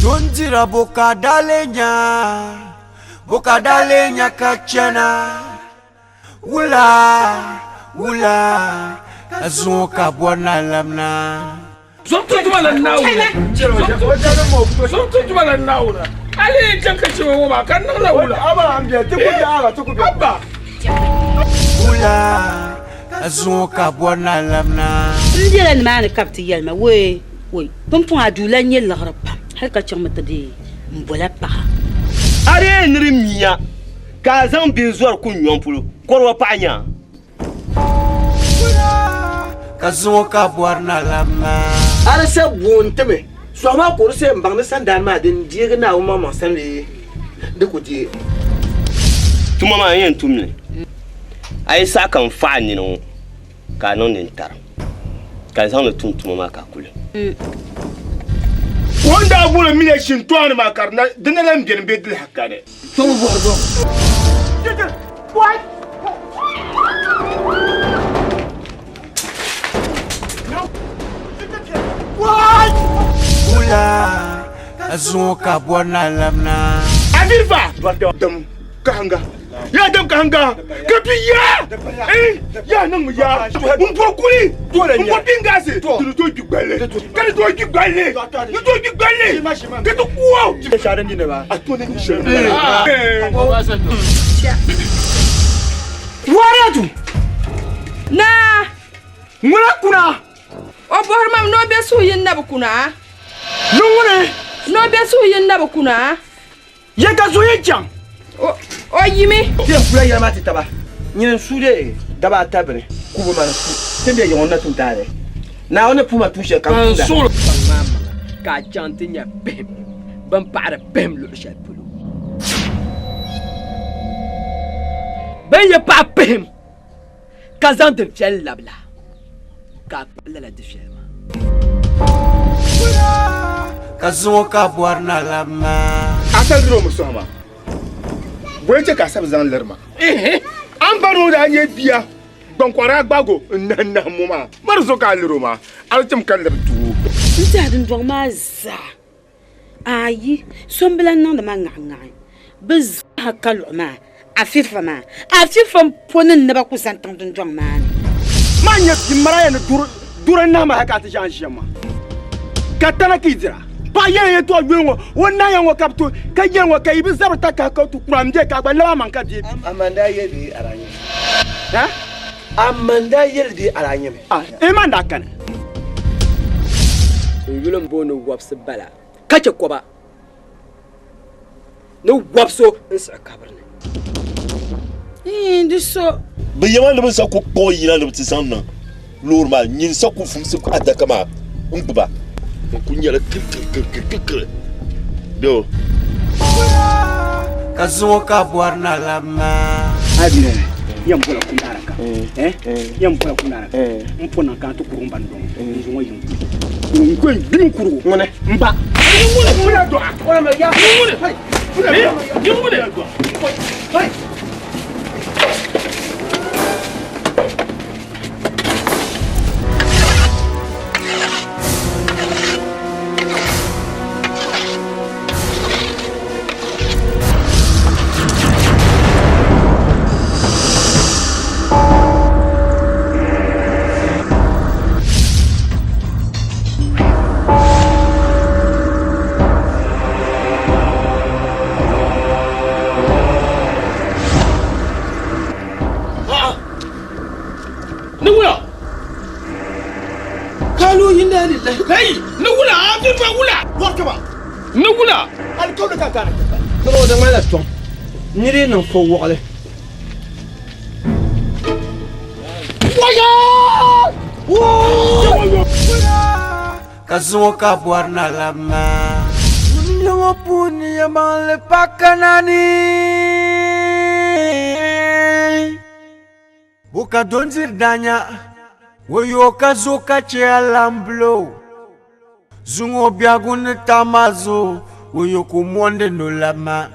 Dondira boka dalenya, boka dalenya ka chana. Wula, wula, ka zuŋɔ ka bɔri na lamna. Zɔntu tuma la Naawuni. Zɔntu tuma la Naawuni. Ali yi chaŋ ka chɛ ŋɔ maa ka niŋla wula. Abba. Wula, ka zuŋɔ ka bɔri na lamna. N bela nimaani ka bɛ ti yɛli ma, Wee, wee, pumpɔŋɔ a duu lan nyɛ liɣiri pam, hal ka chaŋmi ti deei m bola paɣa. A dee niri mia ka a zaŋ bihi zɔri kuŋ nyɔŋ polo, kɔriwa paɣa nya a. Ka zuŋɔ ka bɔri na labi maa. A di sa bo n-ti mi sɔɣu maa ka o di sa yɛn baŋ ni sandaani maa din deegi Naawuni maŋmaŋ sani bee di ku deei. Tuma maa n yɛn tum li, a yi saɣi ka n faɣi nini ŋɔ ka a niŋ nintari, ka n zaŋ li tum tuma maa ka a kuli. O ni daa boli miya shintɔɣani maa ka di na lan beni bɛ dili hakani. Wula ka zuŋɔ ka bɔri na labina. Aviriva dam kahanga ya dam kahanga ka bi ya eh ya niŋ mi ya n bo kuli n bo bingasi di to gbi gballi ka di to gbi gballi di to gbi gballi ka ti kuo a to ni shɛli Waratu! Naa! Ŋuna kuna! O bɔhiri ma mi ni o be suhuyini na bi kuna? Ni ŋuni? Ni o be suhuyini na bi kuna? Ya ka zuɣu chaŋ. O yimi. Ti yɛn kula yɛla maa ti taba. Nyini n-su dee daba ata bini kubu mani su ti ni be yiŋ o ni na tum taali. Naawuni ni puhi ma tuun shɛli ka n tumda. Kpaŋ maa maŋa ka a chaŋ ti nya pihim bɛn paɣiri pihim luɣ shɛli polo. Bɛn yi paɣi pihim ka zaŋ difiɛli labi la, ka a kpuɣi lala difiɛli maa. Ka zuŋɔ ka bɔri na labi maa. A sa liri o mi sɔhi ma, bɔ n-chɛ ka a sa bi zaŋ liri ma? A ni ba ni o daa nyɛ bia gbaŋkɔɣiri a gbaag o n-nahi nahi mo maa, ma di zuɣu ka a lir o maa, a di tim ka liri doo. N tɛha dundɔŋ maa zaa, ayi, so m-bi lan niŋdi ma ŋahiŋahi. Bɛ zaa ka luɣi maa, Afifa maa, Afifa m-po ni n naba ku zani tiŋ dundɔŋ maa ni. Man nyɛ bia maraya ni duri n-nahi ma hal ka a ti ʒe a ni ʒiɛm ma, ka tana ka yi dira. Paɣa yɛla yɛtɔɣ yuli ŋɔ, o nahiya ŋɔ ka bɛ to, ka yɛli ŋɔ ka yi bi zabiri takahi ka ti kura m-be ka a gba lab amaŋ ka deei bia. Aman daa yɛli bee a daa nyɛ mi? Ha? Aman daa yɛli bee a daa nyɛ mi? Ah, eh, man daa kani. N yuli m-booni Wɔbisi Bala ka chɛ kɔba ni wɔb so n-siɣi kabiri ni. Iin, di so. Bɛ yɛma ni bɛ sa ku kpuɣi yina ni bɛ ti zaŋ niŋ loori maa, nyin sa ku fumsi adaka maa n-gbuba. N ku nyɛla kirikirikirikiri doo. Ka zuŋɔ ka bɔri na labi maa. A bi yɛn bola kundaara ka yɛn bola kundaara ka n po niŋ ka n ti kurugu n ba n dɔŋ n zuŋɔ yiŋ n ko n gbimi kurugu ŋuni n ba ŋuni ŋuni dɔɣa ŋuni ŋuni Ni wula? Kalu inna lillahi. Kai, ni wula, a fi fa wula. Warkaba. Ni wula? Alikauli ka gana ka. Tɔrɔ di ŋmanila tɔŋ. Niri yi niŋ fo wɔɣili. Waya! Ka zuŋɔ ka bɔri na labi maa. Dunia ŋɔ puuni yɛlimaŋli pa kanani. Bo ka dondiri daanya, woyo ka zo ka chɛ alambulo. Zuŋɔ biɛhigu ni taama zuɣu, woyo ku mɔndi ni o labi maa.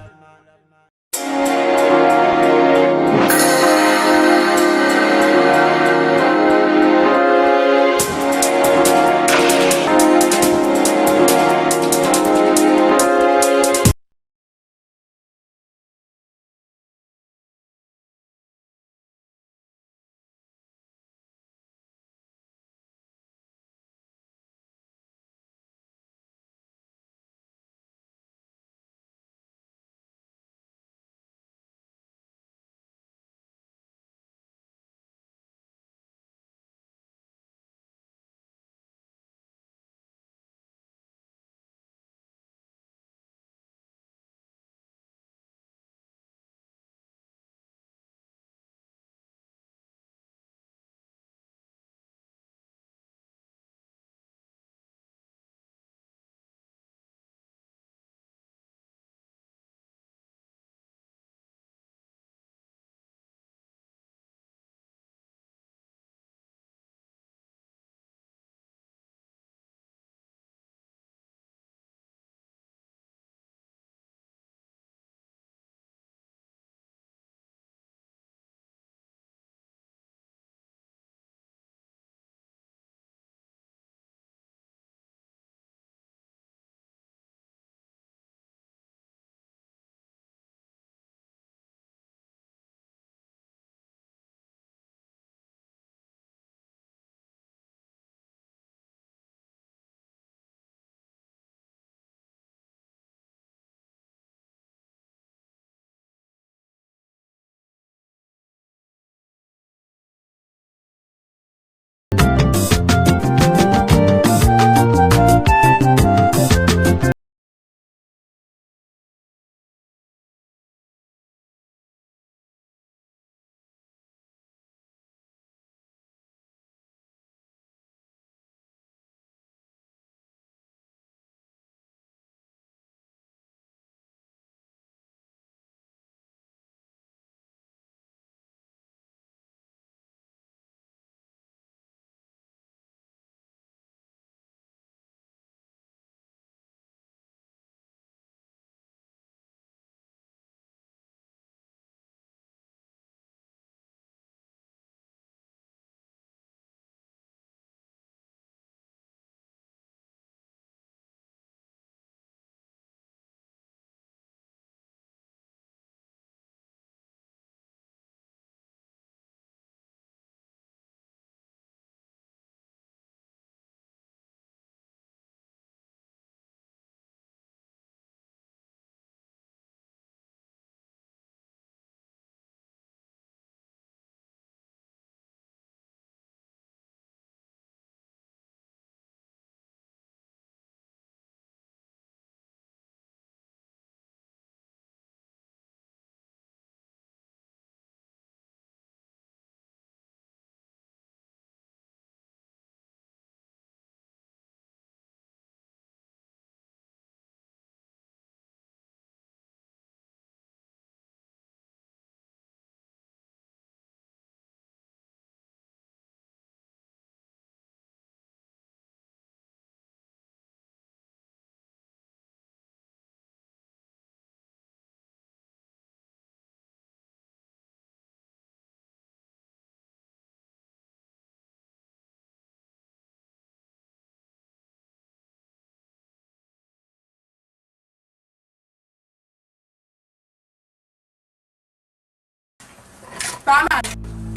Paɣa maa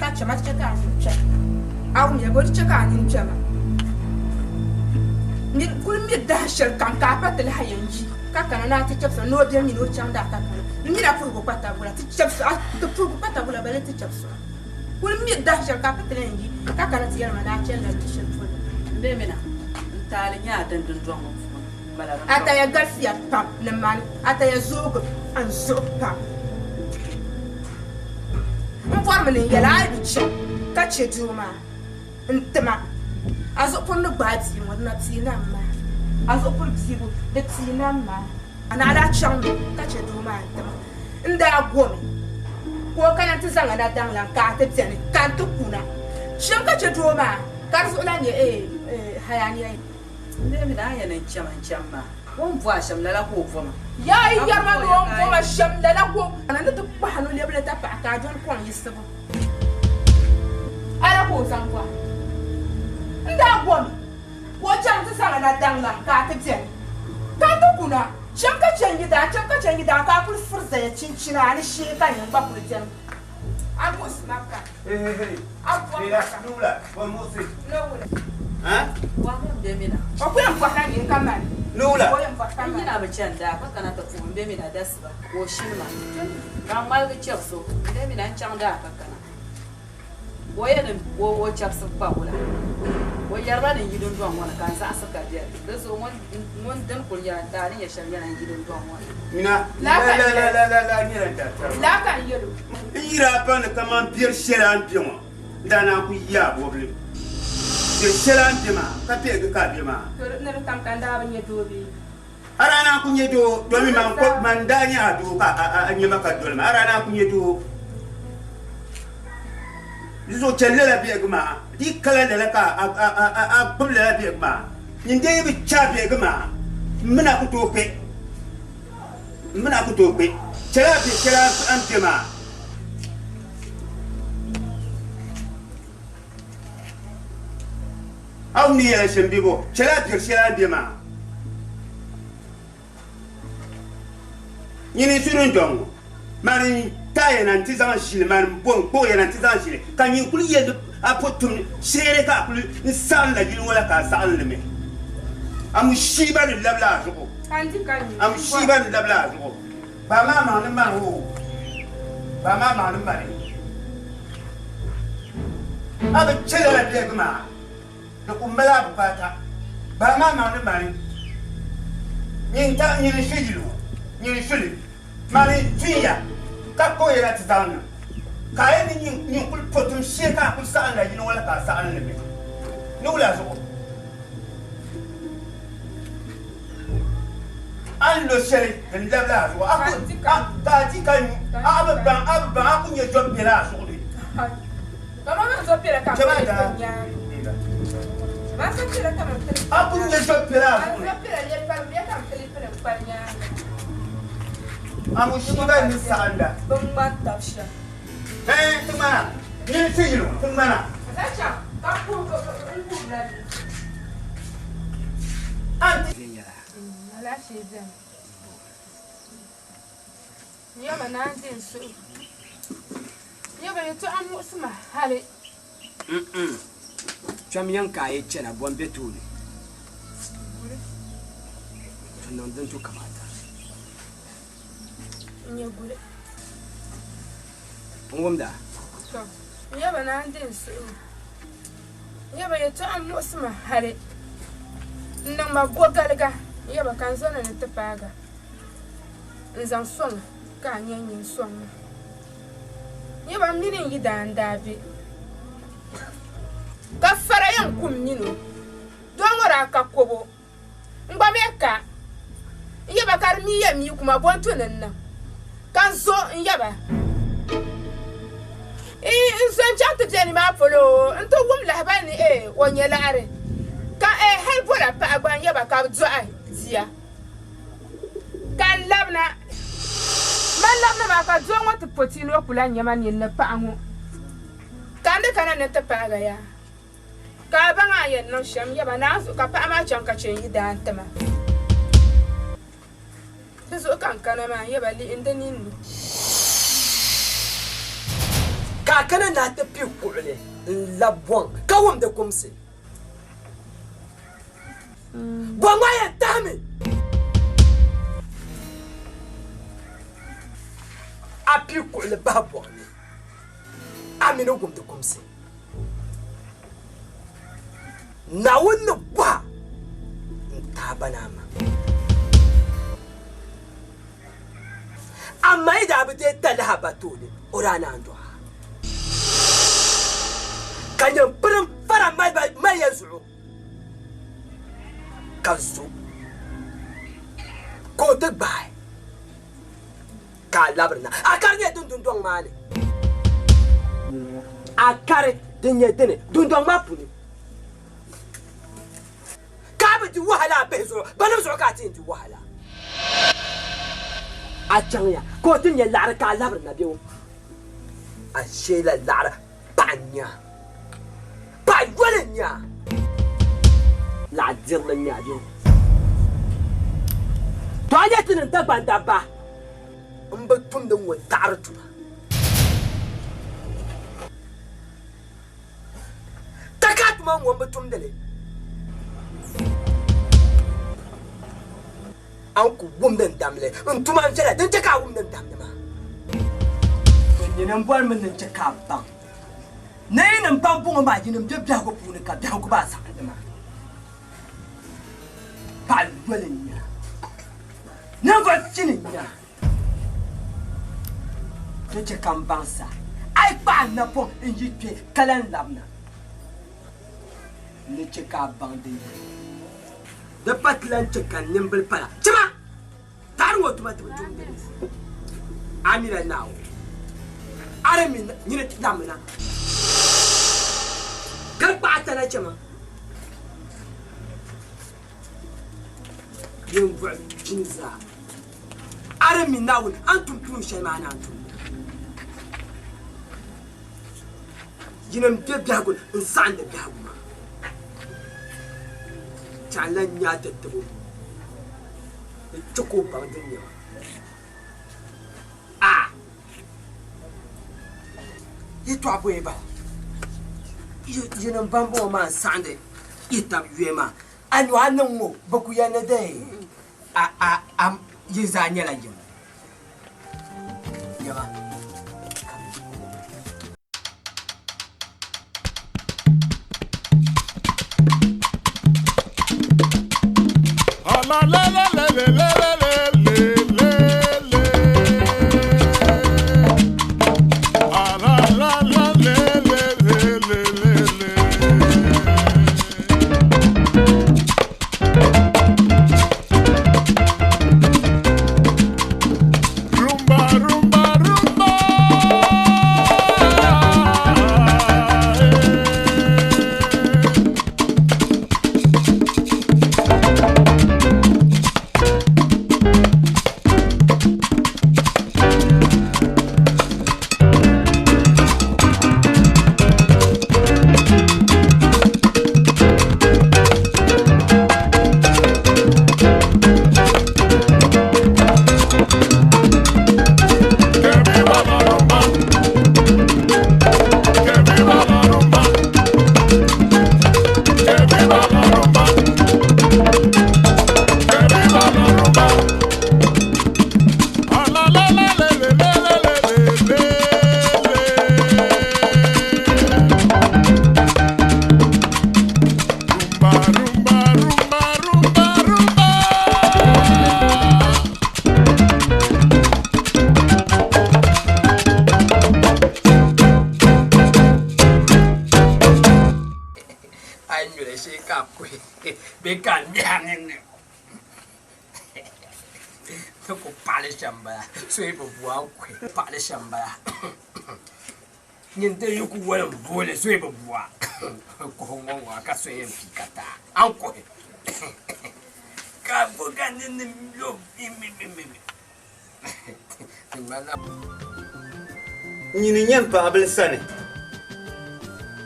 ka chɛ ma, ti chɛ ka a nini kpɛma. A wumya bɔ di chɛ ka a nini kpɛma. Nir kul mi dahin shɛli kam ka a pa ti lahi yɛn yi ka kana ni a ti chɛbisi ni o bɛ mini o chaŋ daa ka kana. N mi na puhigu kpa tabigula ti chɛbisi a ti puhigu kpa tabigula bale ti chɛbisi a. Kul mi dahin shɛli ka a pa ti lahi yɛn yi ka kana ti yɛli ma ni a chanila luɣ shɛli polo. M be mi na, n taali nyɛ a dini dundɔŋ ŋɔ puuni. M mali a dundɔŋ. Ataya galisiya pam ni mani, ataya zoogi n zuɣu pam. M bɔrimi ni n yɛli a yi bi chaŋ ka chɛ doo maa n-ti ma a zuɣupuri ni gbaai bia ŋɔ, di na pii nam maa. A zuɣupuri piibu, di pii nam maa. A naɣ daa chaŋmi ka chɛ doo maa n-ti ma. N daa gomi ka o kana nti zaŋ a na daŋ la ka a ti beni ka n ti kuna. Chaŋ ka chɛ doo maa ka di zuɣu lan nyɛ hayaniya. M mi mi ni a yɛn ni n-chɛ ma n-cham maa, o ni bo a shɛm lala ka o bo ma. Yaa yi yɛri ma ni o ni bo ma shɛm lala ka o bo ma. Ni ti kpahi a nolɛbili tapaɣa ka a doli kɔŋ yiɣisibu. Ala ka o zaŋ bo a. N daa gomi ka o chaŋ ti zaŋ a na daŋ la ka a ti beni ka n ti kuna. Chaŋ ka chɛ n yidaa, chaŋ ka chɛ n yidaa ka a kuli furi zaya chinchina a ni shee ka nyini gba kuli beni. A muɣisi ma ka a bɔhi ma ka. O ku yɛn bɔhila nyini ka mani. O yɛn bɔhi ka mani. N yina bi chani daa ka kana ti puhi m be mi na dasiba ka o shini ma ka n ŋmaligi chɛbisi o m be mi na n chaŋ daa ka kana. Ka o yɛli ni o chɛbisi kpa wula? O yɛri ba ni n yi dundɔŋ ŋɔ ni ka n zaɣisi ka bɛri. Di zuɣu ŋun dini kul nyɛla n daa ni nyɛ shɛli nyɛla n yi dundɔŋ ŋɔ ni. Mina, la nyɛla n daa tari Laa ka n yɛl o. N yi daa baŋ ni kaman biɛr shɛli a ni be ŋɔ, n daa naan ku yi a bɔbili. Biɛr shɛli a ni be maa, ka bɛhigi ka a be maa. To ni di tam ka n daa bi nya doo bee? A daa naan ku nyɛ doo, domi man n-daa nyɛ a doo ka a nya ma ka doli ma. A daa naan ku nyɛ doo. Di zuɣu chɛli lala biɛhigu maa, di yi kala lala ka a gbibi lala biɛhigu maa, nyin dee yi bi chɛ a biɛhigu maa, m mi na ku tooi kpe. M mi na ku tooi kpe. Chɛli a biɛhi shɛli a ni be maa. A wum ni yɛla shɛm bebo? Chɛli a biɛri shɛli a ni be maa. Nyini n-su dundɔŋ ŋɔ, mani n-taai ya na nti zaŋ ʒili, mani m-bo n-kpuɣi ya na nti zaŋ ʒili, ka nyin kul yɛli ni a po tum sheeri ka a kul n saɣim la yili ŋɔ la ka a saɣim li mi. A mushiiba ni labila a zuɣu. A mushiiba ni labila a zuɣu. Gbaai maa maŋ ni mani o, gbaai maa maŋ ni mani. A bi chɛ lala biɛhigu maa, di ku mali a bukaata. Gbaai maa maŋ ni mani. Nyin ta nyini n-su yili ŋɔ, nyini n-su li. Mani n-tuhi ya ka kpuɣi ya na ti zaŋ niŋ. Ka a yɛn ni nyin kul po tum shee ka a kul saɣim la yili ŋɔ la ka a saɣim li mi. Ni wula zuɣu? A ni lo shɛli din labila a zuɣu, a ku ka a di ka nyu, a bi baŋ, a bi baŋ, a ku nya zɔb piɛla a zuɣu ni. A ku nya zɔb piɛla a zuɣu ni. A mushiiba ni saɣinda. Ɛɛn, ti ŋmana, nini ti yili ŋɔ, ti ŋmana. Alaafee beni. N yaba naan di n suhu. N yaba yɛtɔɣa muɣisi ma hali. Kpɛm yɛn ka a yi chana bɔ m-be tooni? To niŋ din tu kamaata. N nyɛ guli. N wumda. To, n yaba naan di n suhu. N yaba yɛtɔɣa muɣisi ma hali n-niŋ ma gɔgaliga. N yaba ka n zɔna ni ti paaga n-zaŋ sɔŋ ka a nya n-nyɛ n-sɔŋ ma. N yaba m mini n yidaa n-daa be ka fara yɛn ku m min o. Doo ŋɔ daa ka kɔbo. N gba mi ka n yaba ka di mi yɛn mi kuma bɔ n-tu ni n niŋ ka n zo n yaba. Ii n zo n-chaŋ ti be nimaa polo nti wum lahibali ni ee o nyɛ laɣiri ka ee hali bɔla paɣa gba n yaba ka bɛ dɔɣi bia ka n labina. Man labina maa ka doo ŋɔ ti po ti ni o ku lahi nya ma nini ni paɣa ŋɔ ka n di kana ni n ti paagi a yaa. Ka a baŋ a ni yɛn niŋ shɛm yaba naanzuhi ka paɣa maa chaŋ ka chɛ n-yi daa n-ti ma. Di zuɣu ka n kana maa yaba lihi n di ninni. Ka Ka a kana ni a ti pi kuɣili n-lab bɔŋ ka wum di kumsi. Bɔŋ maa yɛn tahimi a pi kuɣili bahi bɔŋ ni, a mi ni wum di kumsi. Naawuni ni bɔh a n-ti a ba ni a ma. Amaa yi daa bi deei talahi a ba tooni, o daa naan dɔɣi a. Ka nyin pirim fara mali ya zuɣu, ka zo ka o ti gbaai ka a labirina. A kari nyɛ din dundɔŋ maa ni. A kari din nyɛ dini dundɔŋ maa puuni. Ka a bi di wahala a bihi zuɣu, banim zuɣu ka a ti yɛn di wahala. A chaŋya ka o ti nya laɣiri ka a labiri na bɛ o. A sheela laɣiri paɣa n-nya a, paɣa yoli n-nya a, laɣ dirili n-nya a bɛ o. To a nya ti ni Dagbaŋ dabba m-bi tumdi ŋun taɣiri tuma. Taka tuma ŋun bi tumdi li, a ni ku wumdi n damli. N tuma n-viɛla din chɛ ka a wumdi n damli maa. Nyini m-bɔri mi ni n chɛ ka a baŋ ni yinim ban bɔŋɔ maa yinim be biɛhigu puuni ka biɛhigu maa saɣindi maa. Paɣ yoli n-nyɛ a, ninvuɣ kpini n-nyɛ a. Ti chɛ ka m baŋ sa, a yi kpahi n napɔŋ n-yi kpe ka lan labina, n ni chɛ ka a baŋ din yɛli. Di pa ti lan chɛ ka n nimbili pala. Chima! Taɣiri ŋɔ tuma ti bi tumdi li. A mila Naawuni, a di mi nyini ti labimina ka kpahi a tana chɛ ma. Ninvuɣ kpini zaa. A di mi Naawuni, a ni tum tuun shɛli maa naan tum li. Yinim be biɛhigu ni n-saɣindi biɛhigu maa. Chɛ a lan nya a ti tib o ni chɛ ka o baŋ din nyɛ ba. A yɛtɔɣa bɔya bala, Yinim bambɔŋɔ maa n-saɣindi yi tab yuya maa. A nyu a niŋ ŋɔ bɛ ku yɛli ni di a a a yi zaa nyɛla yim. Nyama. La la la la la la la la le le. Ah la la la le le le le le le. Rumba rumba rumba. Que viva la rumba. Que viva la rumba. Que viva la rumba. Que viva la rumba. Ah la la la le le le le le le le. Rumba rumba rumba rumba rumba. A yi nyuli shee ka a kuhi bee ka a ŋmɛhi a ninni ni ku paɣili shɛm m-bala so yi bi bu a ni kuhi paɣili shɛm m-bala nyin dee yi ku wolim booli so yi bi bu a kuhi ŋɔ ŋɔ a ka so yɛn pii ka ti a a ni kuhi ka a bo ka ninni lo mimimimi di ŋmanila Nyini n-nyɛ m paɣibil sani.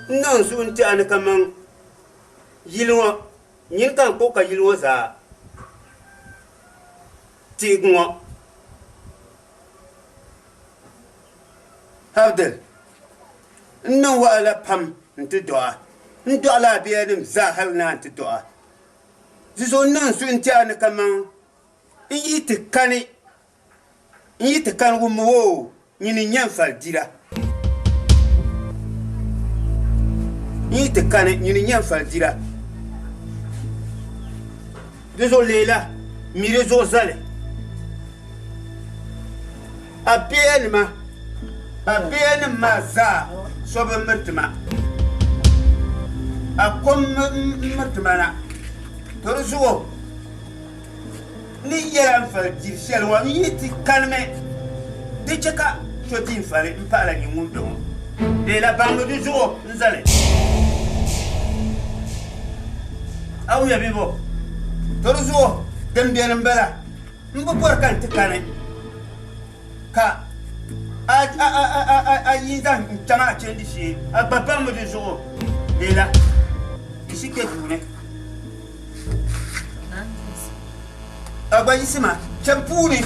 N niŋ n suhu n-ti a ni kaman yili ŋɔ, nyini ka n kpuɣi ka yili ŋɔ zaa tiɣigi ŋɔ. Abdel. N niŋ wahala pam nti dɔɣ a. N dɔɣila a biɛyanim zaa hal naa nti dɔɣ a. Di zuɣu n niŋ n suhu n-ti a ni kaman n yi ti kani, n yi ti kani wummi o, nyini n-nyɛ n fali dira. N yi ti kani, nyini n-nyɛ n fali dira. Di zuɣu leela mi di zuɣu zali a biɛyanima, a biɛyanim maa zaa so bi miriti ma. A kom m-miriti ma na. To di zuɣu n ni yɛl a n fali diri shɛli ŋɔ, n yi ti kanimi, di chɛ ka so di n fali m-pahila nyin ŋun be ŋɔ. Leela baŋmi di zuɣu n-zali a wuya bɛ bo. To di zuɣu din beni m-bala, m bi bɔri ka n ti kani ka a yi zaŋ n chaŋ a chandi shee, a gba baŋmi di zuɣu. Leela, yiɣisi kpe duu ni. A gba yiɣisima chani puuni.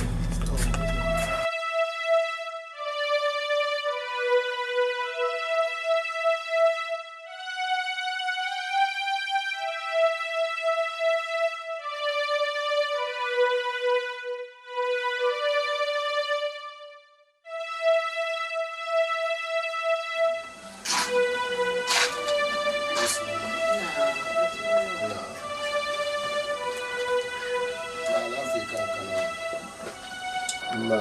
Ma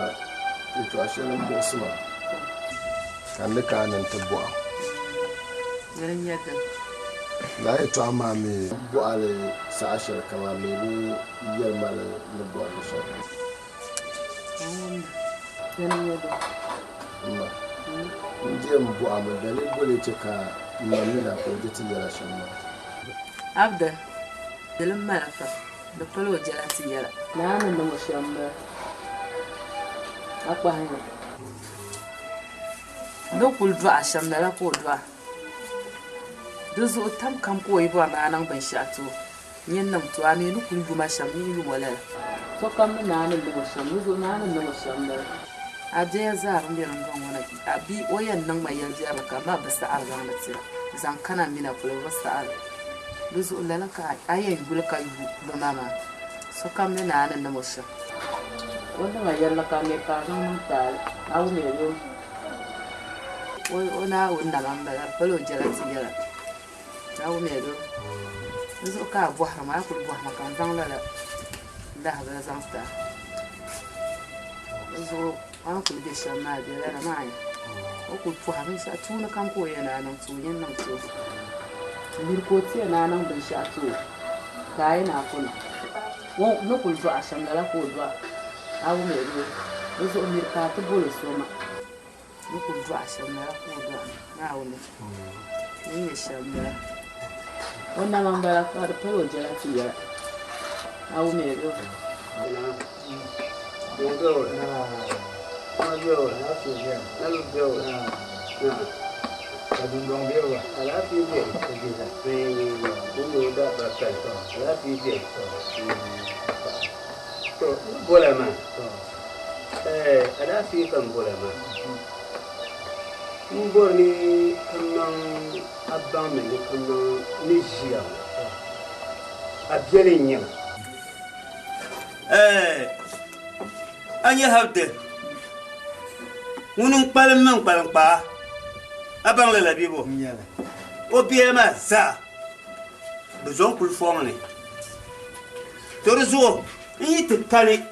yɛtɔɣ shɛli m-buɣisi ma ka n ni ka a ni nti bɔh a. Lala yɛtɔɣa maa mi bɔh a li saha shɛlikam a mi bi yɛli ma li ni bɔri li shɛm. M ma, n di yɛn bɔh a mi, daliri bɔ lee chɛ ka m ma min a ka o je ti yɛla shɛm maa? Abdul, dili m-mali fa, di pala o jɛla ti yɛla. Naa ni niŋ o shɛm m-bala, a kpahi nya. Ni kul dɔɣi a shɛm lala ka o dɔɣi. Di zuɣu tam kam ka o yi bɔri ni a niŋ binshɛɣu ti o, nyin niŋ ti o, a mi ni kul yum a shɛm, nyin yum o lala. Sokam mi naa ni niŋ o shɛm, di zuɣu naa ni niŋ o shɛm m-bala. A biɛya zaa bɛn be dundɔŋ ŋɔ ni, a bi o yɛn niŋ ma yɛl biɛrili ka ma bi saɣiri zaŋdi tira zaŋ kana m mina polo, bɛ bi saɣiri. Di zuɣu lala ka a yɛn yuli ka yu bɛ ma maa. Sokam mi naa ni niŋ o shɛm. O niŋ a yɛlli ka a mi ka a zaŋ niŋ taali, a wumya yoo. O Naawuni nama m-bala, di pala o jɛla ti yɛla. A wumya yoo. Di zuɣu ka a bɔhiri ma, a kuli bɔhi ma ka n zaŋ lala lahibali zaŋ ti a. Di zuɣu a ni kuli be shɛm maa be lala maa ni. O kuli pɔhi binshɛɣu tuuni kam ka o yɛn a niŋ ti o, nyin niŋ ti o. Miri ka o ti yɛn a niŋ binshɛɣu ti o, ka a yi ni a ku niŋ. O ni kuli dɔɣi a shɛm lala ka o dɔɣi a wumya yoo. Di zuɣu miri ka a ti boli o so ma. Ni kuli dɔɣi shɛm lala ka o dɔɣi Naawuni ni nyɛ shɛm m-bala. O nama m-bala ka di pala o jɛla ti yɛla. A wumya bɛ? Bola maa Alaafee ka n bɔra maa. M bɔri ni ka niŋ a baŋ mi ni ka niŋ ni ʒiya ŋɔ, a biɛli n-nyɛ ma. A nya Habdi ŋuni n-kpalim mi n-kpalim kpaa, a baŋ lala bee bɔ? O biɛla maa zaa bɛ zo n-kuli fɔŋ ni. To di zuɣu n yi ti kani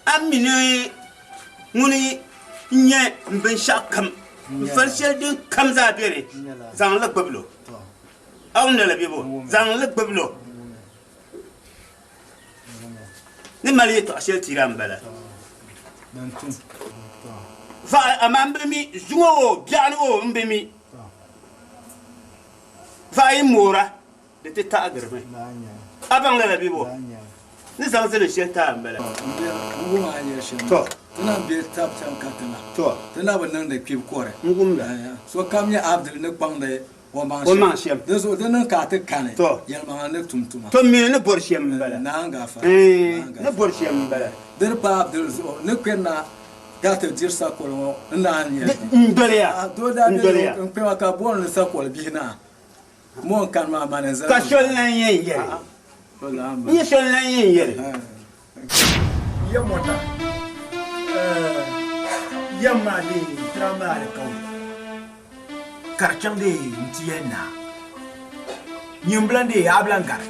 a mi ni ŋuni n-nyɛ m binshɛɣu kam, n fali shɛli din kam zaa beni, zaŋ li gbibi o. A wum lala bebo? Zaŋ li gbibi o. Ni mali yɛtɔɣ shɛli tira m-bala. Vaɣi, amaa m bi mi, zuŋɔ o, biɛɣuni o, m bi mi. Vaɣi yi moora. Di ti taɣigirimi. A baŋ lala bee bɔ? Ni zaŋ zilin shɛli ti a m-bala. N wum a ni yɛli shɛm maa. Tɔ! Ti na be tab chaŋ katiŋa. Tɔ! Ti na bi niŋdi kpibu kɔre. N wum la. Sokam nyɛ Abdul ni kpaŋdi o maŋ O maŋ shɛm. Dinzuɣu di niŋ ka a ti kani. Tɔ! Yɛlimaŋli ni tum tuma. Tɔ! M mi ni bɔri shɛm m-bala. Naangafa. Ɛɛn, ni bɔri shɛm m-bala. Di ni paai Abdul zuɣu ni kpɛrina. Yaa ti diri sakoli ŋɔ n naan nyɛ. N doliya. Doo daa N doliya. N kpɛma ka booni li sakoli bihi naa. Mo n kani maa mani n zali. Ka soli lan yɛn yɛli. N nyɛ soli lan yɛn yɛli. Ya mota. Yam maa dee tira maa di kauli. Ka di chaŋ dee n-ti yɛli naa. Nyimbilan dee a bi lan gari.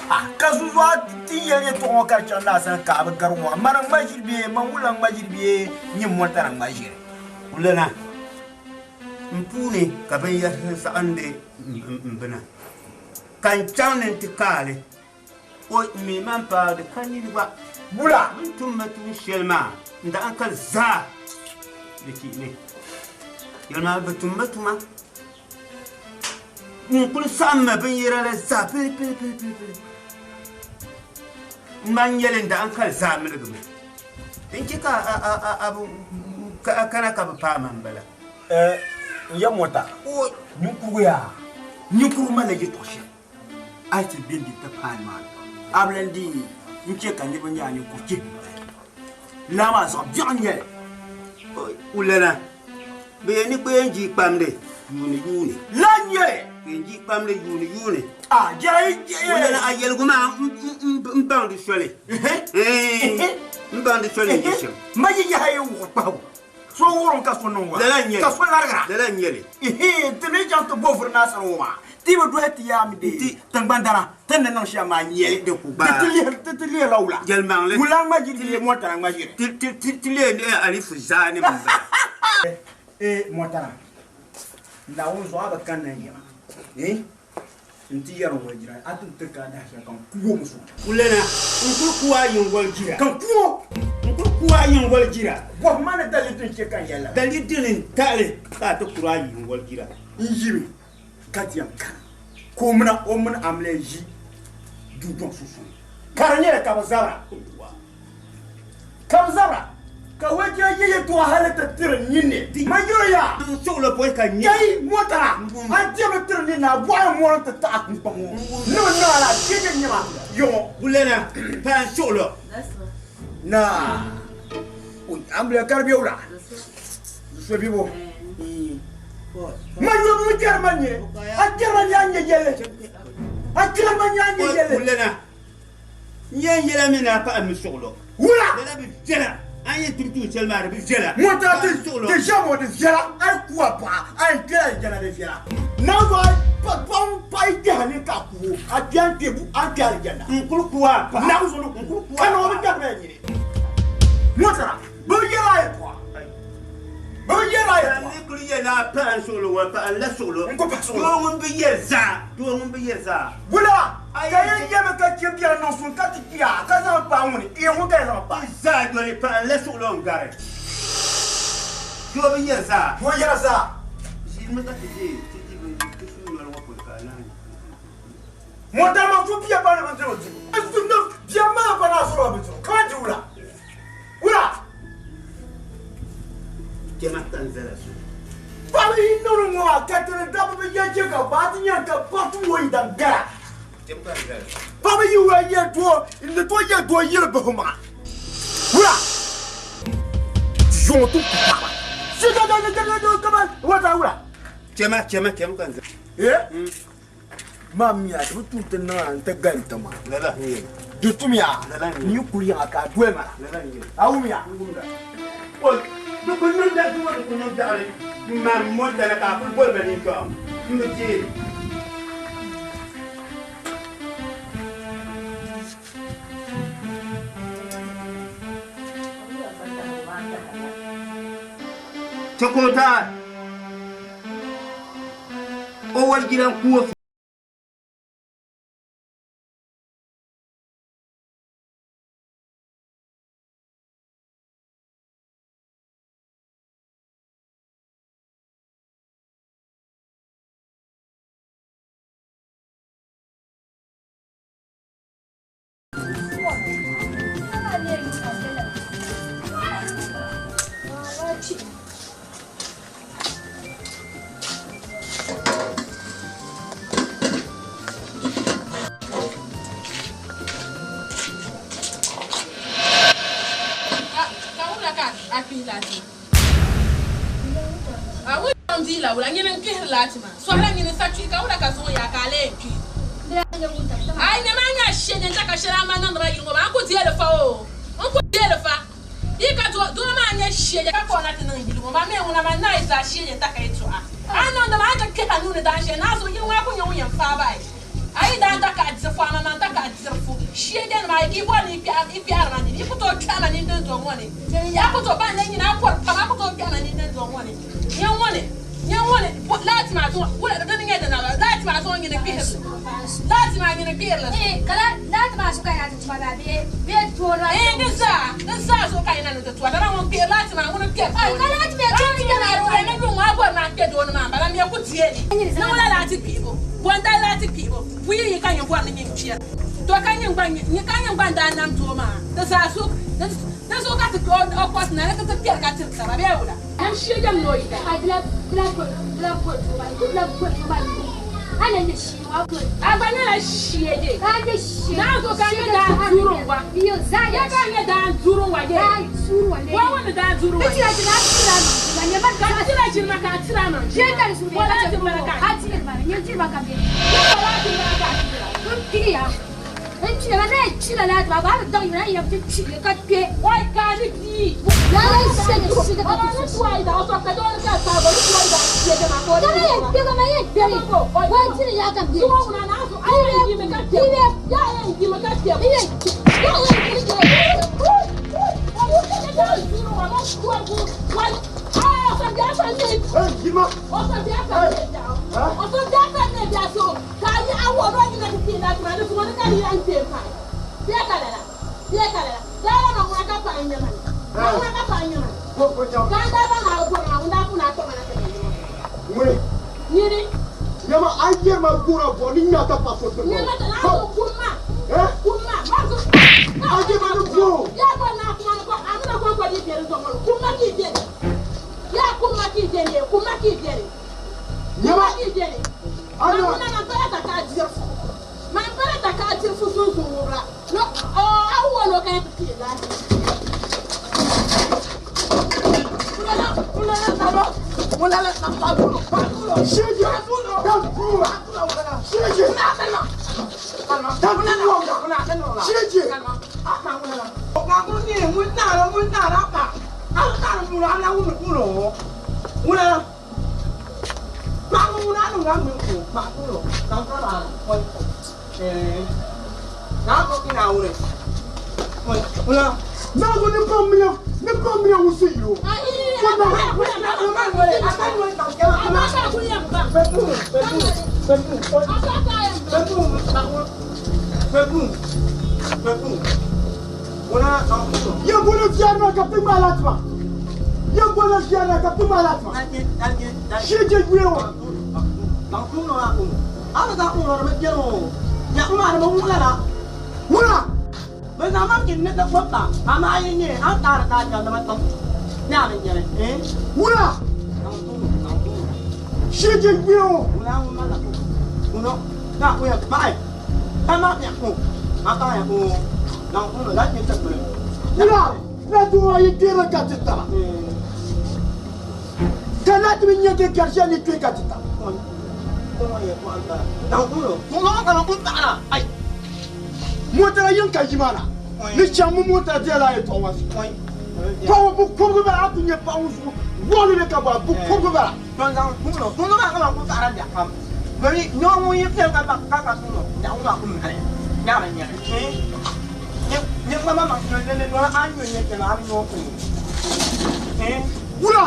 Ah, ka zuzuɣa ti yɛli yɛtɔɣa ŋɔ ka di chaŋ naa sani ka a bi gari ŋɔ. Mani ŋma ʒiri bee man wula ŋma ʒiri bee nyim mɔtana ŋma ʒiri. Wulana, n puuni ka binyɛrisi saɣindi m bina, ka n chaŋ ni n ti kaali o mi man paai di ka nini gba. Wula? N tum ma tuun shɛli maa, n daa n kali zaa di chihimi. Yɛlimaŋli bɛ tum ma tuma. N kuli saɣim ma binyɛra la zaa pilipilipilipili. M ma n-yɛli n daa n kali zaa miligimi. Din chɛ ka a kana ka bi paai ma m-bala. N ya mɔta, ninkurigu yaa, ninkurigu malila yɛtɔɣ shɛli a yi ti be n-di ti paai nimaani, a bi lan di n-chɛ ka niriba nya a ninkuri chihibu. Lala maa zuɣu biɛɣu n-nyɛ li. Wulana, bɛ yɛn ni kpeen jii kpamdi yuuni yuuni. Lala n-nyɛ li. Kpeen jii kpamdi yuuni yuuni. A jɛra yi jɛ. Wulana, a yɛligu maa m baŋ di soli. M baŋ di soli n-je shɛm. Ma yi yaha yi wuɣi kpahigu. So wurim ka so niŋ wa. Lala n-nyɛ li. Ka so larigira. Lala n-nyɛ li. Ti mi chaŋ ti bo vuri naa sani ŋɔ maa. Ti bi dɔhi ti yaa mi dee tiŋgbandana ti ni niŋ shɛm maa n-nyɛ li. Di ku gbaai. Ti ti lihirila wula. Yɛlimaŋli. Wula ŋma ʒiri bee mɔtana ŋma ʒiri. Ti leei ni alifu zaa ni m-bala. Ee mɔtana, Naawuni zuɣu a bi kanna n-yɛma. N ti yɛri n jira a ti tiri ka a dahi shɛli ka n ku o musu. Wulana, n kuli ku a yiŋgoli jira. Ka n ku o. N kuli ku a yiŋgoli jira. Bɔhi ma ni daliri din chɛ ka n yɛli lala. Daliri dini n-taɣili ka a ti kuri a yiŋgoli jira. N yimi ka ti yɛn kana ka o mini o mini amiliya ʒi dundɔŋ sunsuuni ka di nyɛla ka bɛ zabira. Ka bɛ zabira. Ka wajira yi yɛtɔɣa hali ti tiri ninni. Ma yuri ya. N suɣilo pɔi ka nyɛ. Kai mɔtara, a diɛmdi tiri ninni, a bɔɣiri mɔri nti taɣi kpunkpaŋ ŋɔ. Ni bi niŋ a la, cheechi n-nyɛ ma yɔŋɔ. Wulana, pa n suɣilo. Naa, amiliya ka di be wula? So bebo. Ma yuri mi jɛri ma nyini. A jɛri ma nyɛ a nyɛ yɛlli. A jɛri ma nyɛ a nyɛ yɛlli. Wulana, N yɛn yɛla mi ni a paɣa mi suɣulo. Wula! Lala bi viɛla. A ni yɛn tum tuun shɛli maa di bi viɛla. Mɔta ti ti ʒe ŋɔ di viɛla. A yi ku a paɣa, a yɛn kpɛla alijana di viɛla. Naawuni a paɣa paɣa yi kpɛhi ni ka a ku o, a kpɛ a ni kpɛ a ni kpɛ alijana. N kuli ku a paɣa. Naawuni zuɣu ni ku o. Ka naawuni bi kpɛri mi a nyini. Mɔta, bɛ bi yɛla a yɛltɔɣa. Bɛ bi yɛla a yɛltɔɣa. N ni kuli yɛli a paɣa n suɣulo ŋɔ, paɣa n la suɣulo. N ku paɣa suɣulo. Doo ŋun bi yɛli zaa, doo ŋun bi yɛli zaa. Wula! Ka yɛn yɛmi ka chɛ biɛri niŋ suŋ ka ti kpiya ka zaŋ paai ŋuni? Ee, ŋun ka yɛn zaŋ paai? Zaa doli paɣa n-la suɣulo n-gari. Doo bi yɛri zaa. Doo yɛra zaa. Ʒirimi ka ti deei ti di bin ti suhu noli ŋɔ polo ka a lahi Mɔdama so bia ba ni bindirigu dibu. Bia maa ba naa sɔrɔ bindirigu ka di wula? Wula? Jɛma ka n zala so. Paɣaba yi niŋdi ŋɔ maa ka tiri dabba bi yɛn chɛ ka baa ti nya ka paɣa ti o yidan gara. Paɣaba yi wula yɛ doo n ni tooi yɛ doo yili bihi maa. Wula? Zuŋɔ ti ku paɣaba. Si ka ka ka ka ka ka wata wula? Chɛma chɛma chɛma ka n zala. Eh? Maa miya di bi tu ti niŋ a n-ti gali ti ma. Di tumiya n yi kuli yiŋa ka a doli ma la. A wumya? Di ku niŋ da di ŋɔ di ku niŋ daɣiri m-mari mɔtana ka a kuli boli ma nintɔɣu m bi deeri. Chɛ ka o daa o walijira n-ku o. kpihi laati maa? A wula n dihila wula? Nyini n kpihiri laati maa. Sɔhila nyini sa kpihi ka wula ka zuŋɔ yaa ka a lee yɛn kpihi? Ayi nyama a nya shɛli n ka shɛli a ma niŋdi ma yili ŋɔ maa n ku deei li fa oo n ku deei li fa. Yi ka doo maa nyɛ shɛli ka ka o na ti niŋ yili ŋɔ maa mi ŋuna maa naai zaa shɛli n ta ka yɛtɔɣa a ni niŋdi maa a ni ti kpɛhi a nuu ni daanshɛli naa zuɣu yili ŋɔ a ku nyɛ ŋun yɛn faai bahi. A yi daa ta ka a diri fu, amaa man ta ka a diri fu. Shee dɛni maa, yi ka yi bɔri ni yi kpɛhiri ma nini, yi ku tooi kpɛhi ma nini din zo ŋɔ ni. A ku tooi baŋ ni nyini a kɔri pam, a ku tooi kpɛhi ma nini din zo ŋɔ ni. Nyɛ ŋɔ ni, nyɛ ŋɔ ni, laati maa zuŋɔ, wula dini nyɛ dina la, laati maa zuŋɔ nyini kpihiri li, laati maa nyini kpihiri li. Ɛɛn, di zaa, di zaa zuɣu ka yi na ni ti tuwa, dama ŋun kpihiri laati maa, ŋuni n-kpɛri doo ni. Laati maa zuɣu ni yuŋ maa bɔri ni a kpe doo ni maa m-bala, m mi ku deei li. Niŋla laati kpihibu, bɔndali laati kpihibu, buyi yi ka nyin bɔri ni nyin kpɛri. To ka nyin gba, ka nyin gba n-daa nam doo maa, di zaa zuɣu, di zuɣu ka ti kpe o kɔsi na ni ti ti kpɛri ka tiri taba bee wula? Nam shee jɛm ni o yi daa. A gba nyɛla shee de. Naa zuɣu ka nyɛ daa duurin wa. Ya ka nyɛ daa duurin wa de. Wa wani daa duurin wa. Ka tira jirima ka tira ma. Wala ti bala ka. Wala ti bala ka tira. Wai ka ni bii. Nyama a yɛri ma gora bɔ ni nya ka pa so ti bɔ. A yɛ ma ni bɔ. Nyama Motala yin ka yimana ni chaŋ mi motala dela a yɛltɔɣa maa paɣa bi kurigi bala a ku nyɛ paɣa ŋun zuɣu wɔɣili bɛ ka bɔra bi kurigi bala. Wula.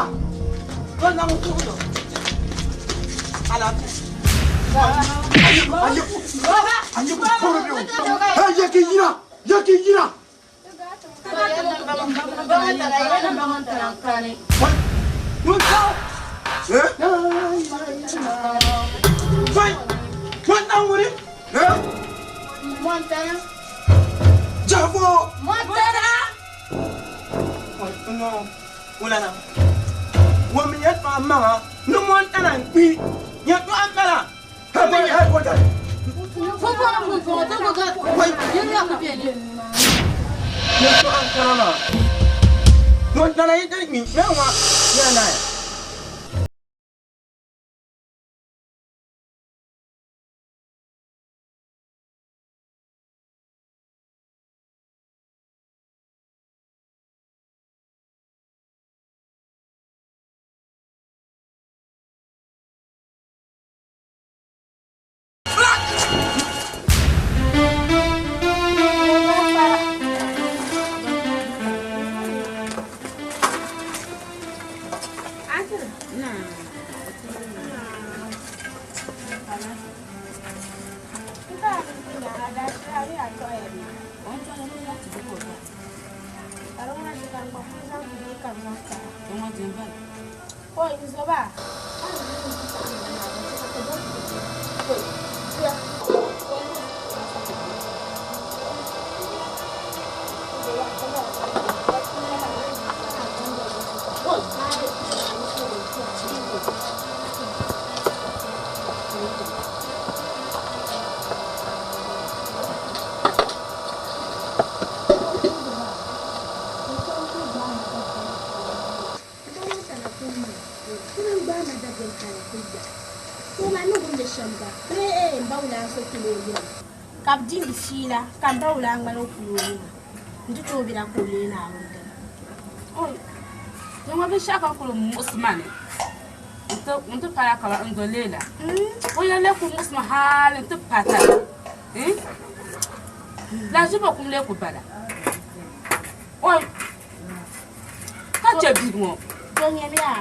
Nana yi di mi mɛ ŋɔ nyɛ naya. Ka bi dindi fiila ka n ba o lan ŋmaligi kuli o yiŋa n-ti tooi bela ka o leei Naawuni dini. Ti ŋɔ binshɛɣu kam kuli muɣisi ma ni n-ti pala kaman n do leela. O yɛn lee kuli muɣisi ma hali nti paai taba. Lahiʒibu kum lee ku bala. Oi! Ka chɛ bihi ŋɔ. To nyamiya,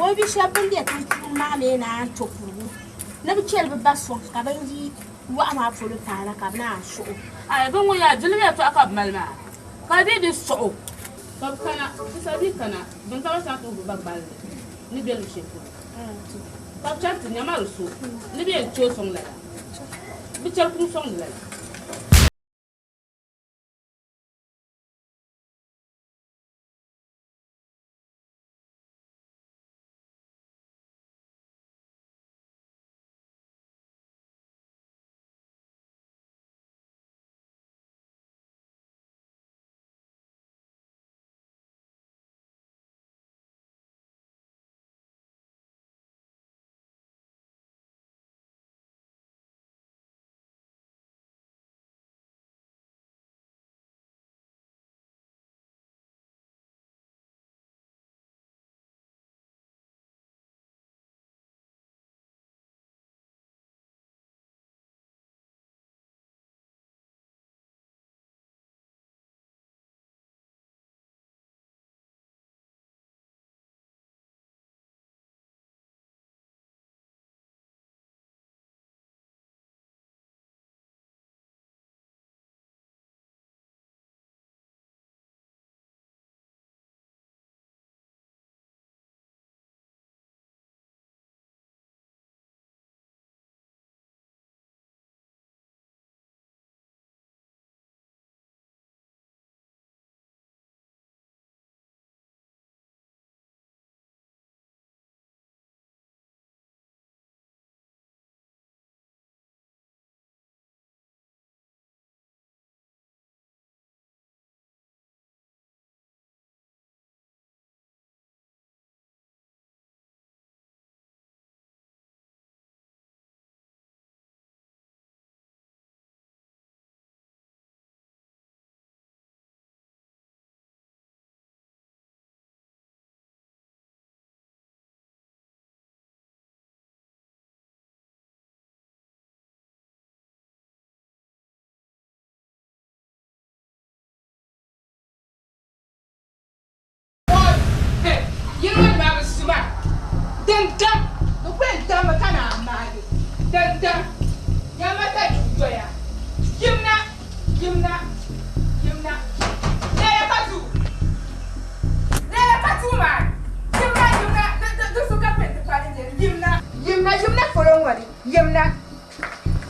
o bi shɛba bɛn be ti puuni maa mi naan to kurigu ni bɛ chɛli bɛ ba sɔŋ ka bɛn yi yɔɣu maa polo paana ka bɛ naan suh o. Ai, bɛ ŋɔ yaa jilima yɛtɔɣa ka bɛ mali maa, ka di di suh o. Ka bɛ kana, ti sa bi kana, bɛ ni ka bɛ chaŋ ti wuhi ba gballi ni be luɣ shɛli polo. Ka bɛ chaŋ ti nya ma di so ni bɛ yɛn chɛ o sɔŋ lala. Bɛ chɛri kum sɔŋdi lala. Yili ŋɔ nima bi suma dindam di ku yɛn dammi ka naan maagi dindam yɛlima ka duu doya yimna yimna yimna lɛya ka duu lɛya ka duu maa yimna yimna di so ka pɛnti pali n-nyɛ li yimna yimna yimna polo ŋɔ ni yimna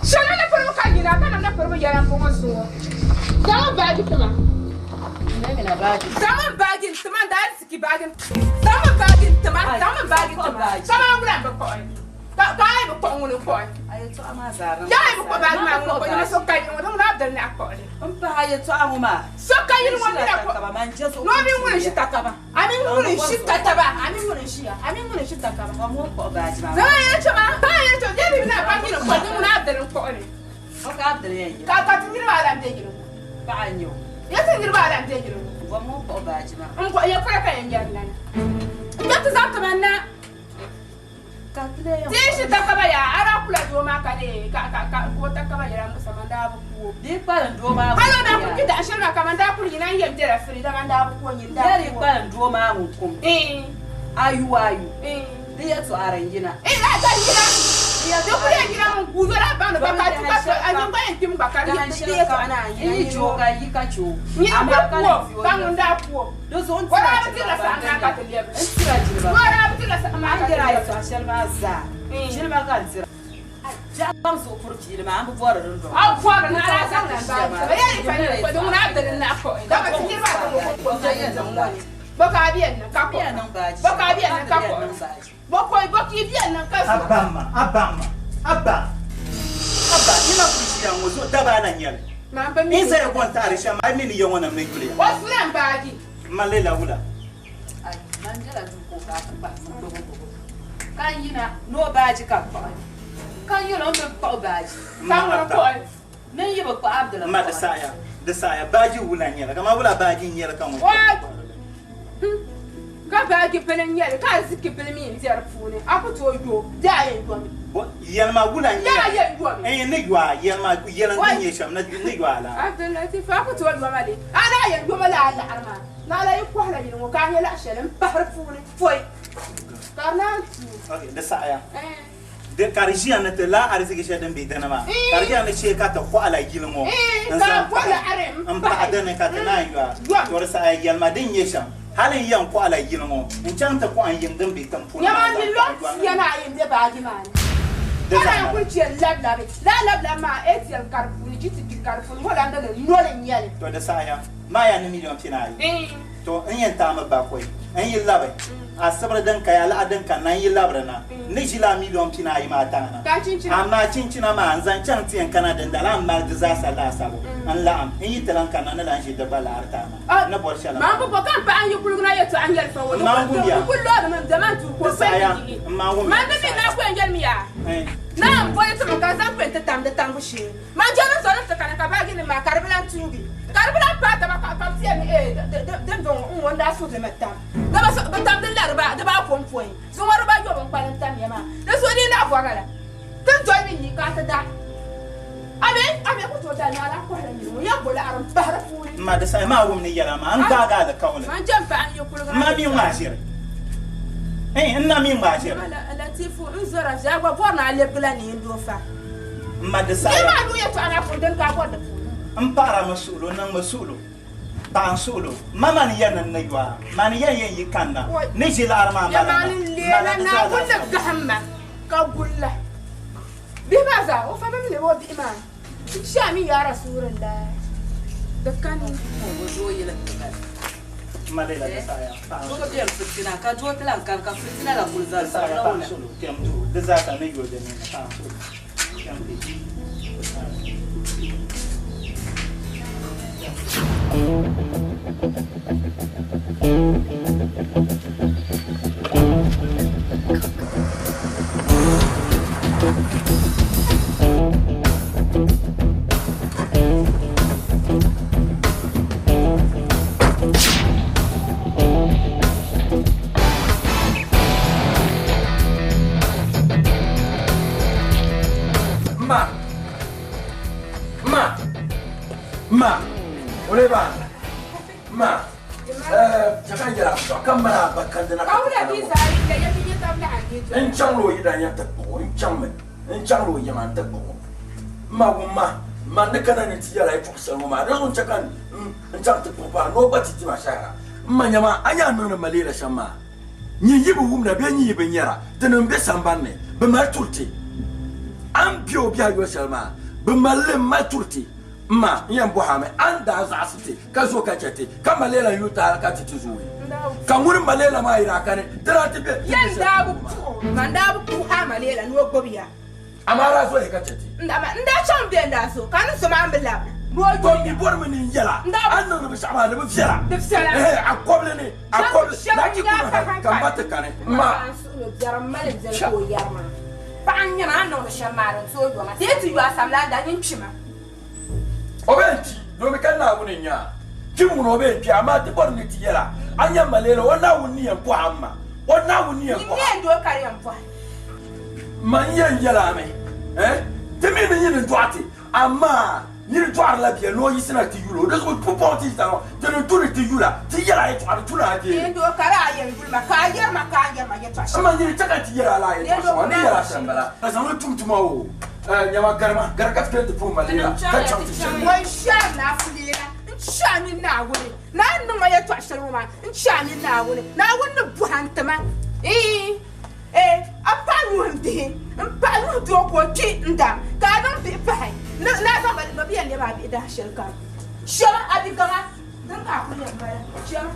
Shɛli ni piribu ka yina ka namda piribu yɛla m-bɔŋɔ zuŋɔ. Zaŋm n baaji ti ma. Zaŋm n baaji n-ti ma, n daa ariziki baaji. Zaŋm n baaji n-ti ma, zaŋm n baaji n-ti ma. Kaman wula m-bi kpuɣi? Ka a yi bi kpuɣi ŋuni n-kpuɣi? Yaa yi bi kpuɣi baaji maa ŋuni n-kpuɣi? Nyama so ka yini ŋɔ, di ŋuna Abdul naɣi kpuɣi li. So ka yini ŋɔ mi na kpuɣi. Noo mini ŋuni n-ʒi takaba? A A mini ŋuni n-ʒi tataba, a mini ŋuni n-ʒiya, a mini ŋuni n-ʒi tataba. Bom o kpuɣi baaji maa. Zaŋ a yɛltɔɣa, zaŋ a yɛltɔɣa, bɛ mi na pa mini n-kpuɣi di ŋuni Abdul n-kpuɣi li. O ka Abdul yɛn yina. Ka ka ti niriba ala m-be yili ŋɔ. Paɣa n-nyɛ o. Ya ti niriba ala m-be yili ŋɔ. Bom o kpuɣi baaji maa. N kpuɣi ya pɔra ka yɛn yɛri lana. N kpɛ ti zaŋ ti ma na. Ti yi ʒi takaba yaa, a daa kula doo maa ka leei ka ka ka o takaba yɛla musa man daa bi ku o. Di kpalim doo maa Hali o daa kuli kpi dahin shɛli maa ka man daa kuli yina n-yɛn bela firi dama n daa bi ku o nyini daa Yɛli ku o. kpalim doo maa ŋun kum. Ayu ayu. Di yɛtɔɣa din yina. Di ka yina. Di kuli yɛn yina mi n-guui o daa baŋdi gba ka tu ka so a nyini gba yɛn kpimi gba ka di Dahin di shɛli yɛtɔɣa kam naan yina n yi nyini chɛ o o. ka yi ka chɛ o. Nyini Amaa gba ka ku ni o vi o ka ŋun daa ku o. Di zuɣu n O daa tira bi jilima dirila saha ban maa ka ti dini. lɛbi. N tira jilima O daa bi dirila saha maa A ka ni ti yɛli a lɛbi. yɛtɔɣa shɛli maa zaa jilima ka n tira. Biɛɣu kam zuɣu puri piili maa, a ni bi bɔri din dɔŋ. A bɔri ni a daa zaŋ na baai ti ba. Yɛli pa ni di ŋuna a dini n-naɣi kpuɣi. Dama ti niriba ata ŋɔ kuli kpuɣi ka yɛn niŋ ŋɔ ni. Bɔ ka a bɛn niŋ ka kpuɣi ma? Bɔ ka a bɛn niŋ ka kpuɣi ma? Bɔ ka bɔ ka i bɛn niŋ ka A zuɣu? baŋ ma, a baŋ ma, a ba, a ba, yi na kuli ʒiya ŋɔ zuɣu daba na nyɛli. Man bi mi N zaya bɔn taɣiri shɛm, a yi mi ni ya ŋɔ nim ni yuliya. O sula m baaji. M ma leela wula? Ai, man bela duu ka o ka a ti kpahi mi gbɔgbɔgbɔgbɔ. Ka n yina ni o baaji ka kpuɣi. Ka n yɛl o ni bi kpuɣi baaji. M ma Ka ŋuni Abba. kpuɣi? Ni n yi bi kpuɣi Abdul M ma di n-kpuɣi. saɣiya, di saɣiya. Baaji wula n-nyɛli? Kaman wula baaji n-nyɛli ka ŋun What? kpuɣi kpuɣiri li? Ka baaji bili n-nyɛli ka ariziki bili mi m-be di puuni, a ku tooi yo bee a yɛn yomi? Bɔ, yɛlima wula n-nyɛli? Bee a yɛn yomi? Ɛɛn, ni yo a, yɛlima, yɛlim din nyɛ shɛm, ni yo a la. Abdulatif, a ku tooi yoma li? A daa yɛn yoma la a laɣiri maa, ni a lahi kɔhila yini ŋɔ ka a nya laɣ shɛli m-pahi di puuni pɔi ka di naan tuui. Ok, di saɣiya. Di ka di ʒiya ni ti lahi ariziki shɛli din be dini maa, ka di ʒiya ni shee ka ti kɔhila yili ŋɔ n-zaŋ pahi m-pahi dini ka ti naan yo a. To di saɣiya yɛlima din nyɛ shɛm, hali n yɛn kɔhila yili ŋɔ n-chaŋ ti kɔhi n yiŋ din be tiŋ puuni maa n-zaŋ pahi yɔŋ ni. Di zaŋ ma. To di saɣiya maa yaa ni miliɔn 40. To n yɛn taami bakɔi n yi labi asibiri din ka ya laɣa din kanna n yi labiri na n ni ʒila miliɔn 40 maa taŋa na. Amaa chinchina maa n zaŋ chaŋ ti yɛn kana dindali a ni mali di zaasa laasabu n laɣim n yi ti lan kanna ni lan ʒi di gba laɣiri taai maa n ni bɔri shɛli m-bala. M ma n wumya. Di saɣiya m ma wumya di saɣiya. Man jɛri n zɔri ti kana ka baaji nim maa ka di bi lan tuugi ka di bi lan paai taba ka bi ti yɛli ni ee din bɔŋɔ n ŋɔ n daa suhi li mi tam dama bi tam di la dibaapɔin pɔin zuŋɔ dibaayɔbu n kpalim tamya maa di zuɣu di yi naɣ bɔrila la ti ni doli mi yi ka a ti da a mi a mi ku tooi da ni a lahi kɔhila nyin ŋɔ yɛn bo laɣiri m pahi di puuni. M ma di saha maa wum ni yɛla maa n gbaagi alikauli. Man jɛm paɣa n yi kuliga M ma mi ŋmaa ʒiri. Ɛɛn n na mi ŋmaa ʒiri. Latifu n zɔra viɛla gba bɔri ni a lebigila ni n doo fa. M ma di saha. Niriba maa nuu yɛtɔɣa na pun dini ka a bɔri di puuni. M paɣira mi suɣilo niŋ mi suɣilo. Paɣa n suɣilo. Ma mani yɛn ni n ni yo a. Mani yɛn yɛn yi kanna. Ni ʒi laɣiri maa mali ma. Yɛmaŋli n-leela Mali di zaa Naawuni ni laasabu. gahim ma ka guli la. Bihi maa zaa o fa mi lɛbi o bihi maa. Shia mi yaa Rasuulillah. Di kani. M ma leela di saha ya. Paɣa n Doo suɣilo. beni fitina ka doo ti lan kani ka fitina la kuli zali Di saha ya zuɣu paɣa n la. suɣilo. Kpɛm duu. Di zaa sa ni yo di nini. Paɣa n suɣilo. Kpɛm duu. Di saha ya. Ma ma ma oleba ma chaka yɛla ka mara ba kandina Ka wula bi zaa yi la yɛ ti nyɛ tab laɣim di n chaŋ la o yida nya ti kpuɣi n chaŋ mi n chaŋ la o yiŋa n ti kpuɣi ma wum ma ma ni kana ni ti yɛla yɛltɔɣa shɛli ŋɔ maa di zuɣu n chɛ ka n chaŋ ti kpuɣi paɣa ni o gba ti ti ma shɛhira n ma nyama a nya niŋdi ma leela shɛm maa nyin yi bi wumda bee nyin yi bi nyɛra tinim be sambani ni bɛ mali turiti a ni be o biɛhi yoli shɛli maa bɛ mali li m-mali turiti m ma n yɛn bɔhi a mi a ni daa zaɣisi ti ka zo ka chɛ ti ka Malela yuli ti hali ka ti ti zooi ka ŋuni Malela maa yi daa kani ti daa ti be Yɛn daa bi puhi o, man daa bi puhi a Malela ni o gbubi ya. Amaa a daa zoya ka chɛ ti. N daa chaŋ be n daa zo ka ni zo maa m-bi labina. To mi bɔrimi ni n yɛla a ni niŋdi binshɛɣu maa di bi viɛla. A kɔbili ni a kɔbili laaki kuni hali ka m ba ti kani m ma. Paɣa n nyɛ ma a ni niŋdi shɛm maa din tooi yoma ti yi ti yo a samli a da nyin kpima. O bee n-kpi domi ka Naawuni n-nya a. Kpibu ŋuni o bee n-kpi amaa ti bɔri ni ti yɛl a, a nya ma leela o Naawuni ni yɛn bɔhi a m ma, o Naawuni ni yɛn bɔhi a. Nyin mi yɛn doo ka di yɛn bɔhi. Man yɛn yɛl a mi, eh, ti mi ni nyini n-dɔɣi ti, amaa niri dɔɣirila bia ni o yiɣisina ti yul o. Di zuɣu pumpɔŋɔ ti yi zani ŋɔ, ti ni du ni ti yul a, ti yɛl a yɛtɔɣa di tu ni a deei. Nyin doo ka di a yɛn yuli ma, ka a yɛri ma ka a yɛri ma yɛtɔɣa shɛm. M ma nyini chɛ ka ti yɛl a lala yɛtɔɣa shɛm ŋɔ, n ni yɛl a shɛm m-bala. Ka zaŋ li tum tuma o, eh, nyama garima, gari ka ti kpe nti puhi ma leela ka chaŋ ti shɛli. Wɔ n-shɛri ni a fuleela n-chɛ a mini Naawuni. Ni a ni niŋ ma yɛtɔɣa shɛli ŋɔ maa n-chɛ a mini Naawuni. Naawuni ni bɔhi a n-ti ma. Iin, ee, a paɣ yuhi m bihi, m paɣ yuhi doo ka o kpi n-daŋ, ka a niŋ bihi pahi ni ni a zaŋ ba bɛ yɛn lɛbi a bihi dahin shɛli kam. Shɛm a bi gaŋa din ka a kuli yɛn mali shɛm.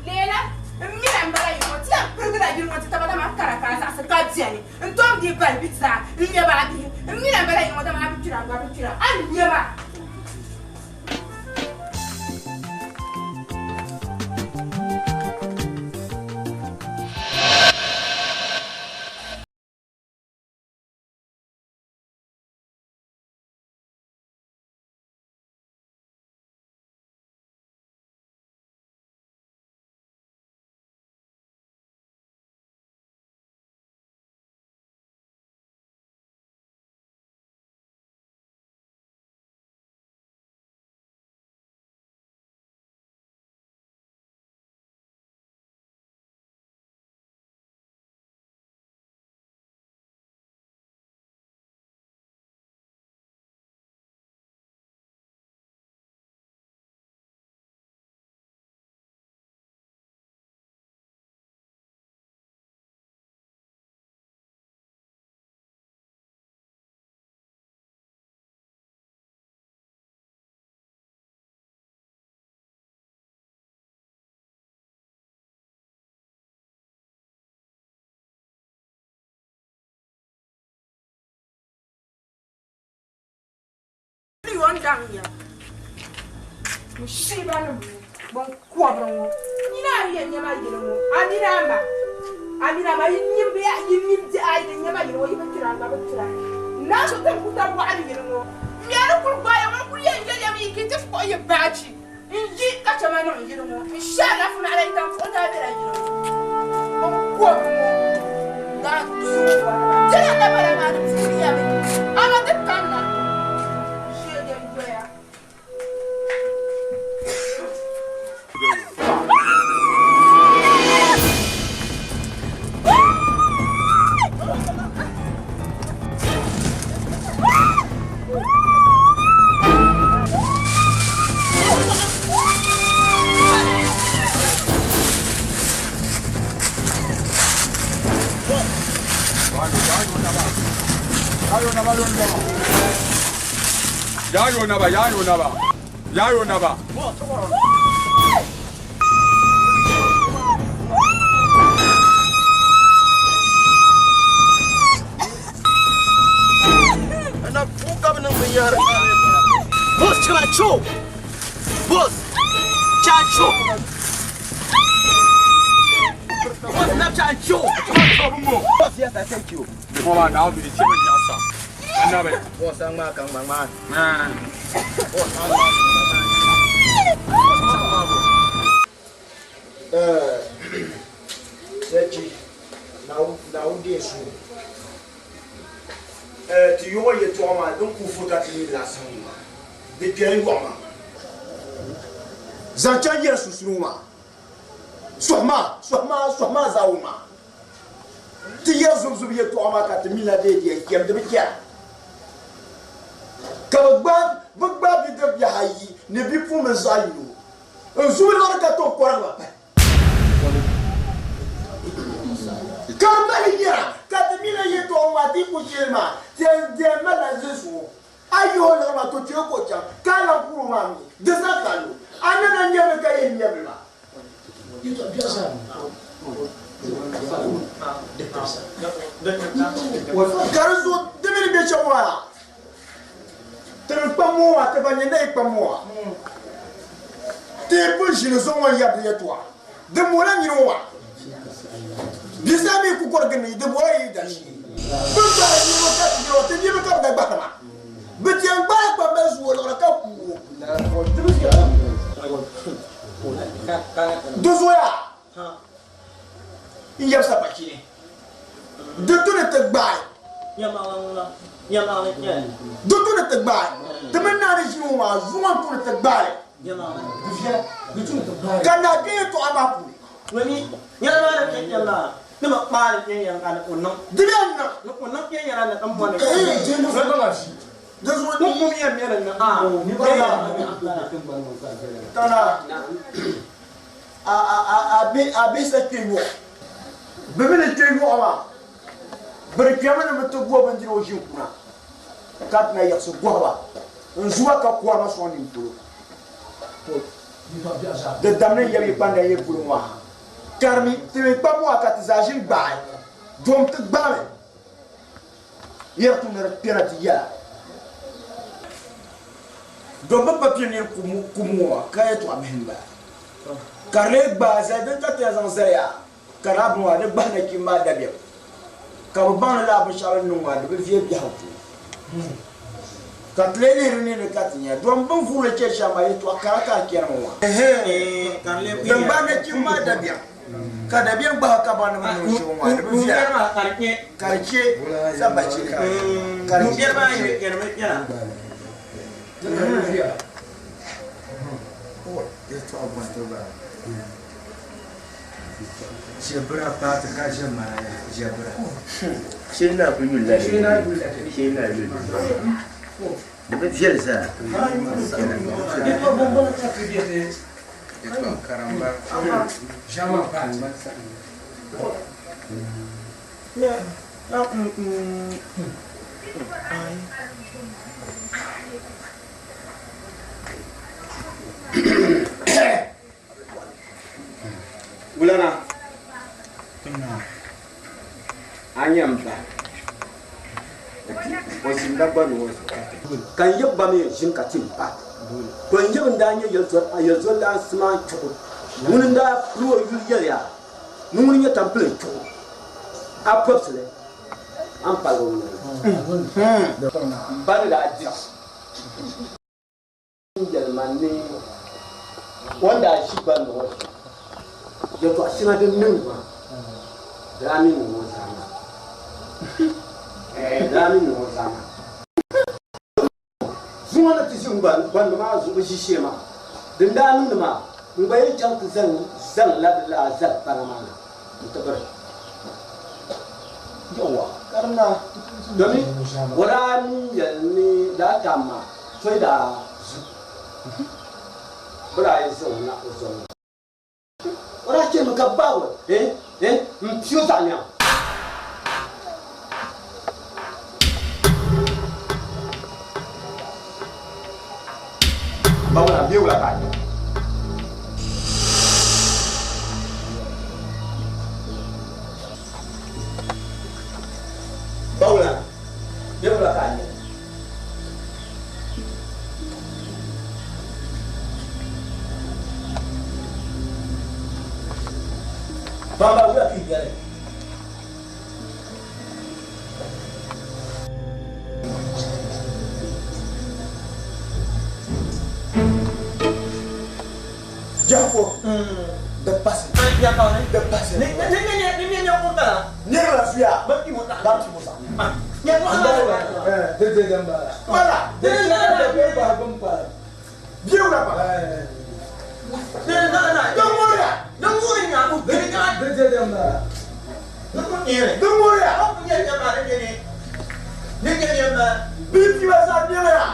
Leela, m mi la m-bala yili ŋɔ, ti yɛn pirigila yili ŋɔ ti taba dama a kara ka a zaɣisi ka beni. N tom di bali bi zaa n-lɛbi a bihi. M mi la m-bala yili ŋɔ dama a bi kpira n gba bi kpira. A ni nya ma. Yon daŋ ya. Mushiiba nim bin kɔbiri ŋɔ. Nina a yɛn nyɛma yili ŋɔ. A mini a ma. A mini a ma yi nim bihi yi nim bihi ayi din nyɛma yili ŋɔ yi bi kpira n gba bi kpira. Naa so tin ku tab waɣili yili ŋɔ. Mɛri kuli gbaaya ŋɔ n kuli yɛn yɛliya mi yi ki ti kpuɣi yi baaji n yi ka chɛ ma niŋ yili ŋɔ. N shɛ alaafee naɣila yi tam fuɣi daa bela yili ŋɔ. Bin kɔbiri ŋɔ daa tuui dila na bala maa di puuni ya mi. Ama di kanna. Yayo naba, yayo naba, yayo naba. Boss, chacho! Boss, chacho! Boss, na chacho! Boss, yes, I thank you. Mama, now be the chairman yasa. Anabe. Boss, I'm not coming, man. Boss, I'm not Sɛchi, Naawuni deei suhu. Ti yɔɣɔ yɛtɔɣa maa din ku furi ka ti yi laɣisi ŋɔ maa, di kpɛla yɔɣu maa. Zaŋ chaŋ yɛli sunsuuni ŋɔ maa, sɔhi maa, sɔhi maa, sɔhi maa zaa wum maa. Ti yɛri zubzubi yɛtɔɣa maa ka ti mi la dee di yɛn kpɛm, di bi kpɛra. Ka bɛ gbaai bɛ gbaai bidib bihi ayi ni bipuɣimbila zaɣ yino n-zubi liɣiri ka tooi kɔrigi ba pahi. Ka di mali yɛra, ka ti mi la yɛtɔɣa maa ti ku shee maa, ti yɛn malila zinsuɣu. A yihi o liɣiri maa, to chɛ ka o chaŋ, ka a lan kuri o maa mi, di sa ka a lo. A ni na nyabili ka yɛn nyabili maa. Ka di zuɣu di mi ni be shɛm maa, Ti bi kpa moa, ti ba nyɛ nayi kpa moa. Ti yi pun ʒini zuŋ ŋɔ yɛri di yɛtɔɣa, di moola nyini ŋɔ maa. Di zaa mi ku kɔrigi ni di bɔla yi dashee. Bɛ gbahi niriba ka ti niriba, ti niriba ka bɛ na gbahiri maa. Bɛ ti yɛn gbaai kpambali zuo liɣiri ka ku o. Di zoya n-yɛbi sapashini. Di tu ni ti gbaai. Di tu ni ti gbaai. Ti mini naa ni ʒini ŋɔ maa, zuŋɔ n-tu ni ti gbaai li. Ka naa kpe yɛtɔɣa maa puuni. Di bee n-niŋ. Di zuɣu Tana. A bihi sa kpe yɔɣu. Bɛ mi ni kpe yɔɣu maa, bɛ di kpɛmi ni bɛ ti go bindira o ʒin kuna, ka ti na yiɣisi gɔhi ba n-zu ba ka kɔri ba sɔŋ nini polo. Di damni n-yɛbi yi kpanda yi polo ŋɔ ha. Karimi ti mi kpam ŋɔ ka ti zaa ʒin gbaai, dom ti gbaami yɛri ti ni di kpɛna ti yɛla. Dom bɛ pa pini niri kum ŋɔ maa ka yɛtɔɣa bihi m-bala. Ka di lee gbaai zali din ka ti yɛn zaŋ zali yaa ka di a bini maa di gbahi nachimba maa dabiɛm ka bɛ baŋ ni lala binshɛɣu din niŋ maa di bi vie biɛhigu puuni. Ka ti lee lihiri ni di ka ti nya dom bɛ ni vuuri li chɛ shɛm maa yɛtɔɣ kara ka di chani ŋɔ maa. Din gbahi nachimba maa dabiɛm ka dabiɛm gbahi ka baŋ ni bɛ ni niŋ shɛm ŋɔ maa di bi viɛla ka di chɛ sabachili ka di chɛ. Di bi viɛli zaa. Wulana, a nya m ba, o zinda gba ni o zuɣu. Ka n yab ba mi ʒini ka ti m ba. To n yab n-daa nyɛ yɛlizolilan Simaan Chuɣu. Ŋuni n-daa pili o yuli yɛliya ni ŋuni n-nyɛ Tampilim Chuɣu. A pɔbisili, a ni paligi ŋuni. M ba ni daa dira. Yɛli ma ni o ni daa ʒi gbandi ŋɔ zuɣu yɛtɔɣ shɛŋa din niŋdi maa, di daa mi niŋ o zaa maa. Di daa mi niŋ o zaa maa. Zuŋɔ ni ti ʒi gbandi maa zuɣu ʒiishee maa, din daa niŋdi maa, n gba yɛn chaŋ ti zaŋla di laa zali kpana maa na nti biri. Yawɛ, karimna, domin o daa niŋ yɛli ni lala tam maa so yi daa zu, bɛ daa yi zaŋ o na o zɔŋ ni. O daa chɛmi ka bɛ gbaag o m-pi o zaɣ nɛŋ. Bawula bɛ wula ka a nyɛ? Bawula bɛ wula ka a nyɛ? Bamba wula ka i nyɛli? Jafo, the person. The person. Niriba zuya. Ba ti musa. Wala. Biewla pa. Dongoria. Dongoria. Bibi ba sa biewla.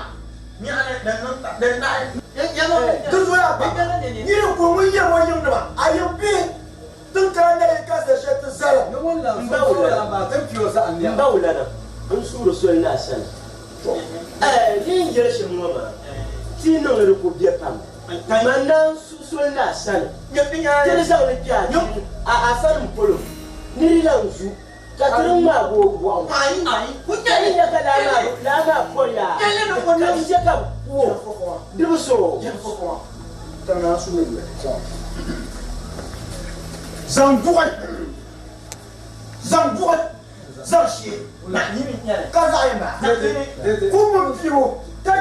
Di zoya pa. Niri ko ŋun yɛm o yiŋnima, a yiŋ bihi din kana na yi ka za shɛli ti zali. M ba wulana, n suuri soli ni a sani. Ɛɛ, ni n yɛli shɛm ŋɔ maa, ti yi niŋ ni di ku be pam. Man daa n suhi soli ni a sani, ti di zaŋ li kpe a sani m polo ni di lan zu. Ka ti di ŋmaagi o gɔɣu. Ka yi nya ka laa maa pɔriya, ka n je ka bɛ ku o, di bi so o. Zaŋ buɣi, zaŋ buɣi, zaŋ shee, ka zaɣ yɛn maa kum mini piibu ka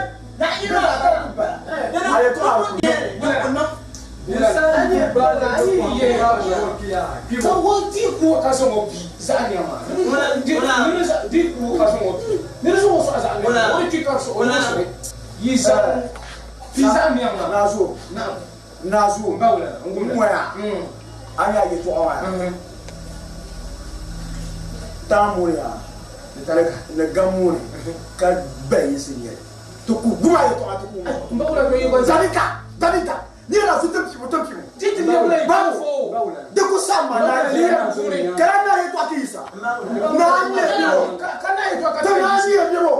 Ni gamuuni ka bayinsi nyɛli. Ti ku gum a yɛtɔɣa ti ku wum. Zabita, Zabita, nira su ti pibu ti pibu. Bawo, di ku sa ma na kala na yɛtɔɣa ti yisa. Na nyɛ biro. Ti na nyɛ biro.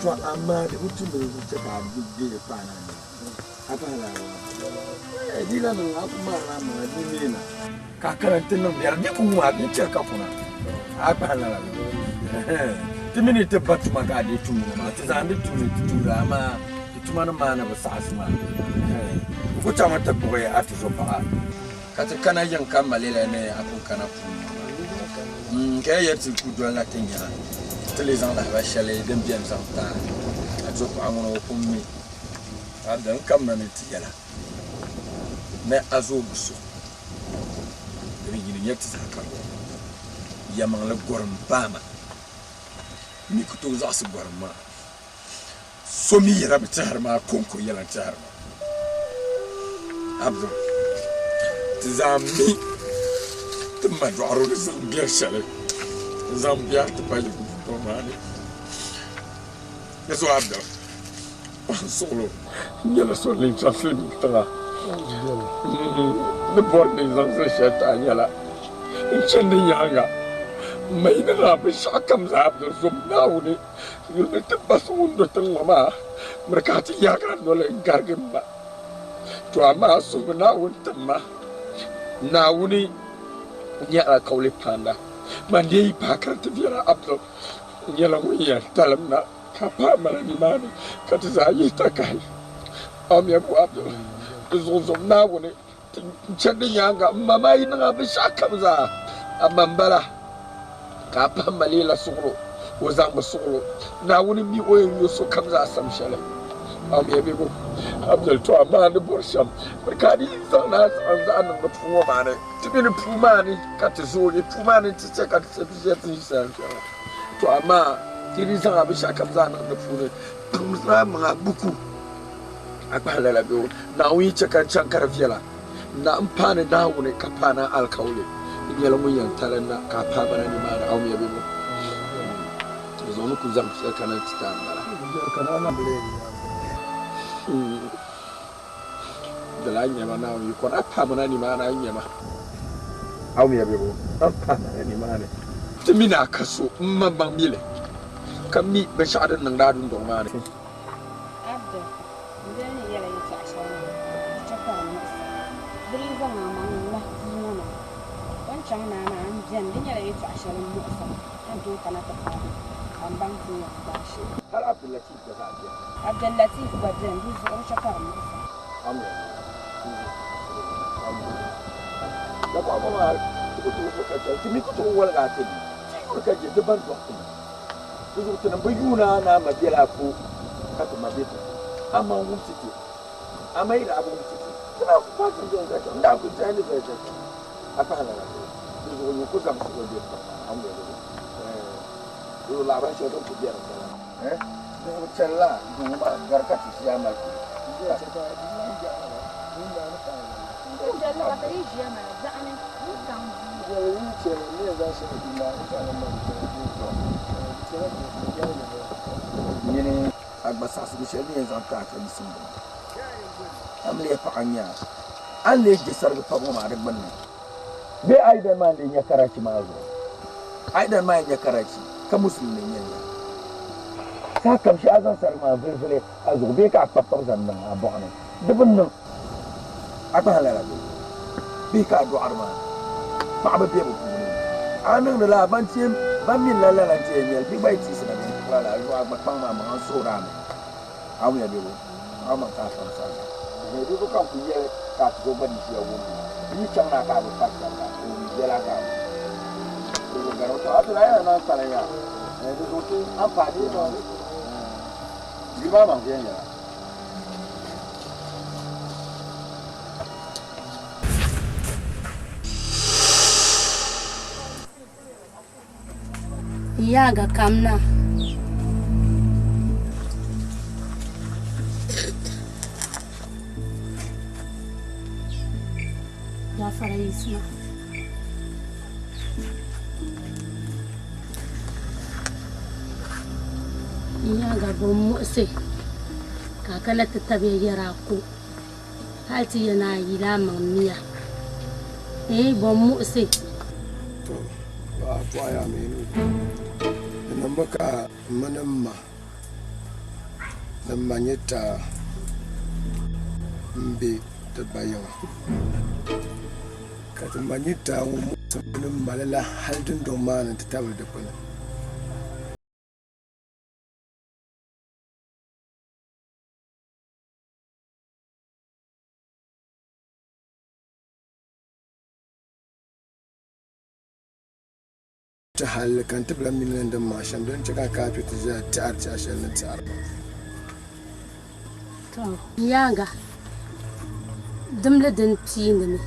To amma di bi tumdi di chɛ ka a deei paana ni a pahi lala di la niŋ a ku marila maŋa di neena ka a kana ti niŋ biɛri di ku ŋun a bi chɛri ka kuna a kpahi lala ti mini ti ba tuma ka a dii tumdi ŋɔ maa ti zaŋdi tumdi ti tumdi amaa ti tuma nim maa ni bi saɣasi maa n ku chaŋmi ti kpuɣi a tuzo paɣa ka ti kana yiŋ ka malila ni a pun kana puuni ŋɔ maa ka ya yɛli ti ku dolila ti nyaŋa ti lee zaŋ lahabali shɛli din beni zaŋ ti a a tuzo paɣa ŋuni o pun mi a din kamina ni ti yɛla ni a zooi bi so di bi yini nyɛ ti zaa ka luɣa yɛlimaŋli gɔrim paama mi ku tooi zaɣisi gɔrim maa so mi yɛra bi tɛhiri maa kɔŋko yɛla n-tɛhiri ma Abdul ti zaa mi ti ma dɔɣiro ni zaŋ biɛri shɛli n-zaŋ biɛri ti pa yi dundɔŋ maa ni di zuɣu Abdul n suɣilo n nyɛla so ni chaŋ silimiin tiŋa ni bɔri ni n zaŋ zali shɛli ti a nyɛla n chandi nyaaŋa m ma yi niŋ a binshɛɣu kam zaa Abdul zom Naawuni yuli ni ti ba so ŋun do tiŋ ŋɔ maa miri ka a ti yaagi a noli n-garigi m ma. To amaa suhimi Naawuni tim ma. Naawuni n-nyɛ alikauli paanda. Man dee yi paai ka di ti viɛla Abdul nyɛla ŋun yɛn talim na ka paai ma la nimaani ka ti zaa yihi takahi. Amia bu Abdul, di zuɣu zom Naawuni ti chandi nyaaŋa m ma maa yi niŋ a binshɛɣu kam zaa, amaa m-bala ka a pahi ma leela suɣilo, o zaŋmi suɣilo. Naawuni mi o yɛn yo sokam zaa sam shɛli. Amia bebo Abdul, to amaa ni bɔri shɛm miri ka a di zaŋ ni a zaɣim zaɣ niŋ di puu ŋɔ maa ni. Ti mi ni puu maa ni ka ti zoogi, puu maa ni nti chɛ ka ti chɛ ti ʒiya ti ni ʒi shɛli ŋɔ. To amaa ti di zaŋ a binshɛɣukam zaa niŋ di puuni, kpaŋsiri a maŋa buku. A kpahi lala bɛ o, Naawuni yi chɛ ka n chaŋ ka di viɛla, n na m-paani Naawuni ka paani a alikauli. N nyɛla ŋun yɛn tali n na ka a paai ma na nimaani, Awumiya bɛ mo. Di zuɣu ni ku zaŋ shɛli kana nti ti a m-bala. Di lahi nyɛ ma Naawuni yi kɔri a paai ma na nimaani, a yi nya ma. Awumiya bɛ mo, a ni paai ma na nimaani. Ti mi ni a ka so m-maŋmaŋ mi li, ka mi binshɛɣu din niŋdi a dundɔŋ maa ni. Abdul, n doli ni yɛla yɛtɔɣa shɛli maa, di chɛ ka di muɣisi a. Di dii zaŋ a maŋ n-ŋmahi puu ŋɔ maa. O ni chaŋ naai maa, m beni, di nyɛla yɛtɔɣa shɛli m-muɣisi a, a ni tooi kana ti paai ma, ka m baŋ ti ni yɛn gbaai shɛm. Hal Abdul Latif gba zaa beni. Abdul Latif gba beni, di zuɣu di chɛ ka di muɣisi a. Dapaɣa maa ti ku tooi so ka chɛ, ti mi ku tooi woligi a ti ni ti yuri ka je ti ban dɔɣi ti na. Di zuɣu tinim bi yuuna ni a ma bela a ko ka ti ma be ti ko. Amaa wumsi ti, amaa yi daa bi wumsi ti, ti naan ku paai ti ni doli zali shɛm. N daa kul tɛhi ni zali shɛli polo a pahi lala zuɣu. Di zuɣu nyin ku zaŋ suhu be tiŋ maa ni, a ni yɛli li. Di zuɣu lahabali shɛli din ku be di m-bala. Di zuɣu chɛlila doo maa gari ka ti ʒiya mali kuli. Nyini a gba saɣisigu shɛli din yɛn zaŋ ti a ka yiɣisim bɔŋɔ. A mi leei paɣa n-nyɛ a, a ni leei je sarigi pam ŋɔ maa di gbunni. Bee a yidana maa n-leei nya karachi maa zuɣu? A yidana maa yi nya karachi ka musulimi n-nyɛ ya. Saha kam shee a zaŋ sarigi maa n-vilivili a zuɣu bee ka a kpabi kpabi zaŋ niŋ a bɔɣu ni. Di bi niŋ a kpahi lala bee? Bihi ka a dɔɣiri maa, paɣaba be bɛ puuni. A niŋdi la ban ti yɛn, ban mi la lala nti yɛn nyɛli, bɛ gba yi tiɣisi na bɛ ni kpuɣi a la a zuɣu a gba kpaŋ maa maŋa n-suhiri a mi. A wumya bɛ bo? A maŋ ka a kpaŋsi a zaa. Bɛ ka n ku yɛli ka a tizo gba di ʒiya wum li. Di yi chaŋ na ka a bi pari sariga, o mi biɛla ka a wum. Di zuɣu gari o tɔɣa. A ti lahi yɛla naan kpalim yaa. Di zuɣu ti a ni paai ti maa yuli maa maŋ viɛnyɛla. Yaaga kamna. Gafara yisma. Yaaga bo muɣisi ka a kana ti tabiya yɛra a ko hali ti yɛn a yila a maŋ miya. Ee bo muɣisi. To, a tɔɣiya mi ni di niŋmi ka m mini m ma ni m ma nyɛ taa m-be ti ba yiŋa. Ka ti ma nyɛ taa ŋɔ muɣisi mini m ma li la hali dundɔŋ maa ni nti tabili dikpuni. Ti halli ka n ti bi lahi mi ni din maŋ shɛm din chɛ ka a kana kpe ti ʒiya tɛhiri tɛha shɛli ni tɛhiri ba. Tɔ! Yaaŋa, dimli din piinimi.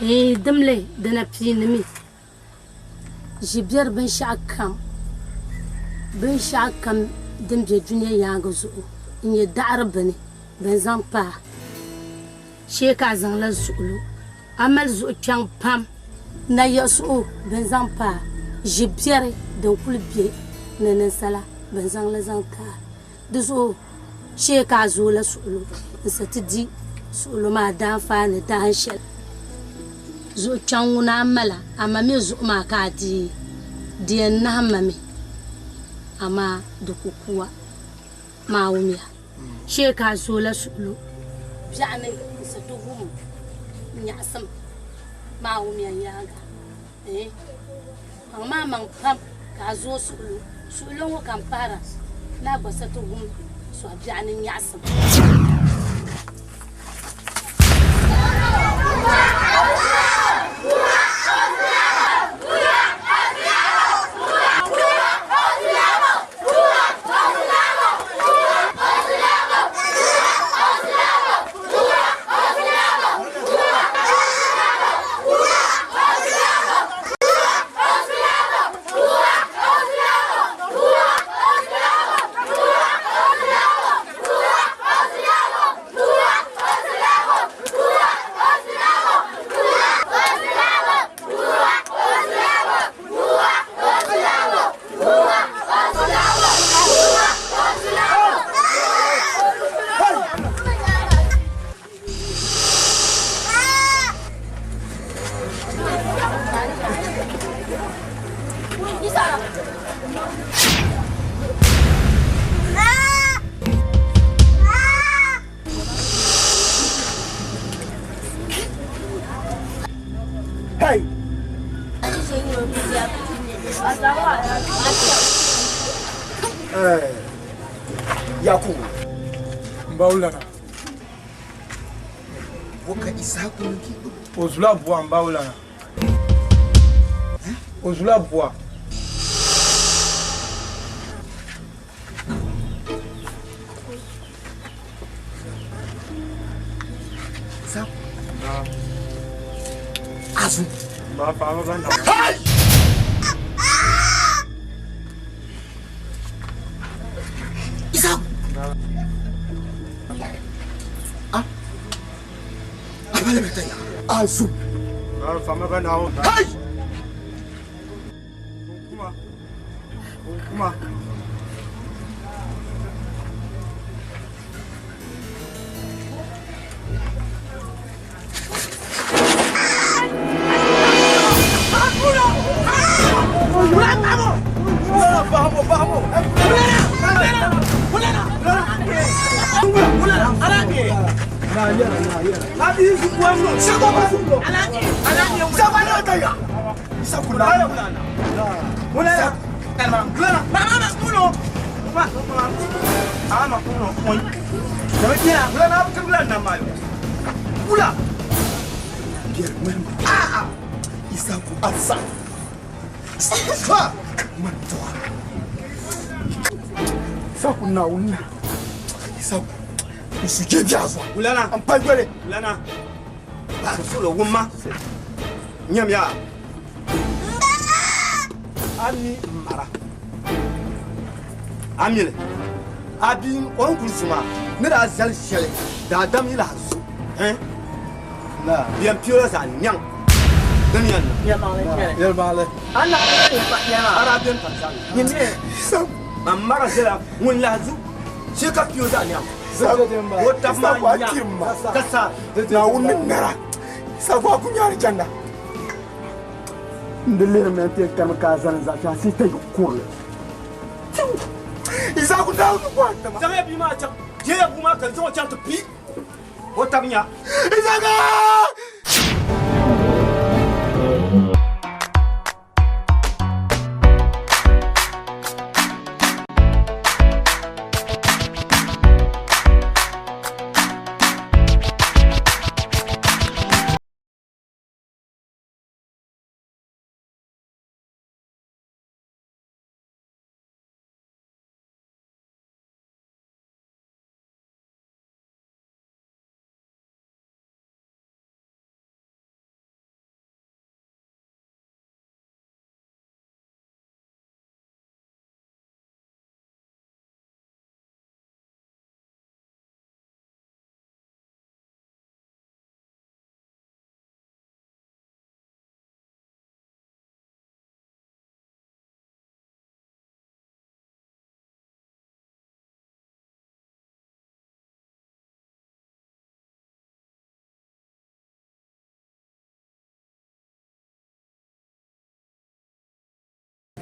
Eeh dimli dina piinimi. Ʒi biɛri binshɛɣu kam, binshɛɣu kam din be dunia yaaŋa zuɣu n-nyɛ daɣiri bini bɛn zaŋ pa a. Shee ka a zaŋla zuɣu lo. A mali zuɣu kpiɔŋ pam. Nayiɣisiɣu bɛn zaŋ pa a. Ʒi biɛri din kul be ni ninsala bɛn zaŋ li zaŋ ti a. Di zuɣu shee ka a zooi la suɣilo n-sa ti di suɣilo maa daanfaani dahin shɛli. Zuɣu kpiɔŋ ŋuna a mala, amaa mi zuɣu maa ka a deei, di yɛn nahim ma mi, amaa di ku ku a. Maa wumya, shee ka a zooi la suɣilo biɛɣuni n-sa ti wum nyaɣisim. Maa wumya yaaŋa. Eeh! Paŋ maa maŋ pam ka a zooi suɣilo. Suɣilo ŋɔ ka m pahira ni a gba sa ti wum sɔhibiɛɣu ni nyaɣisim. Hey! Hey! Yakubu. Mbawulana. Bo ka Isahaku niŋ ka i gbubi o? O zula buɣa Mbawulana. O zula bua. Azu. Ba fa ba na. Hey! Isa. Ah. Abale metaya. Azu. Ba fa ma ba na. Hey! Kuma. Kuma. Isaku na una. Isaku. Usuje biazwa. Ulana. Ampagwele. Ulana. Sulo wumma. Nyam ya. Ami mara. Amile. Abi on kulsuma. Ne da zal shele. Da dam ila zu. Hein? Na. Bien pure za nyang. Damian. Ya male. Ya male. Ana ara bien pa. Nyime. Ma mara zela ngun la zu. Sheka pure za nyang. O tafma nya. Kasa. Na wunni nara. Isaku akunyari janda. Ndele me te kam ka zan za ta si te kurle. Isaku dawo ku kwa. Zama bi ma cha. Je ya kuma kan zo cha to pi. O tabnya. Isaku!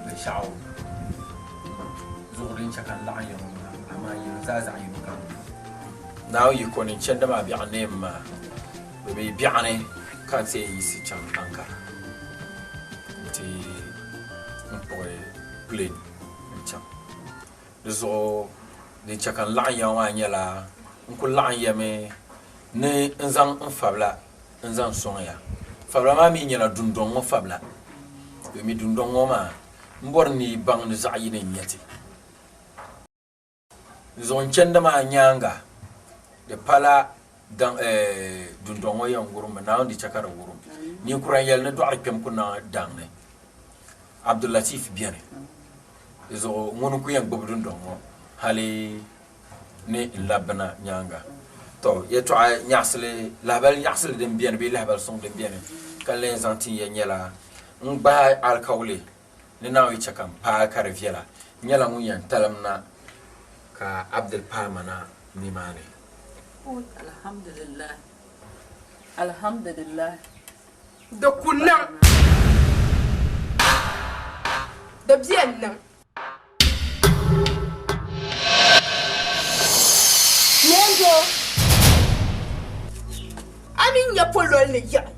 Binshaɣu zuɣu din chɛ ka n laɣam ya ŋɔ maa amaa yino zaa zaɣ yino kam Naawuni yi ko ni n chɛndi maa biɛɣu neem maa bi mi biɛɣuni ka n ti yɛn yiɣisi chaŋ Ankara nti n kpuɣi plane n chaŋ. Di zuɣu din chɛ ka n laɣam ya ŋɔ maa nyɛla n ku laɣam ya mi ni n zaŋ n fabila n zaŋ sɔŋ ya. Fabila maa mi nyɛla dundɔŋ ŋɔ fabila. Domi dundɔŋ ŋɔ maa n bɔri ni yi baŋ ni zaɣ yini n-nyɛ ti. Di zuɣu n chandi maa nyaaŋa di pala daŋ dundɔŋ ŋɔ yɛn wurimmi, Naawuni di chɛ ka di wurim. Ninkura n-yɛli ni dɔɣiri kpɛm ku niŋ daŋ ni. Abdulatif beni. Di zuɣu ŋuni n-ku yɛn gbubi dundɔŋ ŋɔ hali ni n labbina nyaaŋa. To, yɛtɔɣa nyaɣisili, lahibali nyaɣisili din beni bee lahibali suŋ din beni ka n lee zaŋ tin ya nyɛla n gbahi alikauli ni Naawuni yi chɛ ka m paai ka di viɛla, n nyɛla ŋun yɛn talim na ka Abdul paai ma na nimaani. Alhamdulillah. Alhamdulillah. Di ku niŋ. Di bɛn niŋ. Nendo, a mi nya pololi ni yaɣi.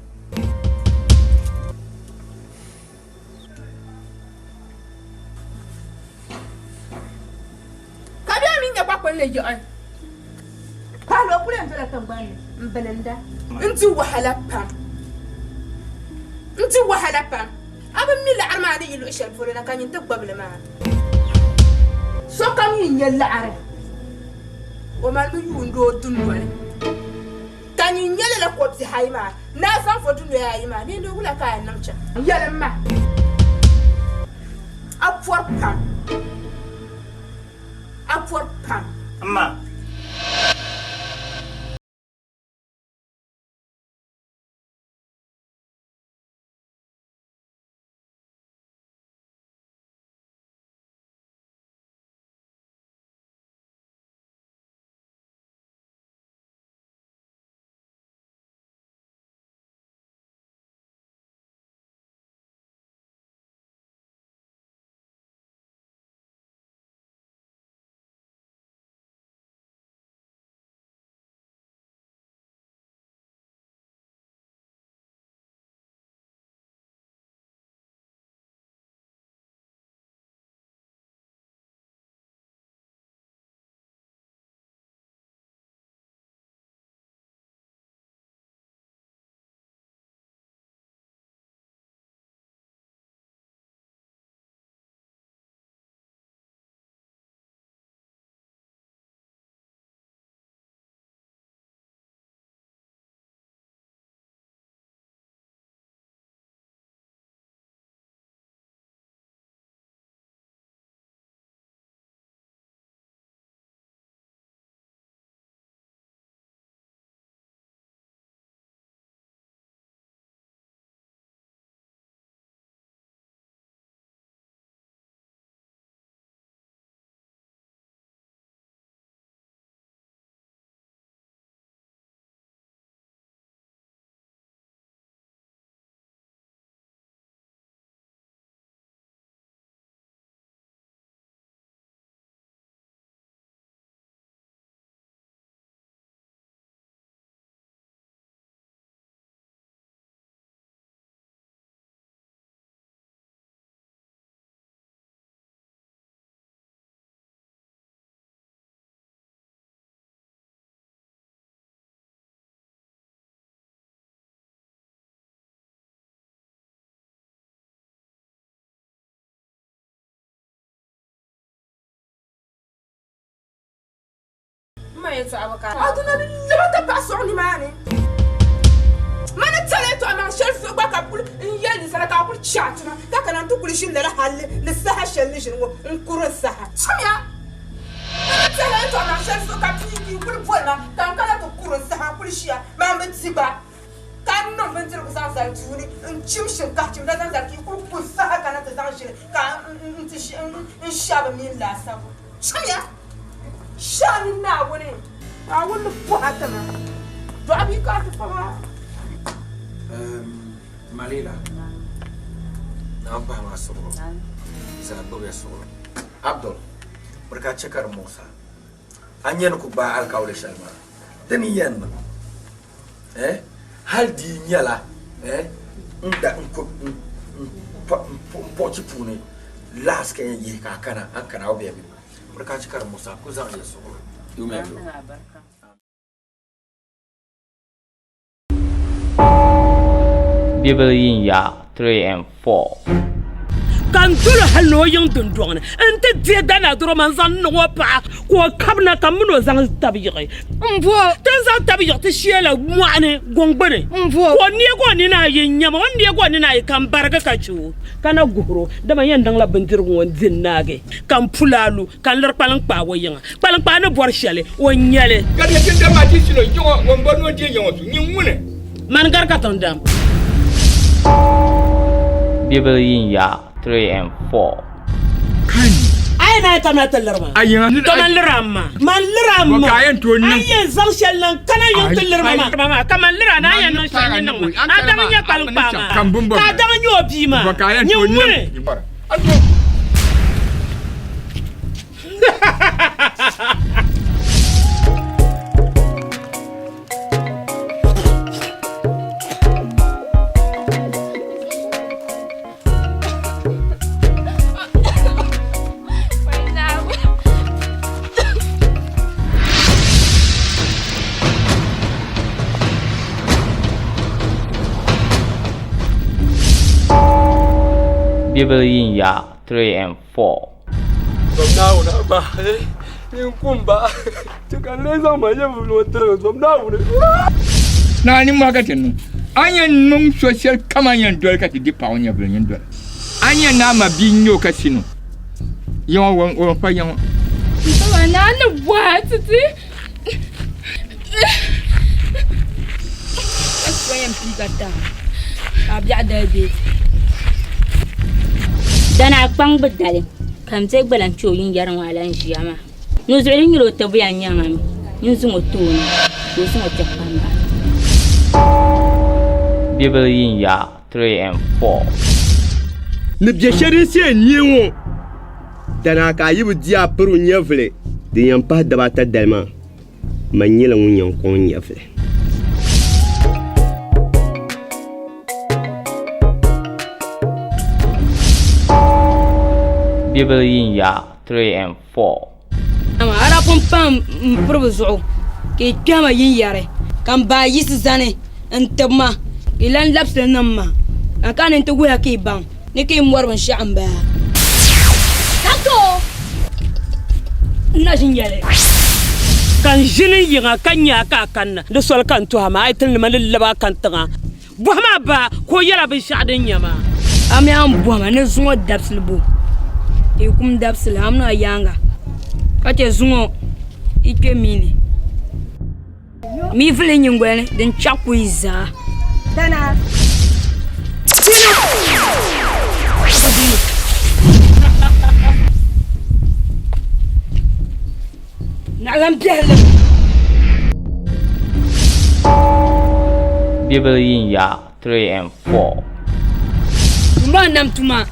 Ka bɛ mi nya kpakpuli ni yiɣi. Paɣila o kuli yɛn dola tiŋgbani ni m-bilinda. N di wahala pam. N di wahala pam. A bi mi laɣiri maa ni yi luɣ shɛli polo na ka nyin ti gbibi li maa. Sokam yi nya laɣiri, o malimi yuund o dunoli, ka nyin nya lala kɔbihi ayi maa, ni a zaŋ vo dunoya ayi maa, nindi wula ka a yɛn niŋ chaŋ? Yɛlim ma, a pɔri pam, a pɔri pam. M ma. Ma yɛltɔɣa bi ka. Aduna ni laba ti paɣa sɔŋ nimaani. Ma ni tɛli yɛltɔɣa maŋ shɛli zuɣu gba ka kuli n yɛli ninsala ka a kuli chɛ a tuma ka kana n-ti kuli ʒini lala halli ni saha shɛli ni ʒini ŋɔ n-kuri n saha. Chamiya! Ma ni tɛli yɛltɔɣa maŋ shɛli zuɣu ka bia bia kuli boli ma ka n kana ti kuri n saha n-kuli ʒiya maa m bi di gba ka n niŋ bindirigu zaŋ zali duu ni n-chim shinkahi chim la zaŋ zali ka yi kuli ku saha kana ti zaŋ ʒili ka n-ti n shɛbi mini laasabu. Chamiya! Shɛli ni Naawuni, Naawuni ni bɔha ti ma, dɔɣi bia ka a ti paɣ a. Malila, Naawuni pahi maa suɣulo, zaa gbubiya suɣulo. Abdul, biri ka a chɛ ka di muɣis a. A nya ni ku gbaai alikauli shɛli maa, di ni yɛn niŋ, eh, hal di yi nyɛla, eh, n da n ku n puɣichi puuni laas ka yɛn yihi ka a kana, a ni kana a bi bɛ bɛ. Biri ka a chɛ ka di muɣis a, ku zaŋ ya suɣulo. Bibil yinya 3 and 4. Ka n dol o hal ni o yiŋ dundɔŋ ni nti deei Danaduro maa n-zaŋ niŋ o paɣa ka o kabina ka m min o zaŋ tab yiɣi. Ti ni zaŋ tab yiɣi ti sheela mɔɣu ni guŋ gbini ka o neeg o nina ayi n-nya ma, o ni neeg o nina ayi ka m barigi ka chɛ o ka na guhir o, dama n yɛn niŋla bindirigu ŋɔ n-di n-naagi ka m pu laalu ka n liri kpaliŋkpaa o yiŋa. Kpaliŋkpaa ni bɔri shɛli, o nya li. Ka di ti dama ti sino yiŋɔ ŋun bɔri ni o deei yiŋɔ su, nyin ŋuni? Mani gari ka tiŋ dam. Bibil yinya 3 and 4. A yi naai kamina ti liri ma. To man liri a ma. Man liri a ma. Ka a yɛn tooi niŋ. A yɛn zaŋ shɛli niŋ kana yiŋ ti liri ma maa. Ka man liri a ni a yɛn niŋ shɛli ni niŋ ma. A daŋ n-nyɛ kpaliŋkpaa maa. Ka a daŋ n-nyɛ o bia maa. Nyin ŋuni? Bibil yin yaa 3 and 4. Zom Naawuni a ba, nyin kum ba, chɛ ka n lee zaŋ ma nyɛvili ŋɔ tiligi zom Naawuni. Naa ni maa ka ti niŋ. A ni yɛn niŋ so shɛli kam a ni yɛn doli ka ti di paɣ o nyɛvili nyin doli. A ni yɛn ni a ma bia n-nya o ka shini o yiŋa o pa yiŋa. Baba, naa ni bɔhi a ti ti. Ka so yɛn pii ka taai ka a biɛɣu dali bee? Danaa kpaŋ bi dali ka n bɛ gba lan kpe o yinyari ŋɔ a lan ʒiya maa. Nuzuɣu din nyɛla o tabuya n-nyaŋ a mi, nyin zaŋ o ti o ni ka o zaŋ o kpɛhi kpamba. Bibil yin yaa 3 and 4. Ni biɛ shɛli din see n-neei ŋɔ, danaa ka a yi bi di a piri o nyɛvili din yɛn pahi daba ata dali maa, man nyɛla ŋun yɛn kɔŋ n nyɛvili. Bibil yin yaa 3 and 4. A daa pun pa m piribu zuɣu ka yi kpɛhi ma yinyari, ka m ba yiɣisi zani n-tib ma, ka yi lan labisi li niŋ ma, ka n kana ni n ti wuhi a ka yi baŋ ni ka yi mɔri binshɛɣu m-bala. N na ʒi n-yɛli. Ka n ʒini n yiŋa ka nya a ka a kanna, di soli ka n tuhi a maa, a yi ti ni ma ni lab a kani tiŋa. Bɔhim a ba ka o yɛl a binshɛɣu din nya maa. A mi a ni bɔhi ma ni zuŋɔ dabisili bo? Yi kum dabisili, a mini a yaaŋa ka chɛ zuŋɔ yi kpe mii ni. Mi vili nyiŋgoli ni din chaɣ ku yi zaa. Naɣilan biɛhili. Bibil yin yaa 3 and 4. Tuma nam tuma.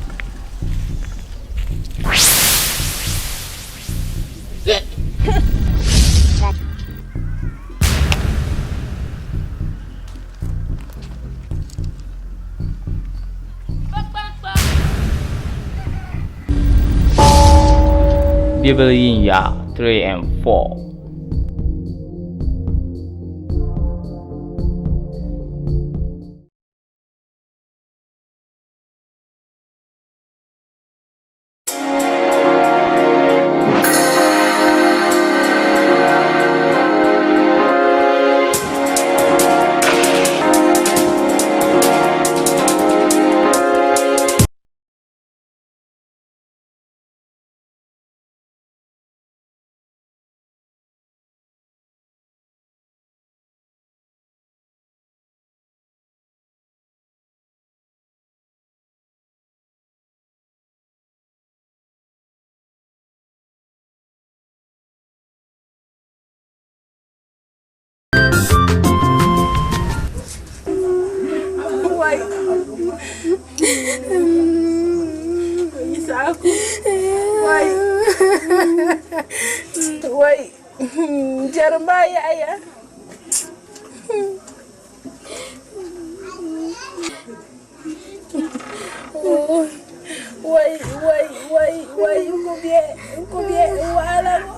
Bibil yin yaa 3 and 4. Wai. Wai. Jeremiah ya. Wai wai wai wai n ku be n ku be wahala ŋɔ.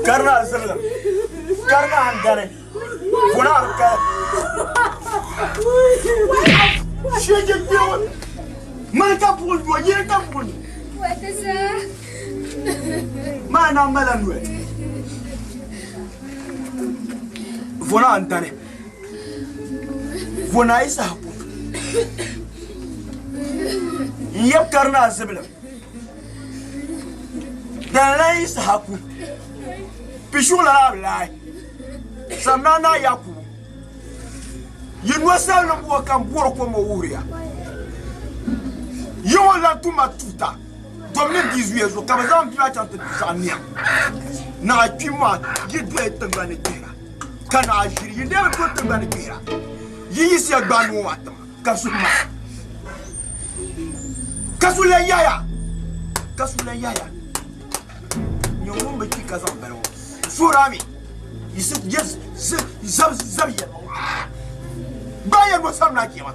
Karina zibilim, karina andani, vuna ka shege gbewa mani ka buɣi yo yili ka buɣi maa na mala noli vuna andani vuna yi saha ku n yɛb karina zibilim Dan lan yi saha ku pishuɣu la bi lahi samna naa Yakubu. Yi no sabilim bua ka m bɔri kom ŋɔ wuhiri ya. Yi ŋɔ lan tum ma tuuta domi ni bia zuya zuɣu ka bɛ zaŋ bia maa chaŋ ti zaɣ niɛm. Naa kpim maa yi doli tiŋgbani ni gbihira, ka naa ʒiri yi lee bi doli tiŋgbani ni gbihira. Yi yiɣisiya gbaai noo maa tiŋa ka suhi ma. Ka so lan yaya, ka so lan yaya. Nyɛ ŋun bi kpi ka zaŋ bali ŋɔ. N suhiri a mi, yiɣisi zab zab yɛlima ŋɔ. Gbaai yɛlima samna kpɛma.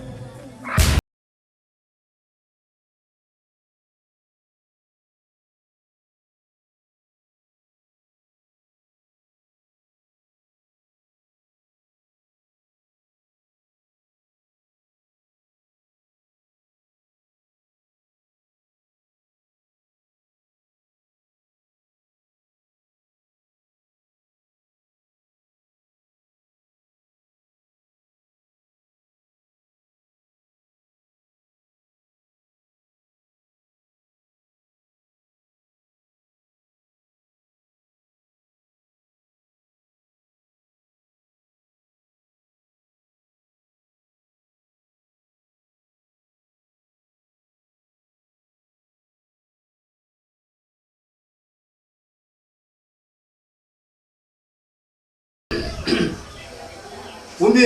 Wumbi.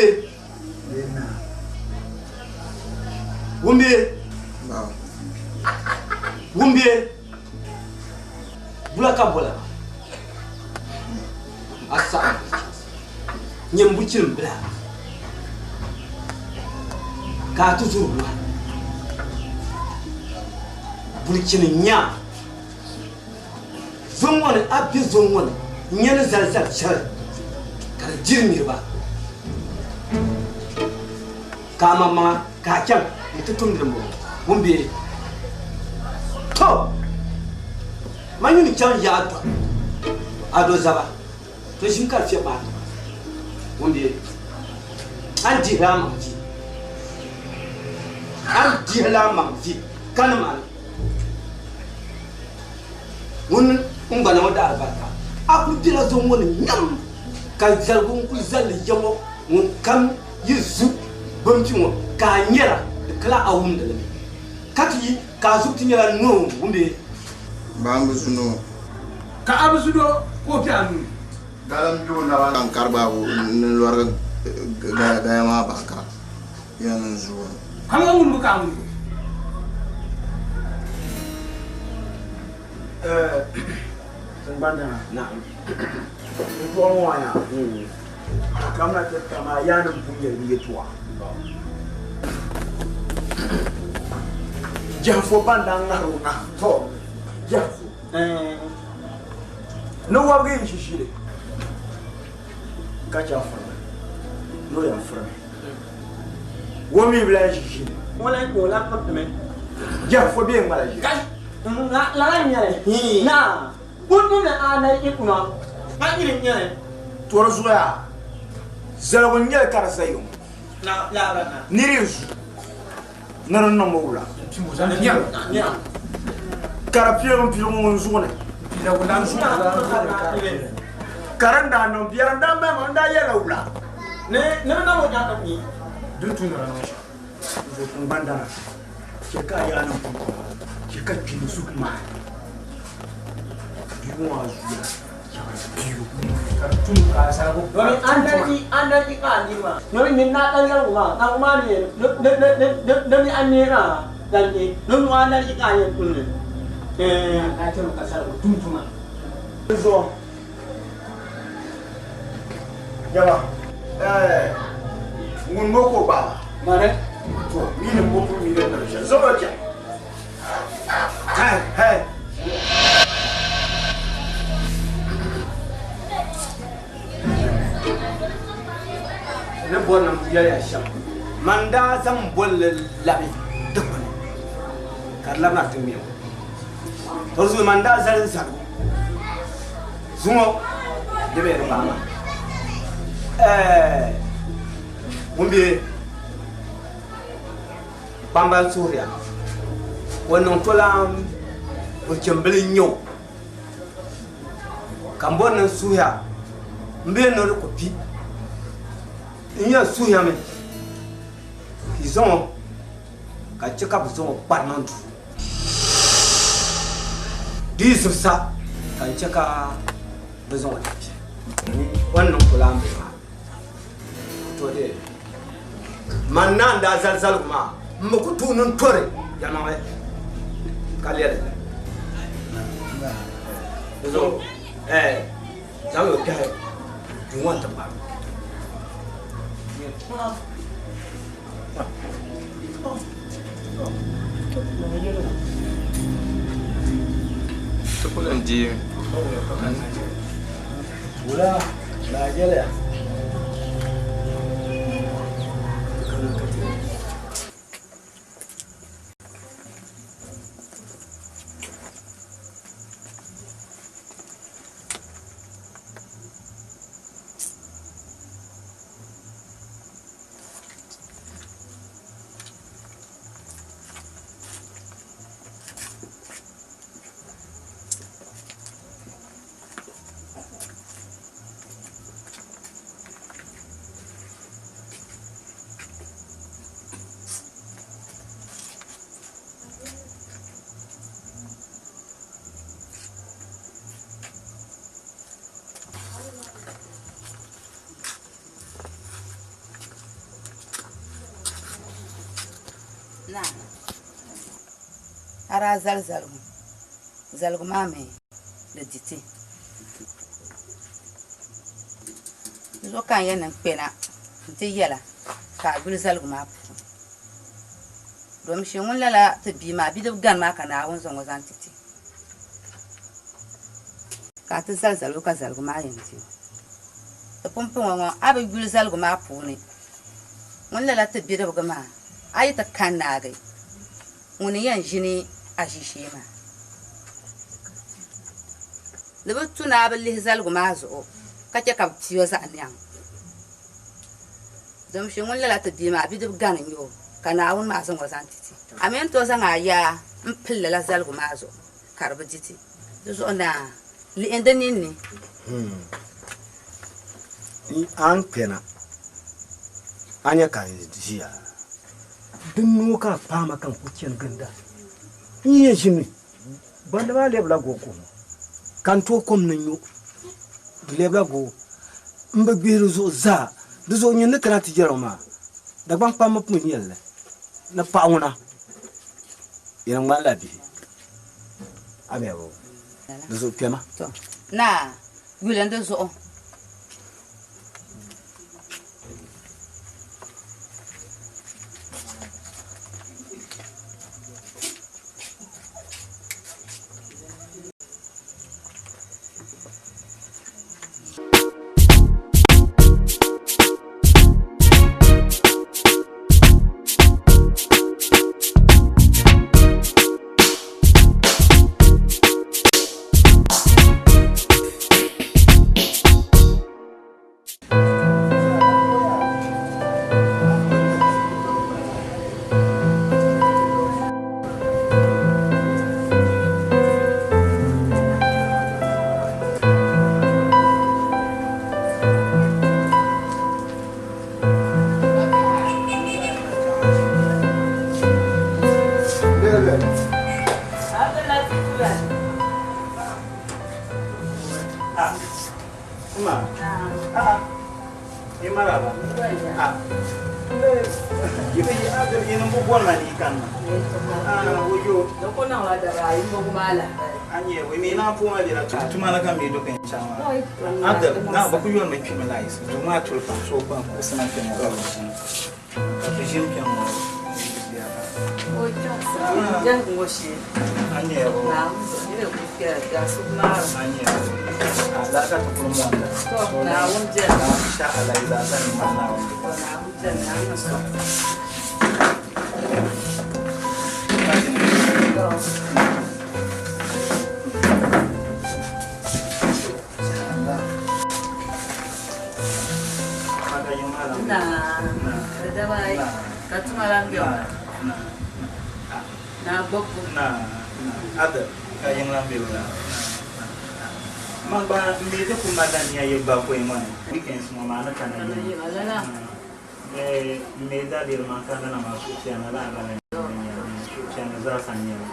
Wumbi. Wumbi. Bula ka bola. A saɣim. Nyɛ buchirim bila. Ka a ti zuri bula. Bulichini nya. Zom ŋɔ ni a be zom ŋɔ ni n-nyɛ ni zali zali shɛli ka di diri niriba, ka a maŋmaŋa ka a chaŋ nti tumdi dimbɔŋɔ wumbee. To, man yi ni chaŋ ya a do zaba, to ʒimi ka di fiɛbi maa tiŋa wumbee. A ni dihila a maŋ vi, a ni dihila a maŋ vi ka ni mani. Ŋun n gbana ŋɔ daari barika, a kul bela zom ŋɔ ni nyam, ka zaligu n-kul zali li ya ŋɔ, ŋun kam yi zu bimpi ŋɔ ka a nyara, di kala a wumdi li mi. Ka ti yi ka a zubu ti nyɛla noo ŋun be. Baa m-bi zu noo. Ka a bi zu noo ka o be a nuu ni. Dalim be o naba ni kari gbaabu ni lɔrigi gaya maa bahi ka yɛn niŋ zuɣu. Hal o wumbu ka a wumbu. Tiŋgbandana, n tɔɣi ŋɔ maa yaa, a kamina ti tam a yaannim pun yɛli bɛ yɛtɔɣa. Jɛhifo ban daa ŋahiri o ŋahibu, tɔ! Jɛhifo, ni wɔbigi yi ʒi ʒili ka chaŋ firimi, ni o yɛn firimi. O mi bi lahi ʒi ʒili. O lahi o lahi piriti mi. Jɛhifo bee ŋmala ʒili. Lala n-nyɛ li. Naa, o ni a na yi kuna, a iri n-nyɛ li. Tɔri zuɣuya, zaligu n-nyɛ li ka di za yiŋ. Nir yi zu ni di niŋ mi wula? Ka di piligim piligu ŋun zuɣu ni. Ka din daa niŋ biɛri n-daa mali ma, n daa yɛlila wula? Din tu ni di niŋ shɛm, n zo tiŋgbandana, chɛ ka a yaannim pumpɔŋɔ chɛ ka kpini suhu maai bia ŋɔ a zuya. Ŋun ŋɔ ka o gbaai ba. To, mi ni bɔbu mi ni niŋ shɛli. Zaŋ o chaŋ. Hey, hey. bɔri ni n yɛli ya shɛm, man daa zaŋ m bolli labi dikpuni ka di labina ti ŋme o. To di zuɣu man daa zali zaligu zuŋɔ di bee di paai maa. Ɛɛ ŋun be kpamba n-suhiriya ka o niŋ tolaan buchimbili n-nyɛ o. Ka m bɔri ni n suhiya m bee ni di ku kpi. N yɛn suhiya mi ka yi zaŋ o ka chɛ ka bɛ zaŋ o kpari niŋ duu. Di yi zibisa ka n chɛ ka bɛ zaŋ o ti kpi. O ni niŋ tolaanbili maa to dee man naa n-daa zali zaligu maa, m mi ku tuui ni n tɔri yɛlimaŋli ka lɛli li. Di zuɣu zaŋ o kpɛhi duu ŋɔ nti kpari o. Ti kuli n deemi. Wula naa yɛliya. A daa zali zaligu, zaligu maa mi di di ti. Di zuɣu ka n yɛn niŋ kpɛna nti yɛla ka a guli zaligu maa puuni. Domishi ŋun lala ti bia maa bidib gani maa ka Naawuni zaŋ o zaŋ ti ti. Ka a ti zali zaligu ka zaligu maa yɛn di o. Ti pumpɔŋɔ ŋɔ a bi yuli zaligu maa puuni ŋun lala ti bidibigi maa a yi ti ka naagi ŋuni yɛn ʒini a ʒiishee maa. Di bi tu ni a bi lihi zaligu maa zuɣu ka chɛ ka bɛ pii o zaɣ nɛŋ. Domshi ŋun lala ti bia maa bidib gani n-nyɛ o, ka Naawuni maa zaŋ o zaŋ ti ti. A mi ni tooi zaŋ a yaa m-pili lala zaligu maa zuɣu ka di bi di ti. Di zuɣu naa, lihim di ninni. A ni kpɛna, a nya ka n ʒiya. Din noo ka a kpaai ma ka n ku chani ginda. N yi yɛn ʒimi, gbandi maa lɛbila goo kom ka n tooi kom ni nyu. Di lɛbila goo. M bi gbihi di zuɣu zaa. Di zuɣu nyin ni kana ti yɛli o maa, Dagbaŋ kpamba pun yɛli li ni paɣ ŋuna yɛn ŋmanila bihi. A mi o? Di zuɣu kpɛma. Naa, yuli n di zuɣu. Abdul naa ni sɔŋ. Naa, di daba ayi ka tuma lan be ŋɔ. Naa gbubbu. Naa, Abdul, ka yiŋ lan be ŋɔ. Man gba m mi di ku mali la nia yi bakɔi ŋɔ ni. Weekends ŋɔ maa ni kana yiŋ. Bee m mi daliri man kanna na maa suhupiɛlli lala n nyɛ li, suhupiɛlli zaasa n nyɛ li.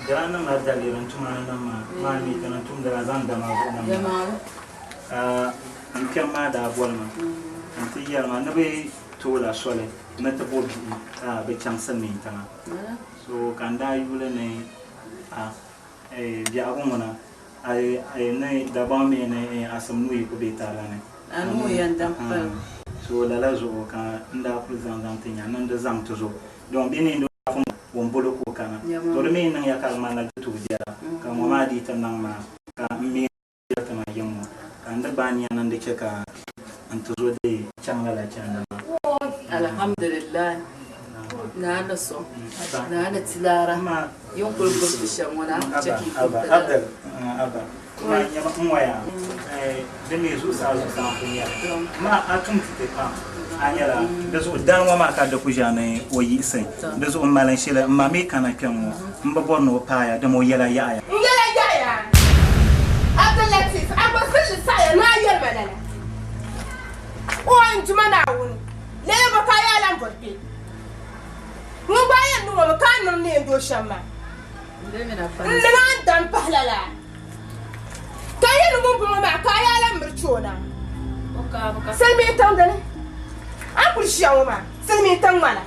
Di daa niŋla daliri n tuma ni niŋ maa, maa mi ti ni tumdila zaŋ dama zuɣu niŋ maa. Ka n kpɛm maa daa boli ma nti yɛli ma ni bɛ tooi la soli ni ti bo bihi ka bɛ chaŋ silimiintiŋa. So ka n daa yuli ni a biɛhigu ŋuna ni Dagbaŋ mi ni Asim nuu yi ku be tarili ni. A nuu yɛn dam pali. So lala zuɣu ka n daa kuli zaŋ zaŋ ti nya ni n di zaŋ ti zo don bɛ ni n ŋun bolo ka o kana. To di mi niŋya ka di ŋmanila di tuhi biɛla ka ŋɔ maa dii ti niŋ maa ka m mi yɛli ti ma yiŋ ŋɔ ka n di gbaai nia ni n di chɛ ka n tizo dii chaŋ lala chandi maa. Alhamdulillah Naa ni sɔŋ Naa ni ti laara yin kuli gbubi ti shɛm ŋɔ naa chɛ ka yi gbubi ti lala. Abdul Abba ma nyɛma n waya di mi zuɣusaa zuɣusaa n kuli nyɛli ma a tum ti ti pam a nyɛla di zuɣu dani ŋɔ maa ka di ku ʒiya ni o yiɣisi di zuɣu n mali n shili n ma mi kana kpɛŋ ŋɔ m bi bɔri ni o paaya dama o yɛla yaɣaya. N yɛla yaɣaya Abdulatif a gba zilli saɣaya ni a yɛli ma lala o n Duuma Naawuni lee bɔ ka a yaa lan bɔri kpe ŋun gba yɛn niŋ o mi ka a niŋ ni yɛn doo shɛm maa n niŋ a ni dam pahi lala ka yɛli ŋun bɔŋɔ maa ka a yaa lan miri che o na silimiin tiŋ dini a ni kuli ʒiya ŋɔ maa silimiin tiŋ ŋmana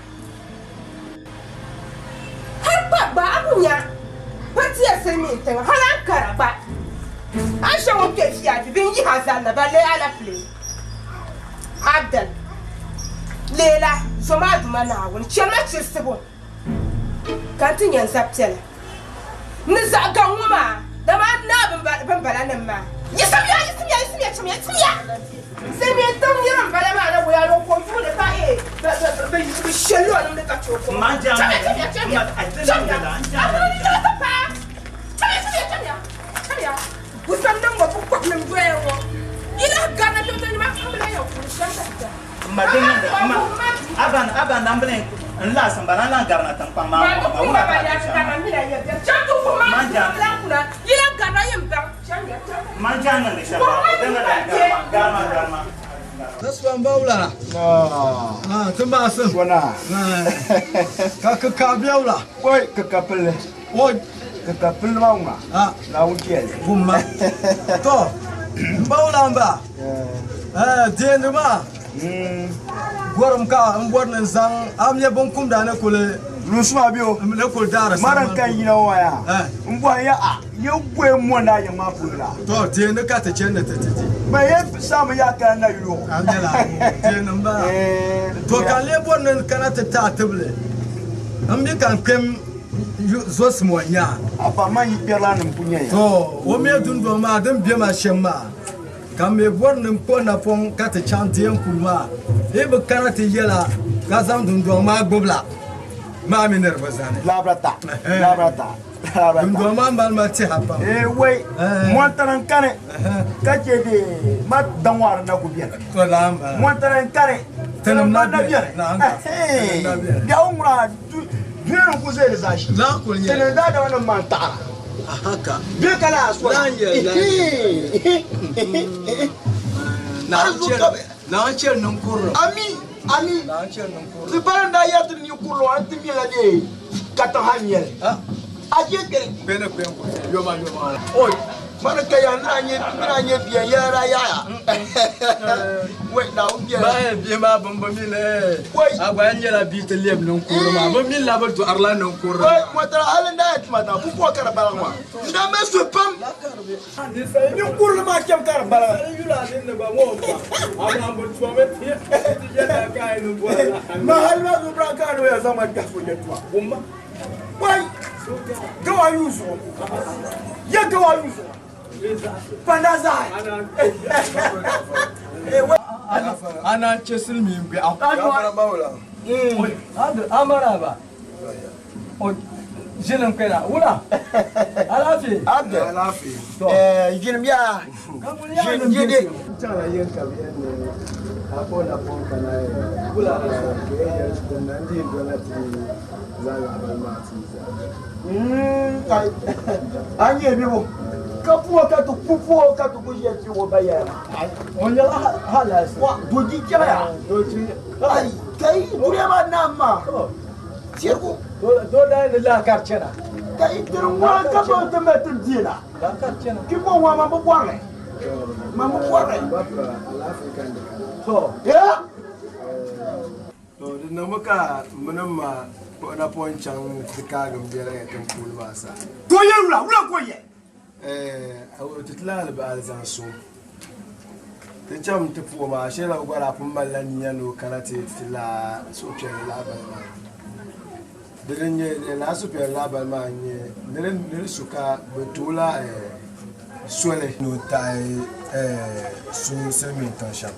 hal kpa gba a ku nya patiya silimiin tiŋ hal Ankara gba a ni ʒe ŋun kpe VIP bɛ ni yihi a zali na balle alapile Abdul Leela zom a Duuma Naawuni chɛli ma chirisibu ka n ti nya n zab piɛla ni zaɣ gaŋ ŋɔ maa, dama a naai bɛmbala nim maa. Yiɣisimiya, yiɣisimiya, yiɣisimiya, chamiya, chamiya! Silimiin tiŋ nira m-bala maa na waya lo ka o yuuni ka bɛ shɛli o nimdi ka chɛ o kom. Chamiya, chamiya, chamiya, chamiya! A kuli ni yiɣisi paai! Chamiya, chamiya, chamiya, chamiya! Busam nim ŋɔ bukɔbinim doya ŋɔ yi lahi garina kpɛŋ ti nima m bi lahi yɛn kuli shɛm ka ti dara. M ma din niŋdi m ma a ban a ban na m-bini n laɣisi m ba na lan garina tiŋkpaŋ maa ŋɔ ma wula ka a ti chaŋ maa. Man jaan niŋdi shɛm maa o din niŋdi garima garima garima. Nasua n ba wula. Ah, ti maɣasim. Ka kikaa bɛ wula. Oi, kika pilli. Oi. Kika pilli maa ŋuna. Naawuni chɛli. Gumma. To, n ba wula n ba. Eh, deeni maa. Gɔrim ka n bɔri ni n zaŋ a mi binkumda ni kuli. Lunsi maa bɛ o. Ni kuli daari Mara n kan yina ŋɔ yaa. N bɔhi ya a ye goyi mɔndi a yiŋ maa puuni la. To deeni ka ti chani ni ti ti di. Bɛ ye saami yaa kana na yuli o. A nyɛla deeni n bala. To ka n lee bɔri ni n kana ti ti a tibili n mi ka n kpɛm zosimɔ nyaa. A ba man yi kpɛrila nim ku nyɛ ya. To o mi dundɔŋ maa din be ma shɛm maa. Ka m mi bɔri ni n kpuɣi napɔŋ ka ti chaŋ deeŋ kuli maa, yi bi kana ti yɛla ka zaŋ dundɔŋ maa gbubi la maa mi ni di bi zani. Dundɔŋ maa mali ma tɛha pam. Ee wei, mɔntana n-kani ka chɛ di ma daŋɔri na ku beni. Mɔntana n-kani, tinim na beni. Biɛhigu ŋuna dunia nim ku zaya di zaashee. Tinim daadama nim maa n-taɣira. Haka. Bɛ ka laa soya. Naawuni chɛri ninkurili. Ami, ami. Ti balim daa yɛri ti ni ninkurili ŋɔ ti mila dee katiŋ ha n-nyɛ li. A je kpɛri. Bɛ ni kpɛŋ ko yoma yoma. Oi, mani ka ya nira nyɛ nira nyɛ bia yɛla daa yaɣaya. Wai, Naawuni biɛla. Maa yɛn bihi maa bɛn bi mi li. Wai. A gba yɛn nyɛla bia ti lɛbi ninkurili maa. Bɛ mi la bɛ dɔɣirila ninkurili. Wai, mɔtara hali n daa yɛn tuma daa pupɔɣu ka di baligi maa. N daa mali suhu pam. Ninkurili maa kpɛm ka di baligi. Ma hali maa zuɣu bira ka ni o yɛn zaŋ ma kpɛhi so yɛltɔɣa. Wumma. Wai, gawa yuui zuɣu. Ya gawa yuui zuɣu. Panda zaa. A naan chɛ silimiin biɛɣu. Amaraba. Ʒini n kpɛna wula. Alaafee. Abdul. Alaafee. Ʒini yaa. Ʒini jide. N chaŋla yen ka bi yɛn ni a kpuɣi napɔŋ kana wula ka yɛn yɛli ti na n dii doli ti zaŋ lahabali maa ti zaa. A nyɛ bibu ka puo ka ti ku puo ka ti ku ʒiya ti o ba yɛla maa. O nyɛla halasi. Wa doji chɛba ya. Doji. Ai kai duniya maa naam maa. Sirigu. Do daa ni laakari chɛna. Kai tiri ŋɔ ka bo ti mɛ ti diina. Laakari chɛna. Ki bo ŋɔ ma bi bɔrili. Ma bi bɔrili. To. Ya. To di niŋmi ka mini ma kpuɣi napɔŋ chaŋ ti kaagi m biɛla ya tiŋ puuni maa sa. Ka o yɛli wula? Wula ka o yɛli? Ti ti lahi bi alizan suŋ. Ti chaŋ ti puhi o maa, ashee la bi gba daa pun malila nia ni o kana ti ti lahi suhupiɛlli lahabali maa. Di din nyɛ lala suhupiɛlli lahabali maa n-nyɛ ni di su ka bɛ ti o la soli ni o tahi so silimiin tiŋ shɛm.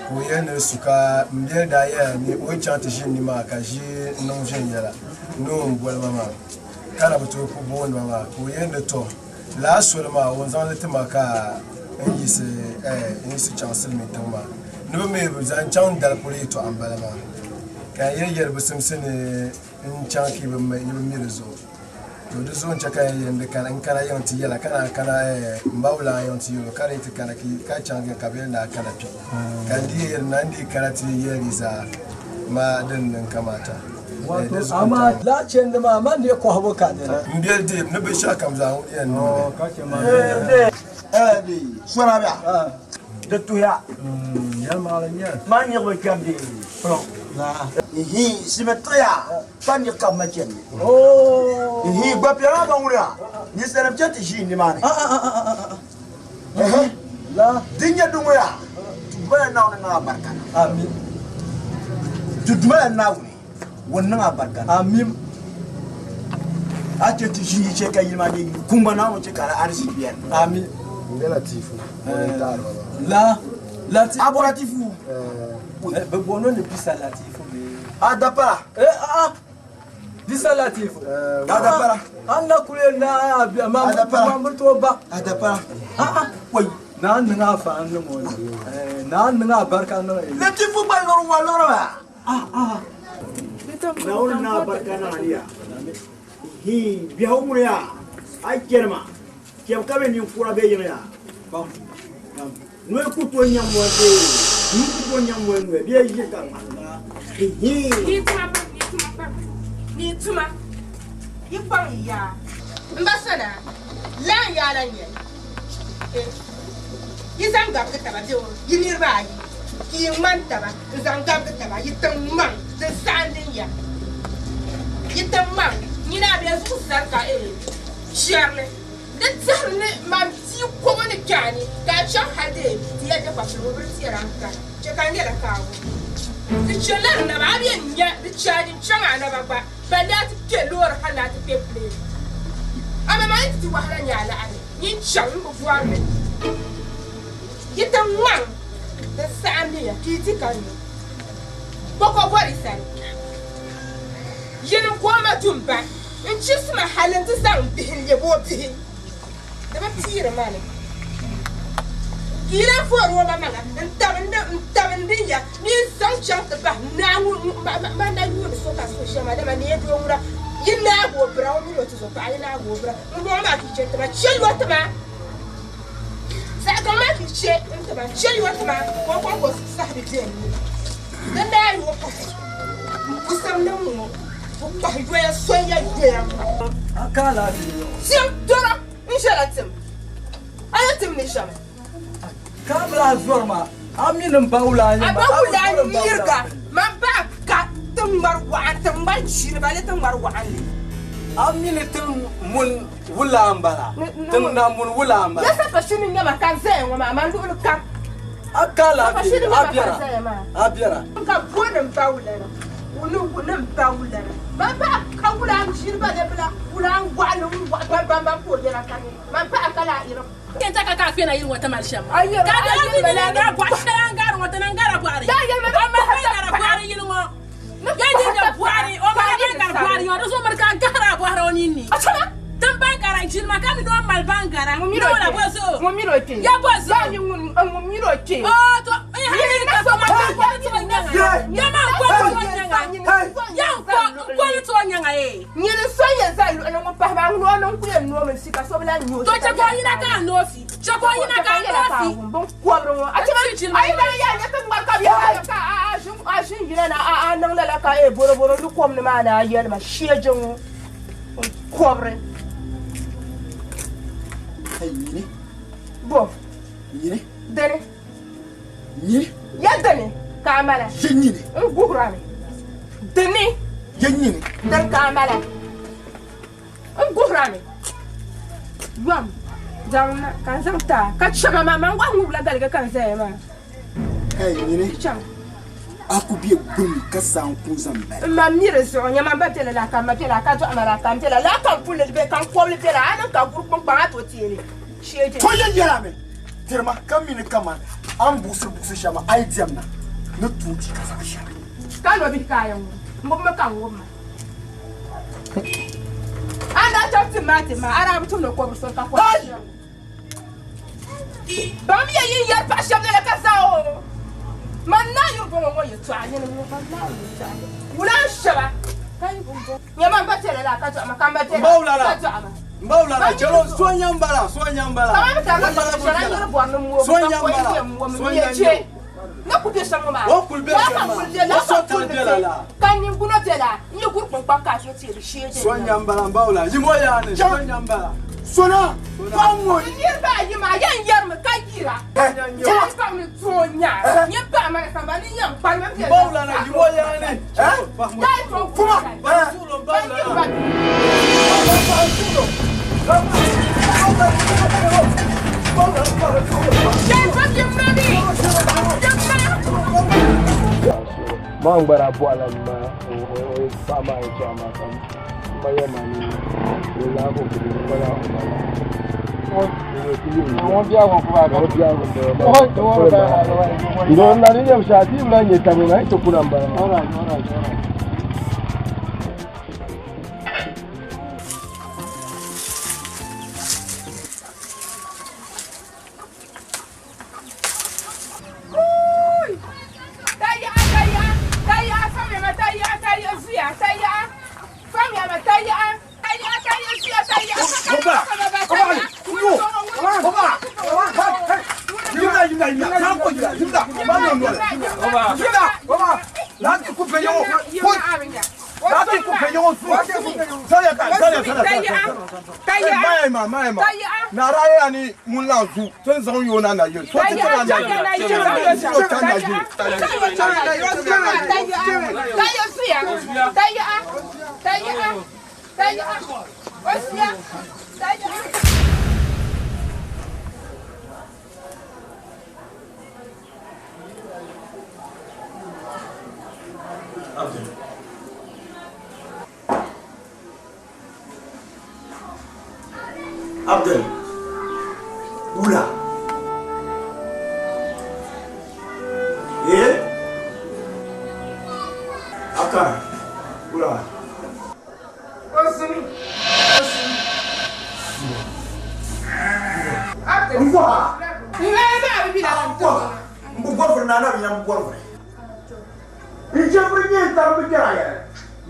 Ka o yɛli ni di su ka m biɛli daa yɛla ni o yi chaŋ ti ʒini nimaa ka ʒi niŋ viɛnyɛla ni o ni boli ma maa ka na bi tooi ku booni ma maa. Ka o yɛli ni tɔ lala soli maa o ni zaŋ li ti ma ka n yiɣisi chaŋ silimiin tiŋ maa ni bɛ mi bi zaŋ chaŋ dali polo yɛtɔɣa m-bala maa. Ka n yɛli yɛli bi simsi ni n chaŋ ka yi bi mi di zuɣu. To di zuɣu n-chɛ ka n yɛli ni n kana yiŋ ti yɛla ka naan kana m ba wula yiŋ ti yɛl o ka di yi ti kana ka chaŋ ka bɛ yɛli ni a kana kpe. Ka n dii yɛli ni a ni dii kana ti yɛli di zaa maa din niŋ kamaata. Wato amaa lala chɛndi maa man dii kɔhibu ka di ni. M biɛli deei ni binshɛɣu kam zaa ŋun yɛn niŋ li. Sɔna bɛ di tuhiya. Yɛlimaŋli n-nyɛ li. Man niriba kpɛm di pɔlɔ. Ihi simi tiɣiya pa ni ka ma chɛni. Ihi gbapiɛla maa ban ŋuniya ninsalinima chɛni ti ʒii nimaani. Din nyɛ din ŋuniya ti Duuma la Naawuni niŋ a barika. Amin. Ti Duuma la Naawuni ŋun niŋ a barika. Amin. A chɛ ti ʒii chɛ ka yili maa nyɛ kuŋgba Naawuni chɛ ka ariziki beni. Amin. N be Latifu ŋun n taɣiri ba maa. La Latifu. A bɔ Latifu. Bɛ booni o ni Bisa Latifu bee? A dapara. Eh, Bisa Latifu. A dapara. An na kuli yɛli ni a bia maa A dapara. maa bi tooi ba. A dapara. Wai. Naa niŋ a faan niŋ o ni. Naa niŋ a barika niŋ o. Latifu gba lɔri wa lɔri maa. Naawuni niŋ a barika niŋ a ni ya. Hi biɛhigu ŋuni ya a chɛri ma chɛbu ka bɛ ninkura bɛ yiŋ ya. Noli ku tooi nyaŋ moli bee nuu ku tooi nyaŋ moli noli bee ʒiri ka ŋmani. Hi. Ni tuma ni tuma yi kpaŋ yi yaa. M ba sani a lan yaa la nyɛli yi zaŋ gabigi taba bee yi niriba ayi ka yi ŋmani taba n-zaŋ gabigi taba yi tiŋ maŋ din saɣindi n ya yi tiŋ maŋ nyina a bɛ zuɣusari ka chɛrili di tɛhiri ni man bia kobo ni kpe a ni ka a chaŋ hal dee ti yɛli ti kpafili o biri tiɛra n-kani chɛ ka n nyɛla kaawu di chɛ la di naba a bɛ nya di chaaji n-chaŋ a naba gba balle a ti kpe loori hal ni a ti kpe plane amaa maa yi ti di wahala nyɛ a laɣiri nyin chaŋ m bi bɔri li yi ti ŋmaŋ di saɣindi ya ka yi di ka nyu kpɔkɔ bɔri sani yini gooma du m-ba n chibisi ma hali nti zaŋ m bihi n-lɛbi o bihi di bi piiri ma ni ka yi lan foori o ba maŋa n-tabindi ya ni n zaŋ chaŋ ti bahi naa ŋun man na yuuni so ka so shɛm dama ni doo ŋuna yi naagi o bira o mini o tizopaɣa yi naagi o bira ŋumbɔŋɔ maa ka yi chɛ n-ti ma chɛli o ti ma zaɣ gaŋ maa ka yi chɛ n-ti ma chɛli o ti ma ka o kɔŋko sahi bi beni di naai o pahi m-pusim ni ŋ-ŋɔ bɛ kpahi yoya soya yoya A ka alaafee yɔ. Tim dɔrɔ n-ʒɛla tim. A ni tim ni shɛm. Ka a bi lahi zɔri ma, a mi ni m ba wula n-nyɛ A ma, ba a bi wula zɔri m ba wula n-yiriga, n-nyɛ man ba ka ti ŋmari waɣan, ti ŋmari ʒiini ba ni ti ŋmari waɣanli. A mi ni tiŋ muni wula m-bala, tiŋ na muni wula m-bala. Ya sapashini n-nyɛ ma ka n zaya ŋɔ maa, man luɣili kam. A ka alaafee Sapashini a n-nyɛ ma ka n biɛra, zaya maa. a biɛra. N ka bo ni m ba wula na, ni n ba wula na. Man ba ka wula n-ʒiini ba ni bila wula n-waɣili n-waɣi bambambam ka o yɛla ka ni man ba ka la irim. Kpɛn ta ka ka kpɛna yili ŋɔ ti mali shɛm. A yɛri Ka a daa yɛri mi la ni bɔɣu shɛli a ni gari ŋɔ ti niŋ gara bɔɣiri. Daa yɛli ma O mali ban gara bɔɣiri yili ŋɔ. Ya jinjam bɔɣiri, o mali ban gara bɔɣiri ŋɔ. Di zuɣu miri ka a gahiri a bɔhiri o ninni. Tin ban gara jilima ka mi ni o mali ban gara. Ŋun miri o Ni wula bɔ zuɣu? Ŋun miri o kpee. Ya bɔ zuɣu? Yaa nyini ŋun ŋun miri o kpee. Oo to, n hali ni ka so ma ka n kɔli ti o nyaŋa. Ya ma n kɔli ti o nyaŋa. Ya n kɔ, n kɔli ti o nyaŋa ee. Nyini so yɛn zali luɣili ŋun pahi maa ŋuni o niŋ ku yɛn noomi n-si ka so bi lahi nyo o To chɛ ka o yina ka a noo fi. Chɛ ka o yina ka a noo fi. Binkɔbiri ŋɔ a chɛ a yi lahi yaa nyɛ ti ŋmari ka bɛ yɛli ka a ʒin yina na a niŋ lala ka boroboro lu kom ni maa ni a yɛli ma sheeji ŋɔ binkɔbiri. Nyini. Bo. Nyini. Dini. Nyini. Ya dini ka a mala. Ye nyini. N guhirami. Dini. Ye nyini. Dini ka a mala. N guhirami. Yom zaŋ na ka n zaŋ ti a ka chɛma maa man wahu ŋubila galigi ka n zaya maa. Hey, nyini. Chaŋ. A ku be gbuni ka saa n-ku zaŋ bali. N ma mi di zuɣu, nyama m ba bela laa ka m ma bela ka dɔɣi ma laa ka m bela laa ka m puli li be ka n kɔbili bela a niŋ ka guri kpunkpaŋ a to teeli sheeje. To yɛn yɛla mi tirima ka mi ni kaman a ni buɣisiri buɣisi shɛm maa a yi diɛm na ni tooi di ka zaɣ shɛli. Ka nɔbihi ka a yɛn ŋub ŋubimi ka n ŋub ma. A ni daa chaŋ tim maa ti ma, a daa bi tumdi kɔbiri soli ka kɔbiri shɛm. Baŋmiya yi ni yɛli paɣ shɛb lala ka zaa o. Man naa yuri bɔŋɔ ŋɔ yɛtɔɣa nyini ŋɔ ka Naawuni yɛtɔɣa wula n shɛba ka yi bɔŋɔ nyɛ man ba bela laa ka dɔɣi ma ka m ba bela ka dɔɣi ma. Mbawulala chelo so nyambala so nyambala. Kamani bi tarila shɛla n yiri bɔri ni ŋɔ So ka nyambala kɔhi yɛn ŋɔ mi so mi yɛ nyambala. chɛ ni ku be shɛm ŋɔ maa. O kuli be Laa shɛm ka maa. kuli be, laa O so ka tali kuli bela be. laa. Ka ningbuna bela n yi guri kpunkpaŋ ka a so teeri shee So nyambala mbawula yimo yaani so nyambala. Sona paɣa ŋɔ. N niriba ayi maa yɛn yɛrimi ka yira. Yɛn paɣa ni tooi nya. Nyɛ paɣa mana samba ni yɛn kpalimi bela. Mbawulala yimo yaani. Yaa tooi Kuma. Ban yiri ba. Maa n gbara bɔɣila ma o paɣa maa yɛltɔɣa maa ka ma yɛli ma ni o lahi o kuli kpala o ma la. Ndo na ni yɛm shɛli ti yi bi lahi nyɛ tabi maa yi ti kuna m-bala maa. Na raya ni ŋun lan zu ti zaŋ yo na na yili so ti ti na na yili so ti na yili. Abdul. Abdul. Wula. Eh? Aka. Wula. Ngwa. Mbu gorfur na na nyam gorfur. Njabri nye tar bi kera ya.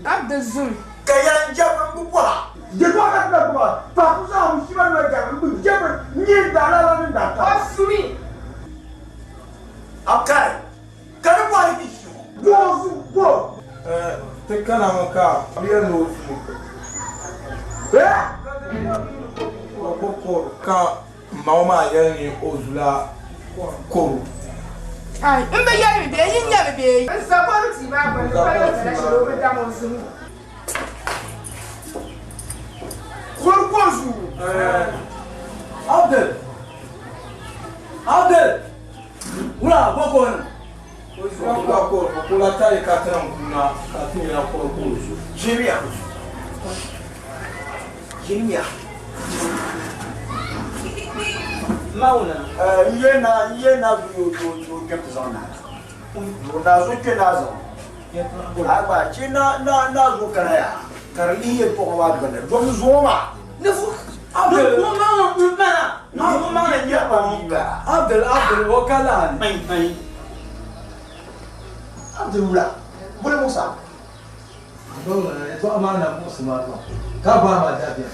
Abdul Zum. Ka ya njabri mbu bwa. De kwa ka ta kwa. Pa ku sa mu shiba na ja mbu njabri nye da la la ni da ta. Osumi. Akai. Ka ni bwa ni shi. Go zu go. Ti kana ŋɔ ka bi yɛli ni o su. Eh? O ko koro ka ma o maa yɛli ni o zula koro. Ai, n bi yɛli mi bee, yin nyɛli bee. N zabɔri tii maa gbuni, di pala zala shɛli o bi dam o zuɣu. Koro ko zu. Abdul. Abdul. Wula bɔ ko ni. O zula koro o ko la taa ye ka tɛnɛ kun na ka ti yɛlɛ koro ko o zu. Jeremia. Jeremia. Mawuna. N ye na n ye na yo yo yo kɛ ti zaŋ na. Naa zo kpe naa zaŋ a gba che na na na zo kana ya ka di lihi yɛltɔɣa maa gbunni dom zuɣu maa Abdul Abdul Abdul o ka laani. Abdul wula boli Musa. Yɛltɔɣa maa na muɣisi ma pam ka gbaai ma dabiɛm.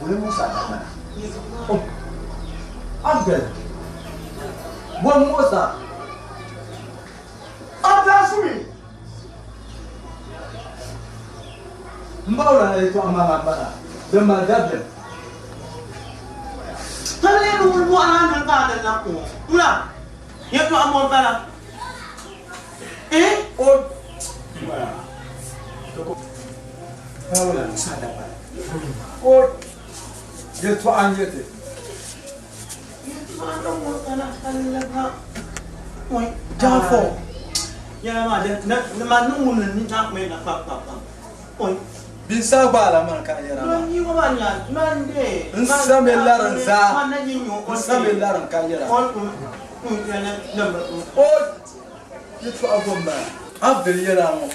Boli Musa na mana. Abdul boli Musa. Abdul Sumi. M ba wula yɛltɔɣa maa maa mana din mali dabiɛm. Tɔli ni wuli mɔɣu na niŋ ka a ni na ko wula yɛltɔɣa mɔ bala. Eh? O O yɛltɔɣa n-nyɛ ti. Yɛltɔɣa n mɔ bala hali Oi, Jafo. Yɛla maa din ma niŋ wumli ni na kpɛ na kpa kpa kpa. Oi. Binsaa gbaala man ka yɛra maa. Man yi ŋɔ maa nya man de. N sami larim zaa. N sami larim ka yɛra. O yɛltɔɣa bom maa. Abdul yɛla ŋɔ.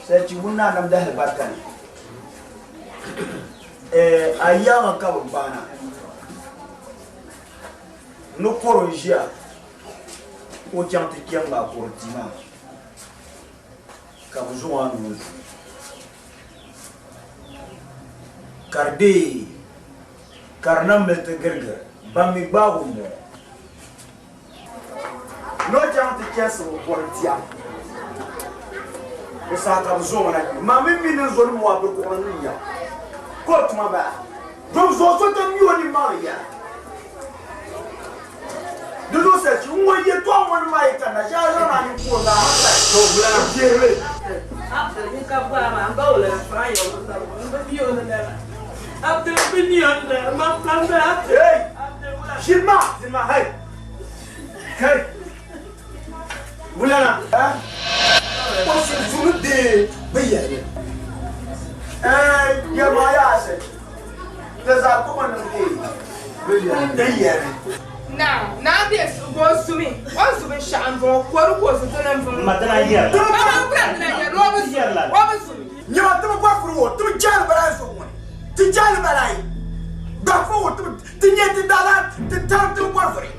Sachi wuna nam dahi barka ni. A yaŋa ka bi baana ni kɔri n ʒiya o chaŋ ti kpɛm maa kɔri tia maa ka bi zaŋ a ni o zu ka di deei ka di na mili ti girigiri ban mi gbaagu n bɔŋɔ ni o chaŋ ti chɛsi bi kɔri tia di saha ka bi zaŋ o na kpɛ maa mi mi ni zoni mɔɣu biri kuɣu ni nya ka o tuma bala dom zuɣu so ti mi o ni maŋli yɛla di zuɣu sachi n ŋɔ yɛltɔɣa ŋɔ ni maa yi kanna shee a zaŋ a nini ku o zaa ha ka o deerili. Abdul ni ka gbaai maa n ba wula faan ya o lala n bi mi o ni lala Abdul bi mi o ni lala man pam bala Abdul. Hey! Shima! Shima, hey! Hey! Wulana! O sunsuuni deei bɛ yɛli. Yɛlima yaa sachi. Di zaa kuma niŋ deei bɛ yɛli. Naa, naa bɛ suhu o zumi, o zu binshɛɣu m-bɔŋɔ, kɔdu ka o zu dini m-bɔŋɔ. Ma dina yɛrila. Ma ma kula dina yɛrila, o bi zumi, o bi zumi. Nyama ti bi gɔri furi o, ti bi jaali balaayi zuɣu ŋɔ ni, ti jaali balaayi gbahi furi o, ti bi ti nyɛ ti daa lahi ti tarim ti bi gɔri furi.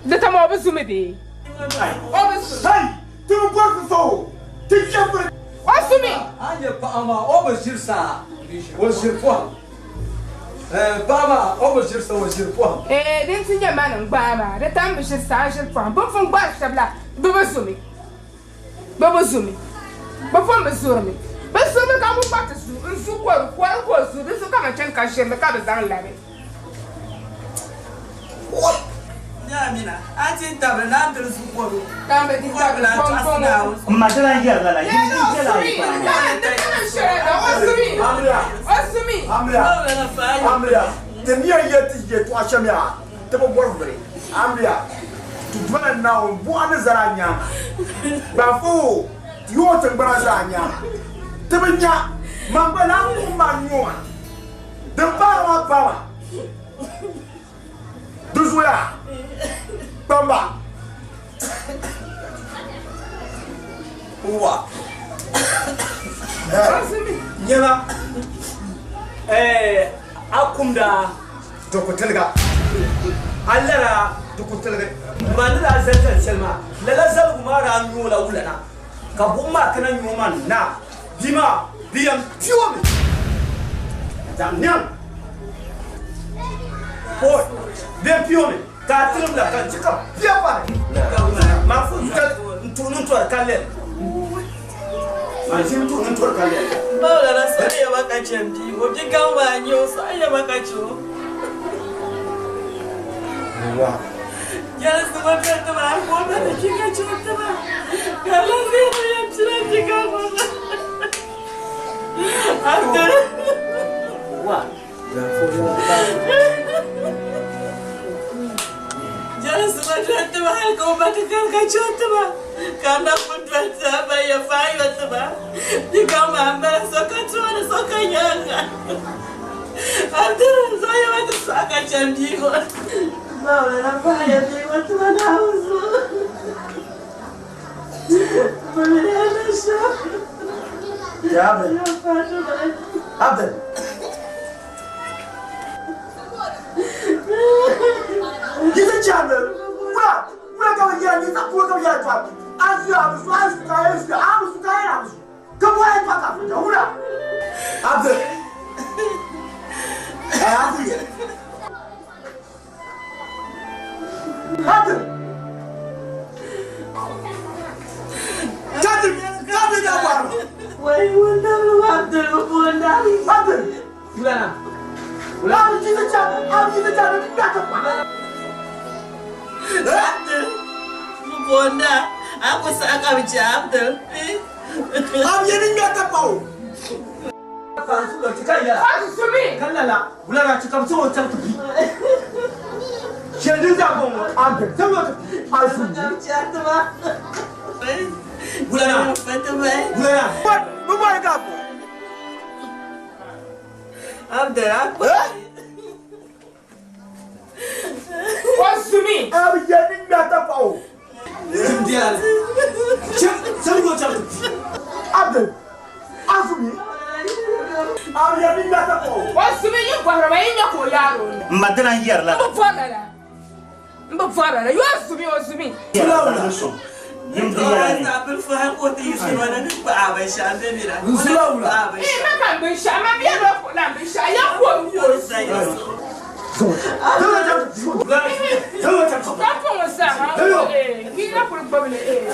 Di tam o bi zumi bee? O bi zumi. Hey! Ti bi gɔri furi fa o, ti chɛ furi. O zumi. A ni nyɛ paɣa maa, o bi ʒiri saa, o ʒiri pɔhim. Paɣa maa, o bi ʒiri saa, o ʒiri pɔhim. Eeh din ti nyɛ mani n-gbaai maa, di tam bi ʒiri saa, n ʒiri pɔhim. Bɛ ni pun gbaari shɛba la, bɛ bi zumi. Bɛ bi zumi. Bɛ pun bi zurimi. Bɛ zurimi ka ŋun gba ti zu n-zu kɔdu, kɔdu ka o zu, di zuɣu ka man chani ka ʒiri li ka bɛ zaŋ labi. Amina, a ti tabili ni a diri zu kɔdu. Ka m bi di tabili pɔmpɔŋɔ. M ma ti lan yɛri lala, yi yi chɛla a yi paɣa maa. Amiliya, Amiliya, Amiliya, ti ni yɛn yɛli ti yɛltɔɣa shɛm yaa, ti bi bɔri vuri. Amiliya, ti doli Naawuni buɣa ni zali a nyaaŋa. Gbaafoo, ti yooi tiŋgbana zaa nyaaŋa. Ti bi nya, man gba lan wuhim ma n nyo maa. Din paari maa paai ma. Di zuɣuya, kpamba. Wa. Nyɛla a kumda dukutiliga a lara dukutiligi ma ni daa zali zali shɛli maa lala zaligu maa daa nyoola wulana ka buɣim maa kana nyoo ma na bia maa bɛ yɛn pi o mi zaŋ niɛm bɛ yɛn pi o mi ka a tirim la ka n chɛ ka bia pari maa Tuɣu ni tɔri ka lɛli. Man ʒini tuɣu ni tɔri ka lɛli. Bawla saɣiya ma ka chɛ m bia ŋɔ, bia gaŋ maa n-nyɛ o, saɣiya ma ka chɛ o. Jɛlinsi ŋɔ bɛ ti maa ka o ba ni kpi ka chɛ o ti ma, ka di lan zaya ni o yɛn pila bia gaŋ ŋɔ maa. Abdul. Jɛlinsi ŋɔ doli ti ma hali ka o ba ti kani ka chɛ o ti ma, ka n na kuli doli ti a ba ya faai yo ti ma. Bia gaŋ maa m-bala, so ka tooni, so ka nyaaŋa. Abdul, zaŋ ya ma ti sɔɣi ka chɛ m bia ŋɔ. Mawulana paɣiya bia ŋɔ ti ma Naawuni zuɣu. Bɛ mini ya ni shɛm. Ya Abdul. Ya Fatima. Abdul. Yi ti chɛ Abdul. Wula, wula ka bɛ yɛra, yi zaɣ kura ka bɛ yɛra tɔha. A zuya, a bi su, a su ka a yɛn suya, a bi su ka a yɛn a bi su. Ka bɔ a yɛn tɔha ka a funta, wula. Abdul. Ɛ Abdul yɛli. Abdul. Abdul, Abdul daa bɔri ma. Wai wundabili wa Abdul bi boondari. Abdul. Wulana. Abdul yi ti chɛ, Abdul yi ti chɛ, di daa ti kpa. Abdul bi boonda, a ku saɣi ka bi chɛ Abdul. Abdul yɛn ni ŋmɛ ka pa o. Abdul, a kpa. O zumi. Abdul yɛn ni ŋmɛ ka pa o. Abdul, Azumi. Abdul yɛn ni ŋmɛ ka pa o. O zumi yi bɔhiri ma yi nya ka o yaari o ni. M ma dina n yɛri la. M bi bɔri lala. M bi bɔri lala. Yo zumi, o zumi. Ee, ma ka n binshɛɣu, ma mi yɛri o kpuɣila n binshɛɣu, ya ka o mi ka o zumi. Ka puŋ o zaa ha, ee, bia na kuli gbubi li, ee.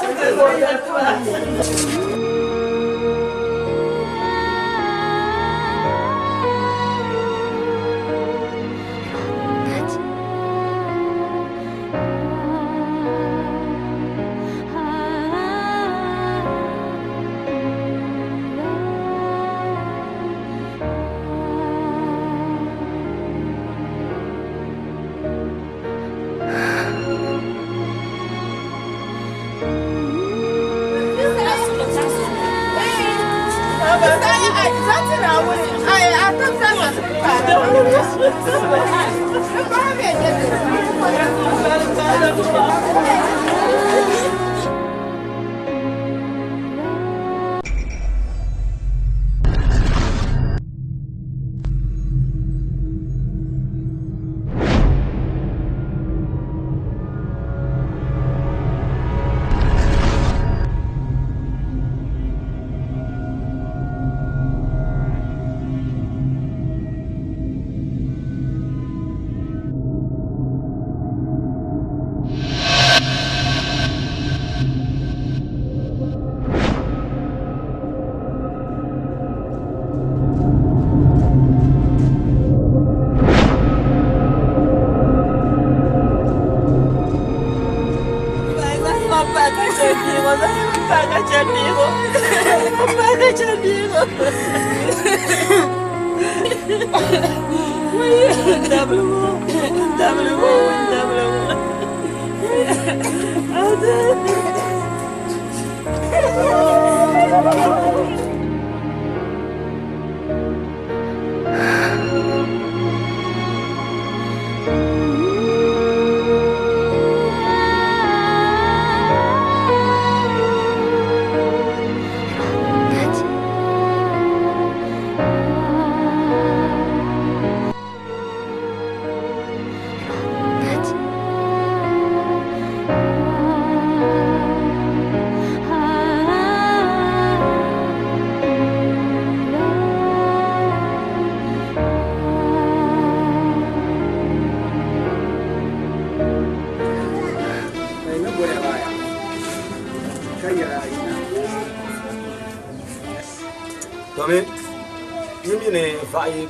Vaɣi yi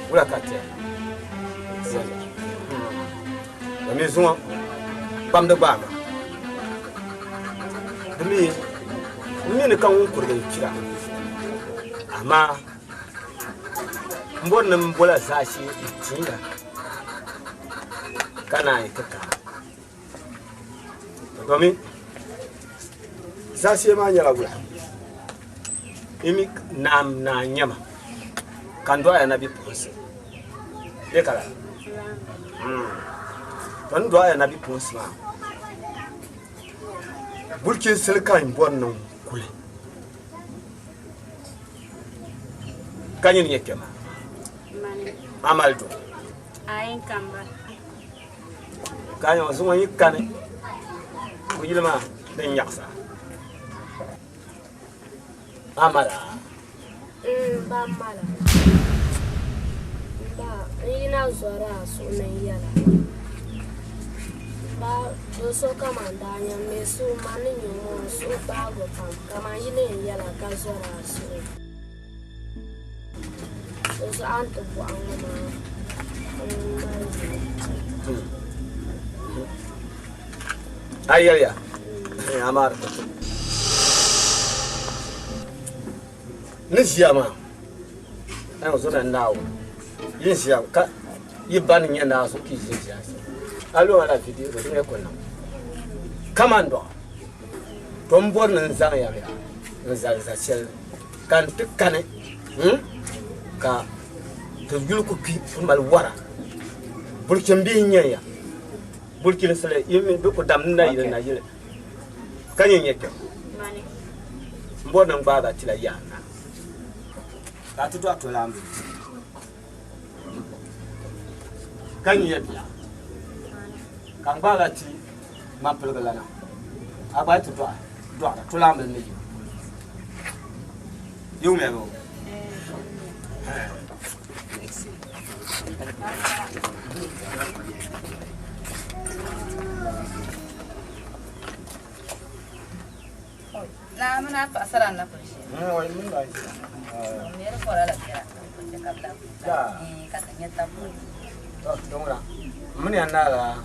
wula ka tɛha domin zuŋɔ kpamdi gbaama di mi n mi ni ka ŋun kurigi n kpira amaa n bɔri ni n bola zaashee n tiiya ka naan yi ti kana domin zaashee maa nyɛla wula imi naam naa nyɛma ka n dɔɣiya na bipuɣinsi bɛ ka la to n dɔɣiya na bipuɣinsi maa bulichinsili ka n bɔri ni n kuli ka nyini nyɛ kpɛma a mali doo ka nyɛ zuŋɔ yi kani kuyili maa din nyaɣasa a mala Ba mala. Ba n yina zɔri a suhu ni n yɛla. Ba do so kaman daa nyɛ m mi suhu ma ni nyɛ ŋɔ n suhu kpaagu pam kaman yi ni yɛn yɛla ka zɔri a suhu. Di zuɣu a ni ti bɔhi ŋɔ maa n mali yɛli. A yɛliya amaa di ku tu ni ʒiya maa a zo na Naawuni yi ʒiya ka yi ba ni nyɛ naa zuɣu ka yi ʒi ʒiya a loma la vidiyo di mi ku niŋ kaman dɔɣu to n bɔri ni n zaŋ ya ya n zali za shɛli ka n ti kani ka ti yuli ku kpi n mali wara bulichimbihi n nyɛ ya bulichinsili yi mi bi ku dam ni nayili nayili ka nyɛ nyɛ kpɛm n bɔri ni n gbaagi a tila yaa na ka a ti dɔɣi tolaambi ka nyɛ ya bia ka n gbaagi a ti ŋmanpiligi lana a gba yi ti dɔɣi dɔɣira tolaambi ni yi yi wumya bɛ Naa mini a paɣasara n na kuli ʒiya. Meri bɔra la biɛla ka ka bi lahi ka ti nyɛ tabi Mini ya naala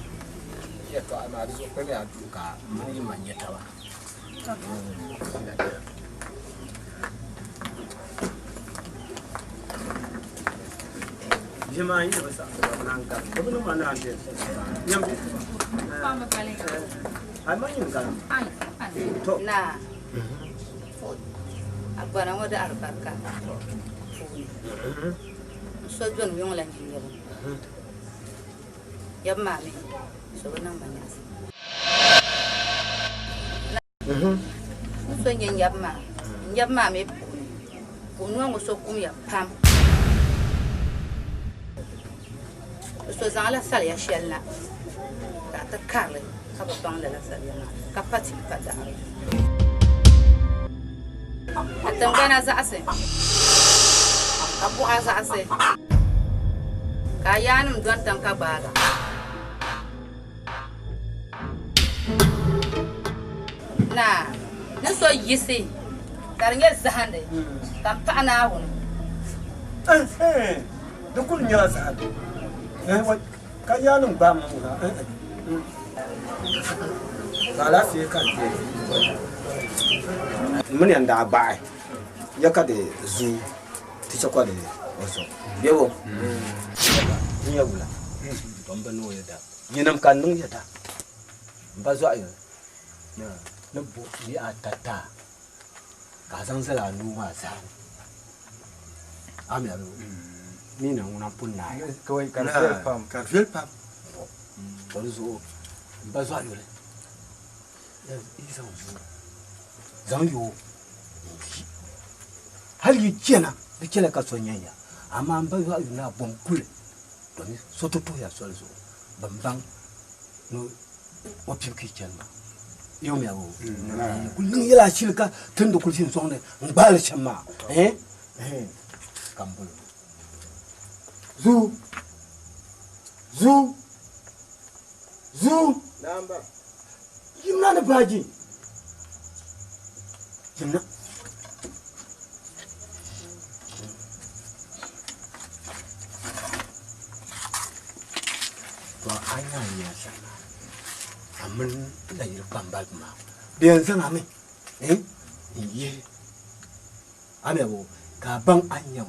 yɛltɔɣa maa di zuɣu kpɛmi a duu ka mini yi ma nyɛ taba. Bia maa yi bi saɣisi ba bi naan gabi bi ni ma naan bɛ nyam bi a ma nyin galim to naa a gbana ŋɔ daɣiri barika puuni n so doni yuŋ la nyin nyabu yab maa mi so bi niŋ ma nyaɣisi N so nyɛ n yab maa, n yab maa mi puuni ka o noo ŋɔ so kumya pam. Bɛ so zaŋla saliya shɛli na ka a ti kari li ka bi baŋ lala saliya maa ka pa tim pa daɣiri zuɣu. Ka tiŋgbana zaɣisi, ka buɣa zaɣisi, ka a yaannim dɔni tiŋ ka gbaag a. Naa ni so yiɣisi ka di nyɛ zahindi ka m paɣi Naawuni. Di kul nyɛla zahindi ka yaanim gbaai ma ŋuna. Ka alaafee ka n deei. M mini ya n-daa gbaai ya ka di zuui ti chɛ ka di o zuɣu bebo n nyɛ wula to m bi niŋ o yɛda. Yinim ka n niŋ yɛda m ba zɔɣuyili ni bo yi a tataa ka a zaŋ zali a nuu maa zaa ni. A mi a mi na ŋuna m-pun naai. Ka di viɛli pam. Ka di viɛli pam. To di zuɣu m ba zɔɣuyili yi zaŋ zuu zaŋ yo n-yi. Hal yi chana di chɛla ka so nyan ya, amaa m ba zɔɣuyili ni a bom kuli domin so ti tuhi ya soli zuɣu bɛn baŋ ni o pibu ka yi chani maa. Yawɛ o kul niŋ yɛla ashili ka tindi kuli ʒini sɔŋdi n-gbaai li shɛm maa ka m bol o, Zuu! Zuu! Zuu! Yimna ni baaji! Yimna! A nya n nya shɛm maa, a mini nayili kpambaliba maa bɛ yɛn zaŋ a mi n-yihi a mi bo ka a baŋ a ni nya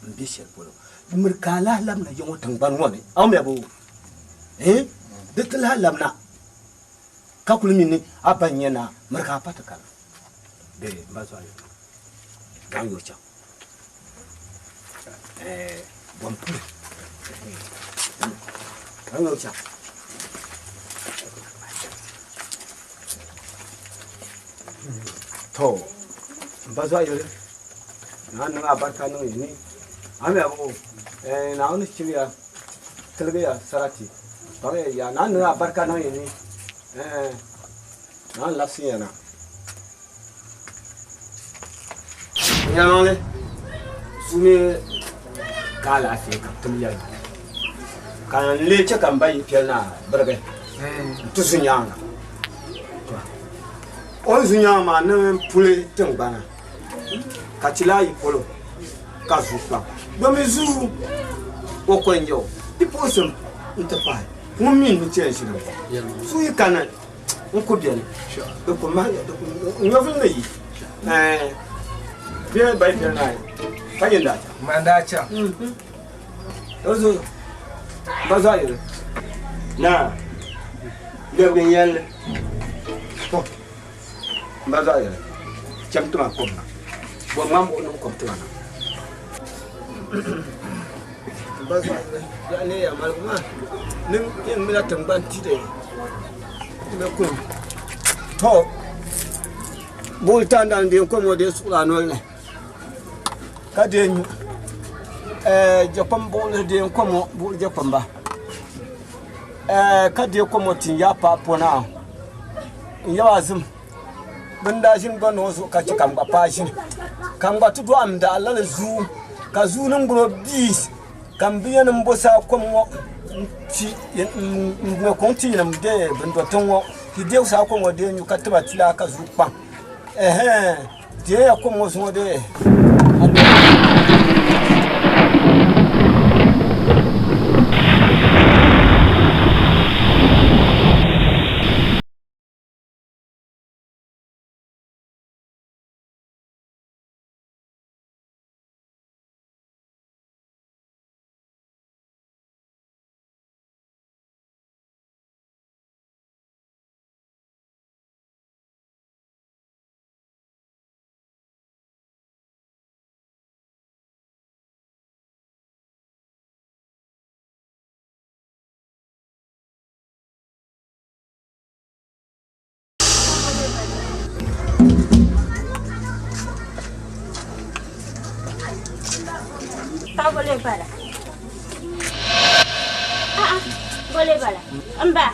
m-be shɛli polo. Miri ka a lahi labina ya ŋɔ tiŋgbani ŋɔ ni, a mi bo di ti lahi labina ka kuli mi ni a ba n-nyɛ naa, miri ka a pa ti kana bee m ba zuɣu zaŋ yo chaŋ. Bom puli zaŋ yo chaŋ. To m ba zuɣu yɛli naa niŋ abarika niŋ yi ni a mi bo Naawuni chiriya tiligiya sarati kpaŋya ya naa niŋ abarika niŋ yi ni naa labisi ya na. Yɛlimaŋli suumi ka alaafee ka tim yɛli ka n lee chɛ ka n ba yi piɛli naa birigi n ti zu nyaanga. O ni zu nyaanga maa ni puli tiŋgbana ka ti lahi yi polo ka zu kpaŋ domi zuu o ko n-nyɛ o bipuɣinsi nti pahi ŋun mi ni ti yɛn ʒini m-bɔŋɔ. Suu yi kana n ku beni di ku mahi n nyɛvuli ni yi bɛ ba yi piɛli naai ka nyini daa chaŋ. Man daa chaŋ. Di zuɣu ba zuɣu yɛli naa lɛbigi n yɛlli. To n ba zuɣu yɛli cham tima kom na bɔ ŋman buɣu niŋ kom tima na. N ba zuɣu yɛli ya ne ya maligu maa niŋ yɛn ŋmila tiŋgbani ti de bɛ kulim. To buɣuli taandani deei kom ŋɔ deei suɣula noli ni ka deei nyu jɛkpam buɣuli deei kom ŋɔ buɣuli jɛkpamba ka deei kom ŋɔ tin yaa paai pɔnaa n yaba zim bɛ ni daa ʒini gba noo zuɣu ka chɛ ka n gba paai ʒini ka n gba ti dɔɣi m daa lala zuu ka zuu niŋgbuna bii ka m bi yɛn n bo saa kom ŋɔ n-ti n ŋme kuŋ ti yinim dee bɛn do tiŋ ŋɔ ti deei saa kom ŋɔ dee nyu ka tiba ti la ka zuu kpaŋ ɛhɛn deeya kom ŋɔ zuŋɔ dee. Paɣa bole bala. A'a bole bala. M ba.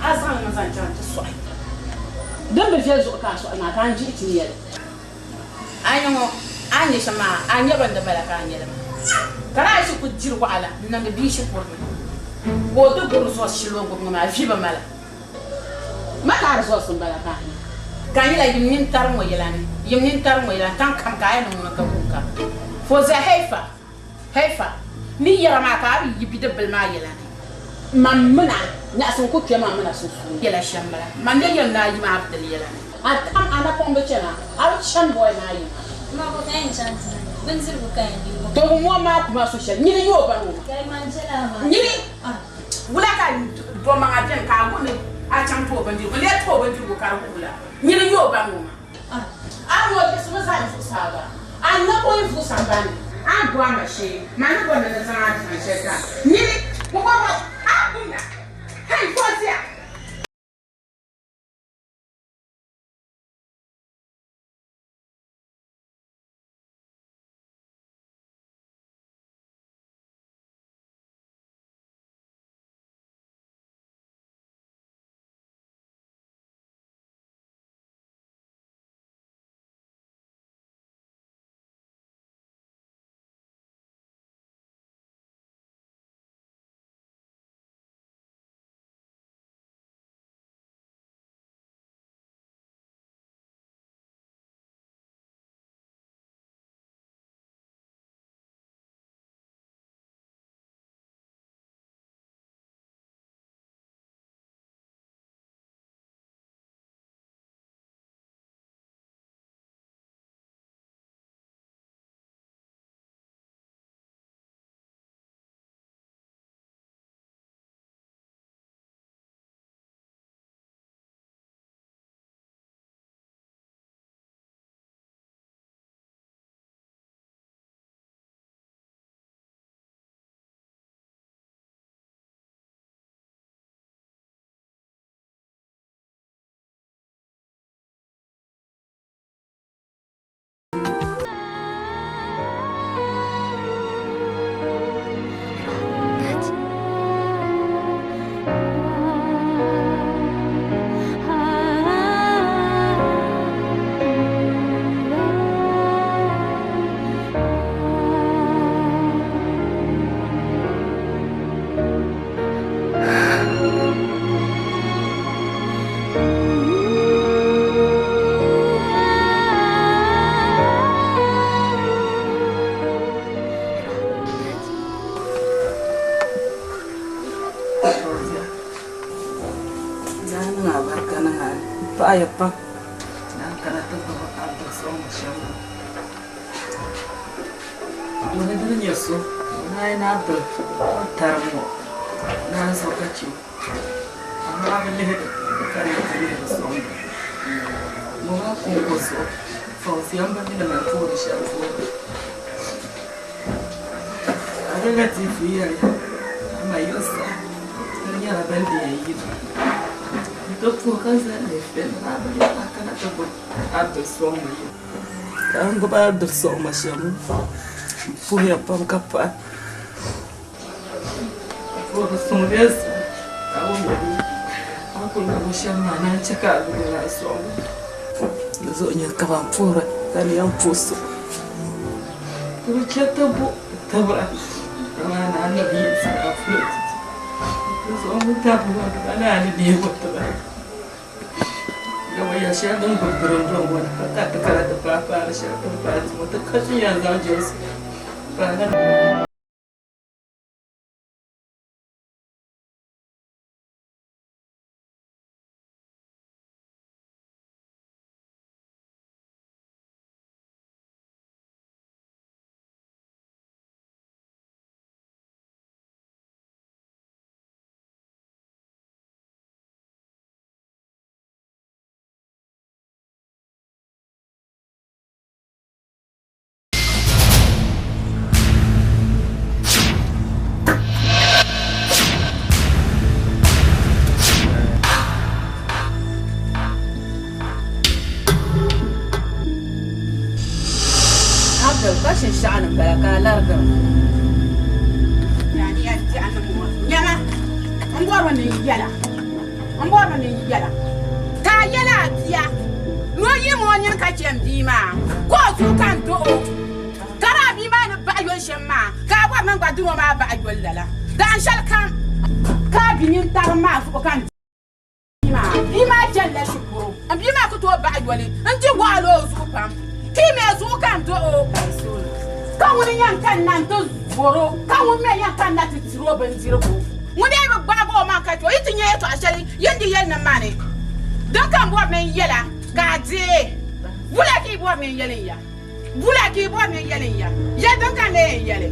A zaŋ li mi zaŋ chaŋ ti sɔɣi. Din bi viɛli zuɣu ka a sɔɣi maa, ka a ni jihi ti ni yɛli. A ni ŋɔ, a ni nya shɛm maa, a nya bini di bala ka a nya li maa. Ka daa yi kul diri wahala n-niŋdi bia shikuru ni, ka o ti guri resource shɛli o ni gbubi ŋɔ maa, vi bi mali. Ma ka a resource m-bala ka a nya. Ka a nyɛla yim nini tari ŋɔ yɛla ni, yim nini tari ŋɔ yɛla ni, tan kam ka a yɛn niŋ ŋuni ka kuŋ ka. Fozia Haifa! Haifa! Ni yɛra maa ka a bi yi bidibbil maa yɛla ni. Man mina, nyaɣisim ku kpe man mina sunsuuni. Yɛla shɛm m-bala. Man lee yɛli ni a yi maa bi dili yɛla ni. A tam a napɔŋ bi chana, a bi chani bɔi maa yiŋa. Ma bo ka yɛn chaŋ ti niŋ? Bindirigu ka yɛn di To ŋun ŋɔ maa kuma so shɛli, nyini n-nyɛ o ba ŋɔ maa. Gali man chɛla a maa. Nyini! Wula ka bɔ maŋa beni ka a wuhi ni a chaŋ ti o bindirigu? Lee ti o bindirigu ka di wuhi wula? Nyini n-nyɛ o ba ŋɔ maa. A ni o yiɣisimi zani zuɣusaa gba, a ni na bɔyi vuui sambani ni. A ni bo a ma shee, man ni bɔri ni ni zaŋ a zaŋ shɛli ti a. Nyini! Bɔbɔbɔ! A kumda! Hei, Fozia! Daa niŋ abarika niŋ a paɣaya pam daa kana ti gbubi Abdul sɔŋ shɛm ŋɔ. Wuni dini nyɛ so ŋun na Abdul o ni tarim ŋɔ naan zuɣu ka che o amaa a bi lihi di ka ni ti lihi di sɔŋdi ŋɔ maa kɔŋko zuɣu Fauziya m ba mini man toori shɛli puuni. Abi Latifu yɛliya, Ama yiɣisa, ti nyɛla ban di yɛn yi n-ti puhi ka zali ni fɛli ni a bi yɛli a kana ti gbubi Abdul sɔŋ ma yim. Ka n gbubi Abdul sɔŋ ma shɛm m puhiya pam ka pahi puhiri suŋ bɛ zaa ka bɛ wuhi a ni kuli gbubi shɛm maa naan chɛ ka a gbubi lala sɔŋ ma. Di zuɣu nyɛ ka ban puhira ka ni yɛn puhi so. Ti bi chɛ ti bo tibira amaa ni anabi Yisa ka puhi ti ti. Di zuɣu n tabi ŋɔ ka ni a ni deegi o tiba. Dama ya shɛli din gbubi birinbirin ŋɔ ni ka ka ti kana ti paai paari shɛli ti ni paai ti ŋɔ ti ka ti yɛn zaŋ Jesu paai na. Abdul, ka shinshɛɣu ni m-bala ka a larigira. Nyama, n bɔrimi ni n yɛla, n bɔrimi ni n yɛla ka a yɛli a bia ni o yim o nini ka chɛ m bia maa ka o zuɣu ka n duh o. Ka daa bia maa ni bahi yoli shɛm maa, ka a bɔri ni n gba duno maa bahi yoli lala. Dahin shɛli kam ka a bi nintariŋ maa zuɣu ka n bia maa. Bia maa chanila shikuru. M bia maa ku tooi bahi yoli n-di waɣila o zuɣu pam. Ka yi mi zuɣu ka n duh o, ka ŋuni yɛn kanna nti vɔr o, ka ŋun mi yɛn kanna ti tir o bindirigu. Ŋun dee bi gbaag o maŋ ka chɛ o yi ti nya yɛtɔɣ shɛli yi ni di yɛlinim maa ni, din ka m bɔri ni n yɛl a ka a deei. Wula ka yi bɔri ni n yɛli n ya? Wula ka yi bɔri ni n yɛli n ya? Yɛli din ka n lee yɛn yɛli.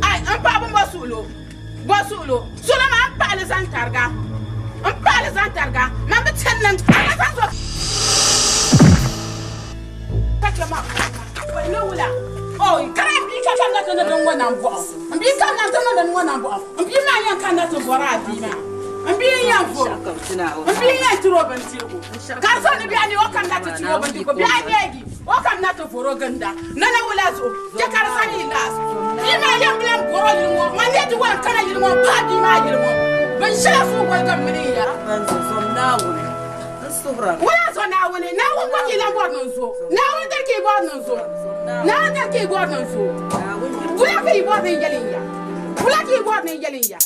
Ai, m paɣiba m-bo suɣilo, bo suɣilo, suɣilo maa m paɣi li zaŋ tariga, m paɣi li zaŋ tariga, man bi chani ni n ka zaŋ zo ka chɛ ma ni wula. Oi, ka m bia ka kanna ti ni din ŋɔ nambɔɣu, m bia kanna ti ni din ŋɔ nambɔɣu, m bia maa yɛn kanna ti vɔri a bia maa, m bia n-yɛn vɔr o, m bia n-yɛn tiri o bindirigu, ka di so ni biɛhi ni o kanna ti tiri o bindirigu, biɛhi neegi. O kamina ti vɔro ginda nana wula zuɣu chɛ ka di zani yi laasi. Bia maa yɛn bi lan bɔr o yili ŋɔ, man lee ti wan kana yili ŋɔ m-pahi bia maa yili ŋɔ. Binshɛla suhu woligim mini n ya. Wula zo Naawuni? Naawuni bɔ ka yi lan bɔri ni n zo? Naawuni dali ka yi bɔri ni n zo? Naawuni dali ka yi bɔri ni n zo? Wula ka yi bɔri ni n yɛli n ya? Wula ka yi bɔri ni n yɛli n ya?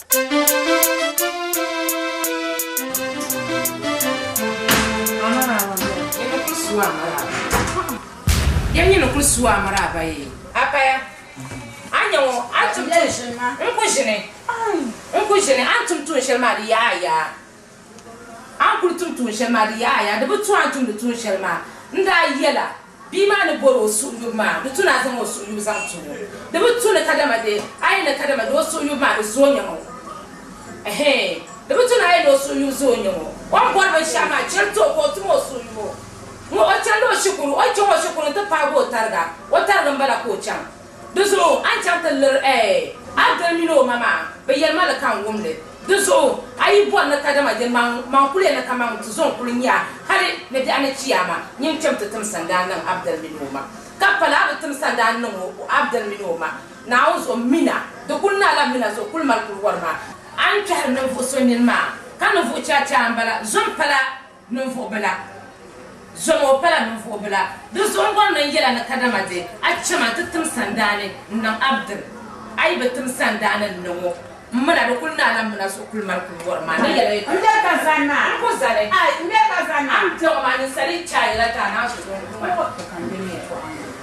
Yɛm nyini kuli su a miri a ba yee. A paya, a nya ŋɔ, a ni tum tuun n ku ʒini, n ku ʒini, a ni tum tuun shɛli maa di yaa a yaa. A ni kuli tum tuun shɛli maa di yaa a yaa, di bi tu a ni tumdi tuun shɛli maa. N daa yɛla bia maa ni bɔri o suhuyubu maa, di tu ni a zaŋ o suhuyubu zaŋ ti o. Di bi tu ni kadama di a yi ni kadama di o suhuyubu maa di zooi nyaŋ o. Ɛhɛin, di bi tu ni a yi ni o suhuyubu zooi nyaŋ o. O ni bɔri binshɛɣu maa, chɛli ti o ka o tum o suhuyubu. Ŋɔ o chanila o shikuru, o ni chaŋ o shikuru nti paagi o tariga, o tariga m-bala ka o chaŋ. Di zuɣu a ni chaŋ ti liri ɛɛ Abdul mini o ma maa, bɛ yɛli ma li ka n wum li. Di zuɣu a yi bɔri ni kadama di maŋ maŋ kuli ya ni kaman ti zo n-kuli nya a hali ni biɛɣu ni chiyaama, nyin kpɛm ti tim sandaa niŋ Abdul mini o ma. Ka pala a bi tim sandaa niŋ o Abdul mini o ma, Naawuni zuɣu mina, di kuli naala mina zuɣu kuli mali kuli wɔri maa. A ni kpɛhiri ninvuɣ so nini maa, ka ninvuɣ chaachaa m-bala, zo m-pala ninvuɣ bila. Zom o pala ninvuɣ bila. Di zuɣu m-bɔri ni n yɛl a ni kadama di a chama nti tim sandaani n-niŋ Abdul. A yi bi tim sandaani n-niŋ o, m min a di kul naala m min a zuɣu kul mali kul wɔri maa ni yɛl a yɛtɔɣa. M be ka zani maa. N ku zani. Ai, m be ka zani maa. A ni bɛ ŋɔ maa, ninsal yi chɛ a yɛla ti a naan zo din ku maa.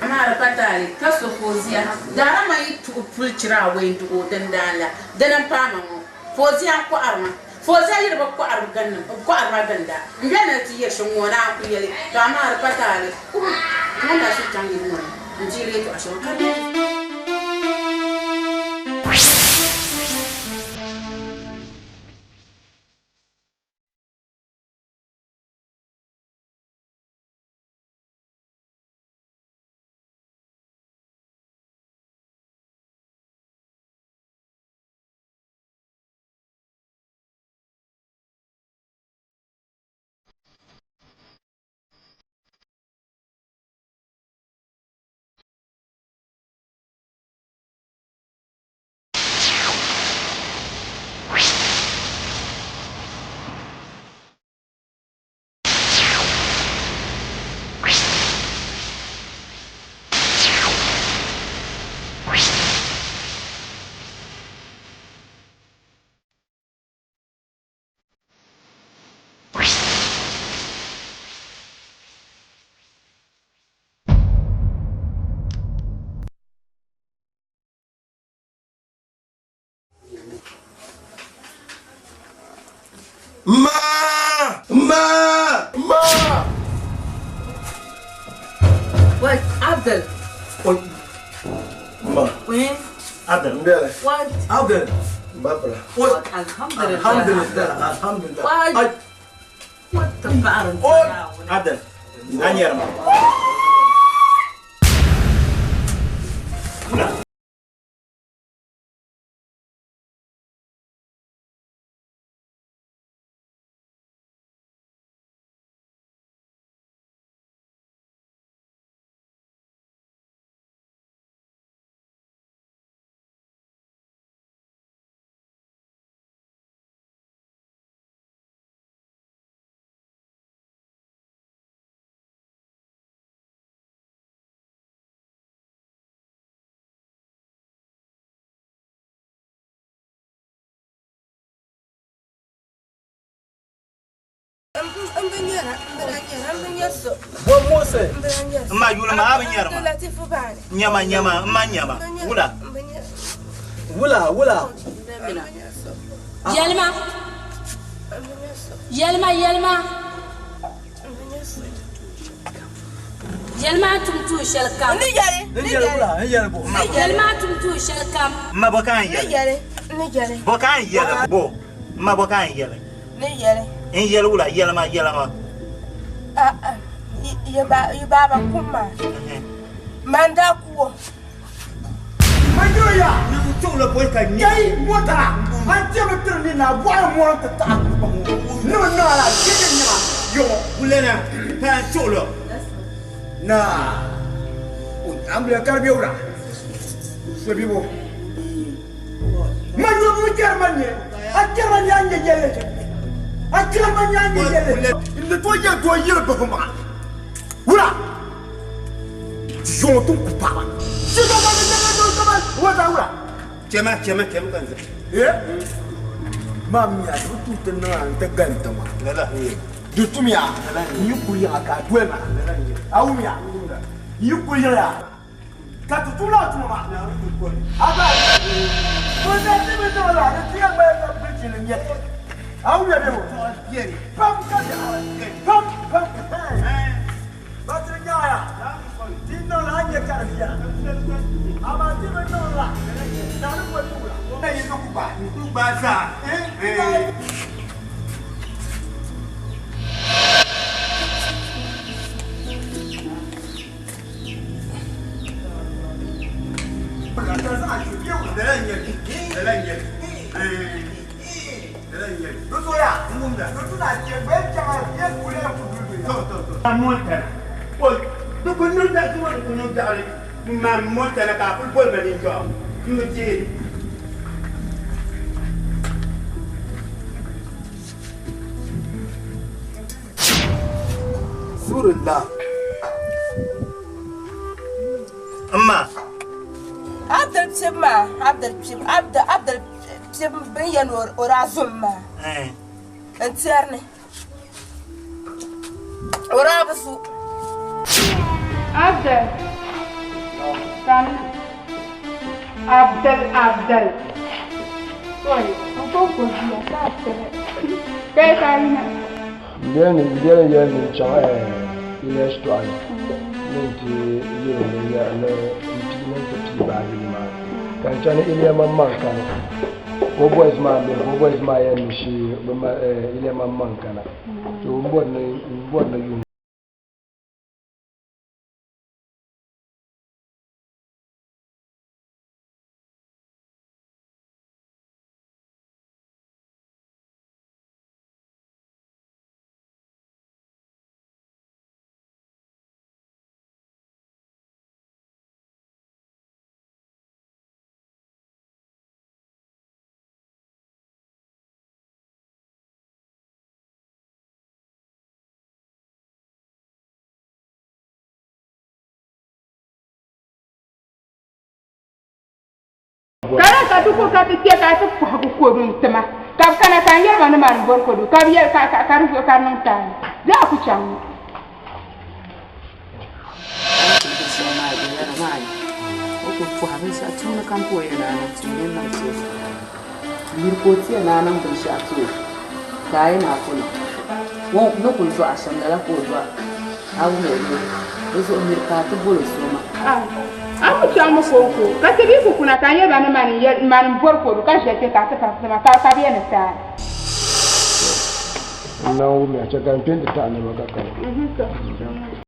Amaa di pa taali ka so Fozia daarima yi tuhi puli chira awɛi n-duh o dindaan la, dini m-paai ma ŋɔ. Fozia n-kɔhiri ma. Fozia yi di bi kɔhiri ginda, kɔhiri ma ginda, m beni ni ti yɛli shɛm ŋɔ naan ku yɛli, tɔ amaa di pa taali. Kubu ŋun daa shiri chaŋ yili ŋɔ ni n-ti yɛli yɛtɔɣ shɛŋa ka bɛ. Ma! Ma! Ma! Wait, Abdul. Ma. Abdul. Mbele. What? Abdul. Babra. What? Alhamdulillah. Alhamdulillah. Alhamdulillah. What? What the Abdul. Anyerma. N bi nyara, n bi lahi nyara, n bi nyari so. Bo muɣisi. N bi lahi nyari so. N ma yuli ma, a bi nyari ma. Abdulatifu Baani. Nyama, nyama, n ma nyama. Wula? Wula, wula. Yɛlima. Yɛlima, yɛlima. Yɛlima a tum tuun shɛli kam. N ni yɛli, n ni yɛli. Wula, n yɛli bo. Yɛlima a tum tuun shɛli kam. N ma bo ka n N ni yɛli. yɛli, n ni yɛli. Bo ka n yɛli bo. N ma bo ka n yɛli. Ni yɛli. N yɛli wula, yɛlima, yɛlima. Yi baaba kum maa. Man daa ku o. Manjoya! Ni n tuɣili bɔi ka nya. Kai mota! An tɛbi tiri ni na bɔɣi mɔri ti taɣi kpa ŋɔ. Ni bi niŋ ala shee nyaŋa yɔŋɔ. Wulana ka n tuɣili. Naa! An bila kari bɛ wula. So bi bo. Manjo bi kɛri man nyɛ. A kɛri man nyɛ a nyɛ yɛlli. A kɛri man nyɛ a nyɛ yɛlli. N di tooi yɛli tooi yiri bihi maa. Wula! Yɔŋɔ tun ku paɣaba. Sika ka ni ka ni ka wata wula. Chɛma chɛma chɛma ka n zaa. Ee maa mi a di tu ti niŋ a n ti gali tiŋa. Di tumiya n yi kuli yaɣa ka a doli ma. A wumiya n yi kuli yaɣa ka ti tum la tuma maa. A ba o na ti bi niŋ la di ti yɛn gbaya ka birichi ni nyɛ. A wumiya bɛ bo. Pam ka pam pam. Ba ti nyaaya ti niŋ la a nyɛ ka di viɛla. Amaa ti bi niŋ la na ni boli wula. Na yi ni ku gbaai. N ku gbaai zaa. Suurila. Mma. Abdul Pib maa, Abdul Pib, Abdul, Abdul Pib bin yɛn o daa zom maa. N tɛri ni o daa bi zu. Abdul, sani. Abdul, Abdul. Sorry, n ko ko zuya ka a tɛri. Kai ka a yina. M beni m beni yɛli ni n chaŋ Iliya shitɔɣu ni ni n ti yɛl o ni ni n pii ni n ti pii baaji nimaani. Ka n chani Iliya maŋmaŋ kani. Ka o boys maa beni ka o boys maa yɛli ni shee bɛ ma Iliya maŋmaŋ kana. So m bɔri ni m bɔri ni yuŋ. Ka ka ti ku ka ti kpe ka ti kɔhigu kodu n-ti ma, ka bɛ kana ka n yɛli ba ni mani m-bɔri kodu, ka bɛ yɛli ka ka di zuɣu ka di niŋ taali. Di a ku chaŋ ŋɔ. O ku pɔhi binshɛɣu tuuni kam ka o yɛn a niŋ ti o yɛn niŋ ti o. Yuri ka o ti yɛn a niŋ binshɛɣu ti o ka a yi na ku niŋ. O ni kuli dɔɣi shɛm lala ka o dɔɣi a wum o yuli. Di zuɣu miri ka a ti bol o so maa. A ku chaŋmi kɔŋko, ka ti bi ku kuna ka n yɛli ba ni mani m-bɔri kodu ka ʒiya kpe ka a ti pahi ti ma ka bɛ yɛn ni taai. N lan wumiya, chɛ ka n kpe nti taɣi nɛma ka kana.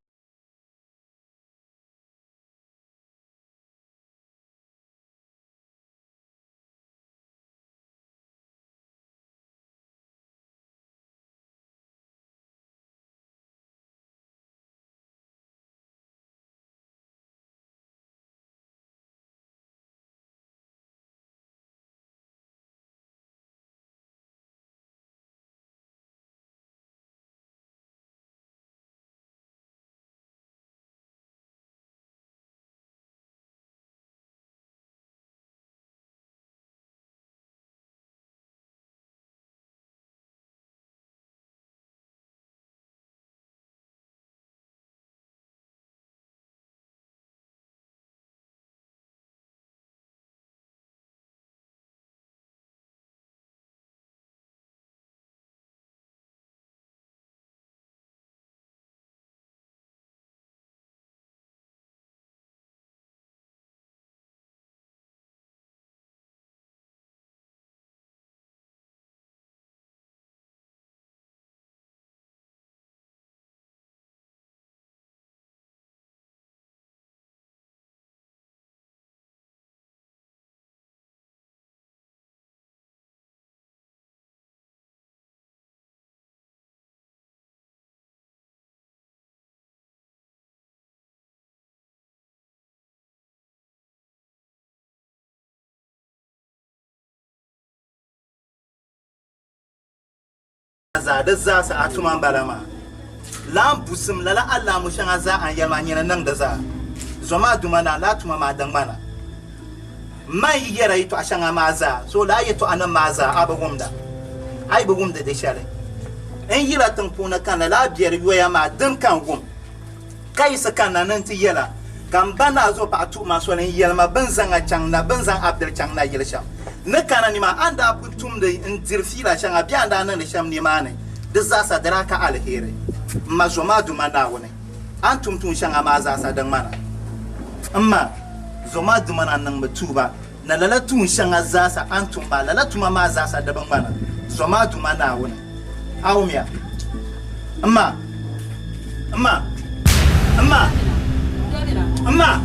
Zaa di zaasa a tuma m-bala maa. Lan busim lala alaamu shɛŋa zaa a ni yɛli maa nyini niŋ di zaa. Zom a Duuma naa lala tuma maa di ŋmana. Man yi yɛra yɛtɔɣ shɛŋa maa zaa, so lala yɛtɔɣanim maa zaa a bi wumda. A yi bi wumdi di shɛli. N yila tiŋ puuni kanna lala biɛri yoya maa din ka n wum, ka yiɣisi kanna ni nti yɛl a, ka m ba naa zo paɣa tuhi ma soli n-yɛli ma bɛ ni zaŋ a chaŋ na, bɛ ni zaŋ Abdul chaŋ nayili shɛm. N ni kana nimaa, a ni daa pun tumdi n-diri fiila shɛŋa bee a ni daa niŋdi shɛm nimaani, di zaasa di daa ka aliheri. M ma zo ma Duuma Naawuni, a ni tum tuun shɛŋa maa zaasa di ŋmana. M ma zo ma Duuma na niŋmi tuuba ni lala tuun shɛŋa zaasa a ni tum maa, lala tuma maa zaasa di bi ŋmana. Zo ma Duuma Naawuni. A wumya? M ma! M ma! M ma! M ma!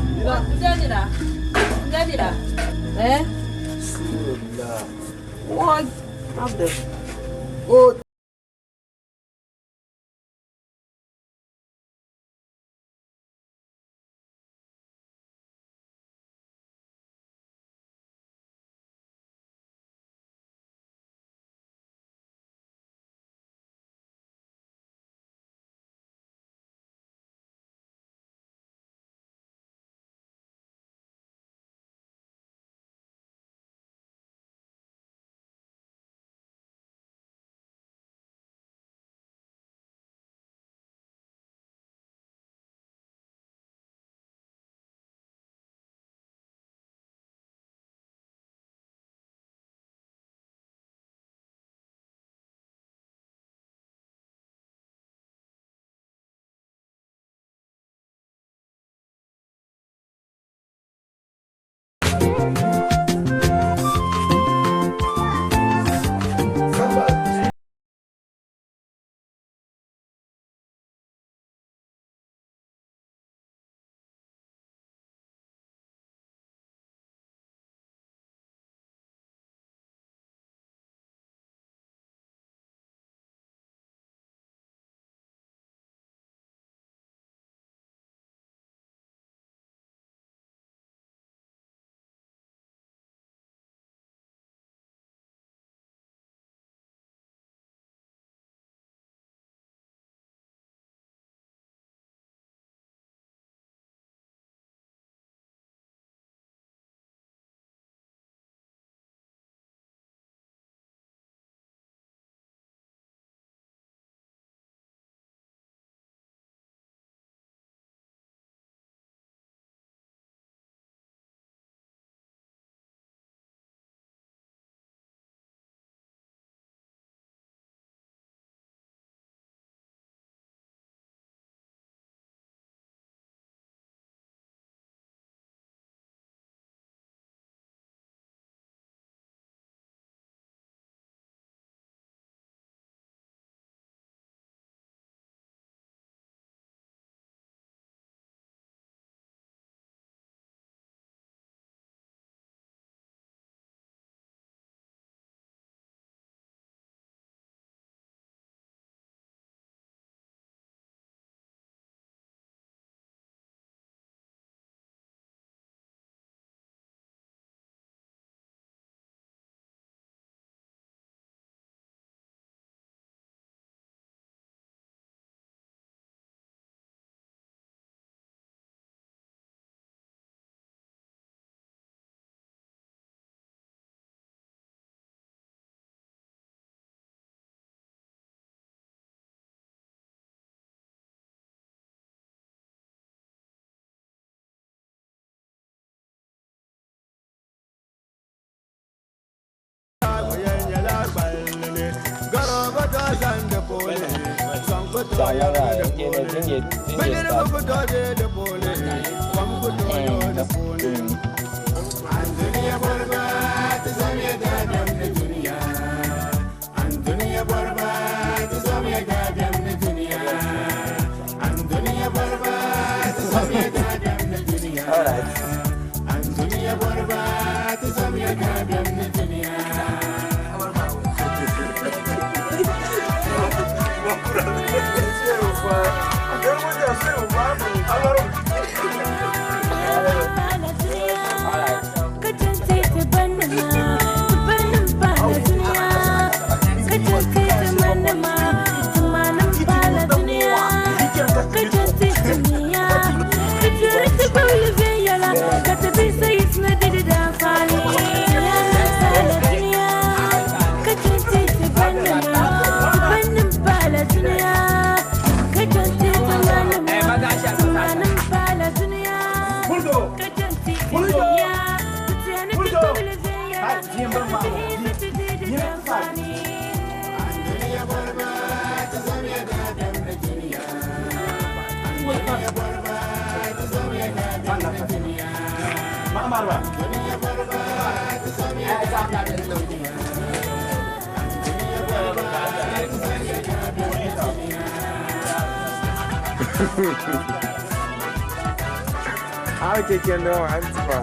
Aw keke no an tufa.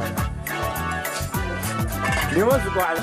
Ne wasu ko al.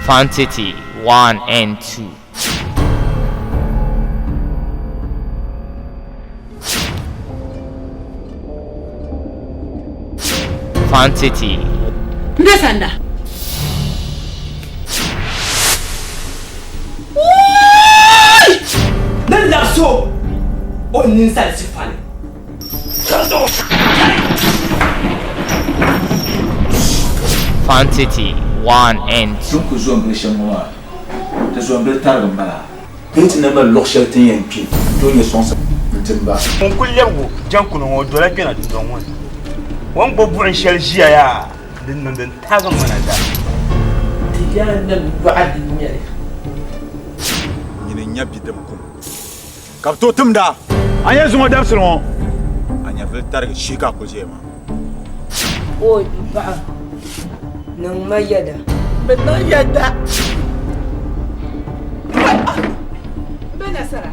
Quantity 1 and 2. Quantity. Mbe sanda. Ni labisi o o ninsal sifa ni. Quantity 1 and 2. Ti ni ku zo m-bili shɛm ŋɔ maa, ti zo m-bili tarigi m-bala. Di yi ti na mali luɣ shɛli ti ni yɛn kpi n-tooi nya sɔŋsim n-ti m ba. Ŋun kuli lɛbigi jaŋkuno ŋɔ, o dola kpɛna dundɔŋ ŋɔ ni. O ni gbubi buɣim shɛli ʒiya yaa, din niŋ din taagi ŋmana daa. Ti yɛli ni yɔɣa din nyɛli. Nyini n-nya bidib kum ka bɛ tooi timd a. A nya zuŋɔ dabisili ŋɔ, a nyɛvili tarigi shee ka a kul ʒiya maa. O m paɣa, niŋ ma yɛda. Bɛ niŋ yɛda. Bɛ nasara.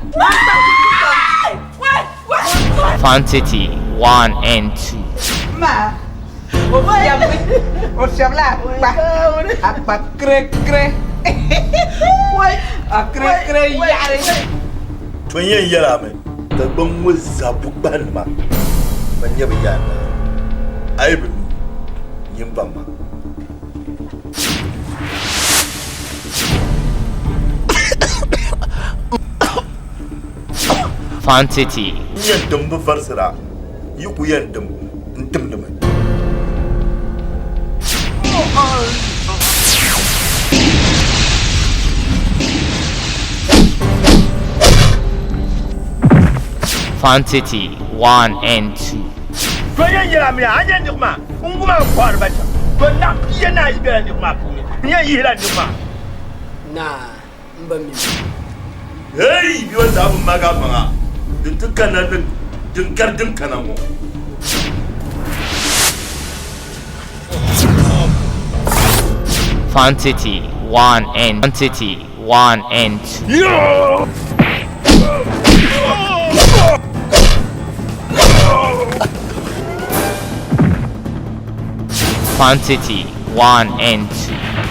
Quantity 1 and 2. Ma, o fiɛbi, o fiɛbila akpa, akpa kirekire, a kirekire yaɣiri. To n yɛn yɛl a mi, tiŋgbɔŋ ŋɔ zaa bukpahinima ban nyɛ bɛ yaan naa, a yi bi mi, nyin baŋ ma. Quantity. N yɛn dim bi varisira, yi ku yɛn dim n timdimi. Quantity 1 and 2. To yɛn yɛla mi a nyɛ niriba maa n wum a ni kɔhiri ba shɛm. To naɣ pia ni ayi bela niriba maa puuni. N yɛn yihila niriba maa. Naa, m ba mi. Hey! Bia zaa bi maagi a maŋa din ti kanna ni din gari din kana ŋɔ. Quantity 1 and quantity 1 and 2. Quantity 1 and 2.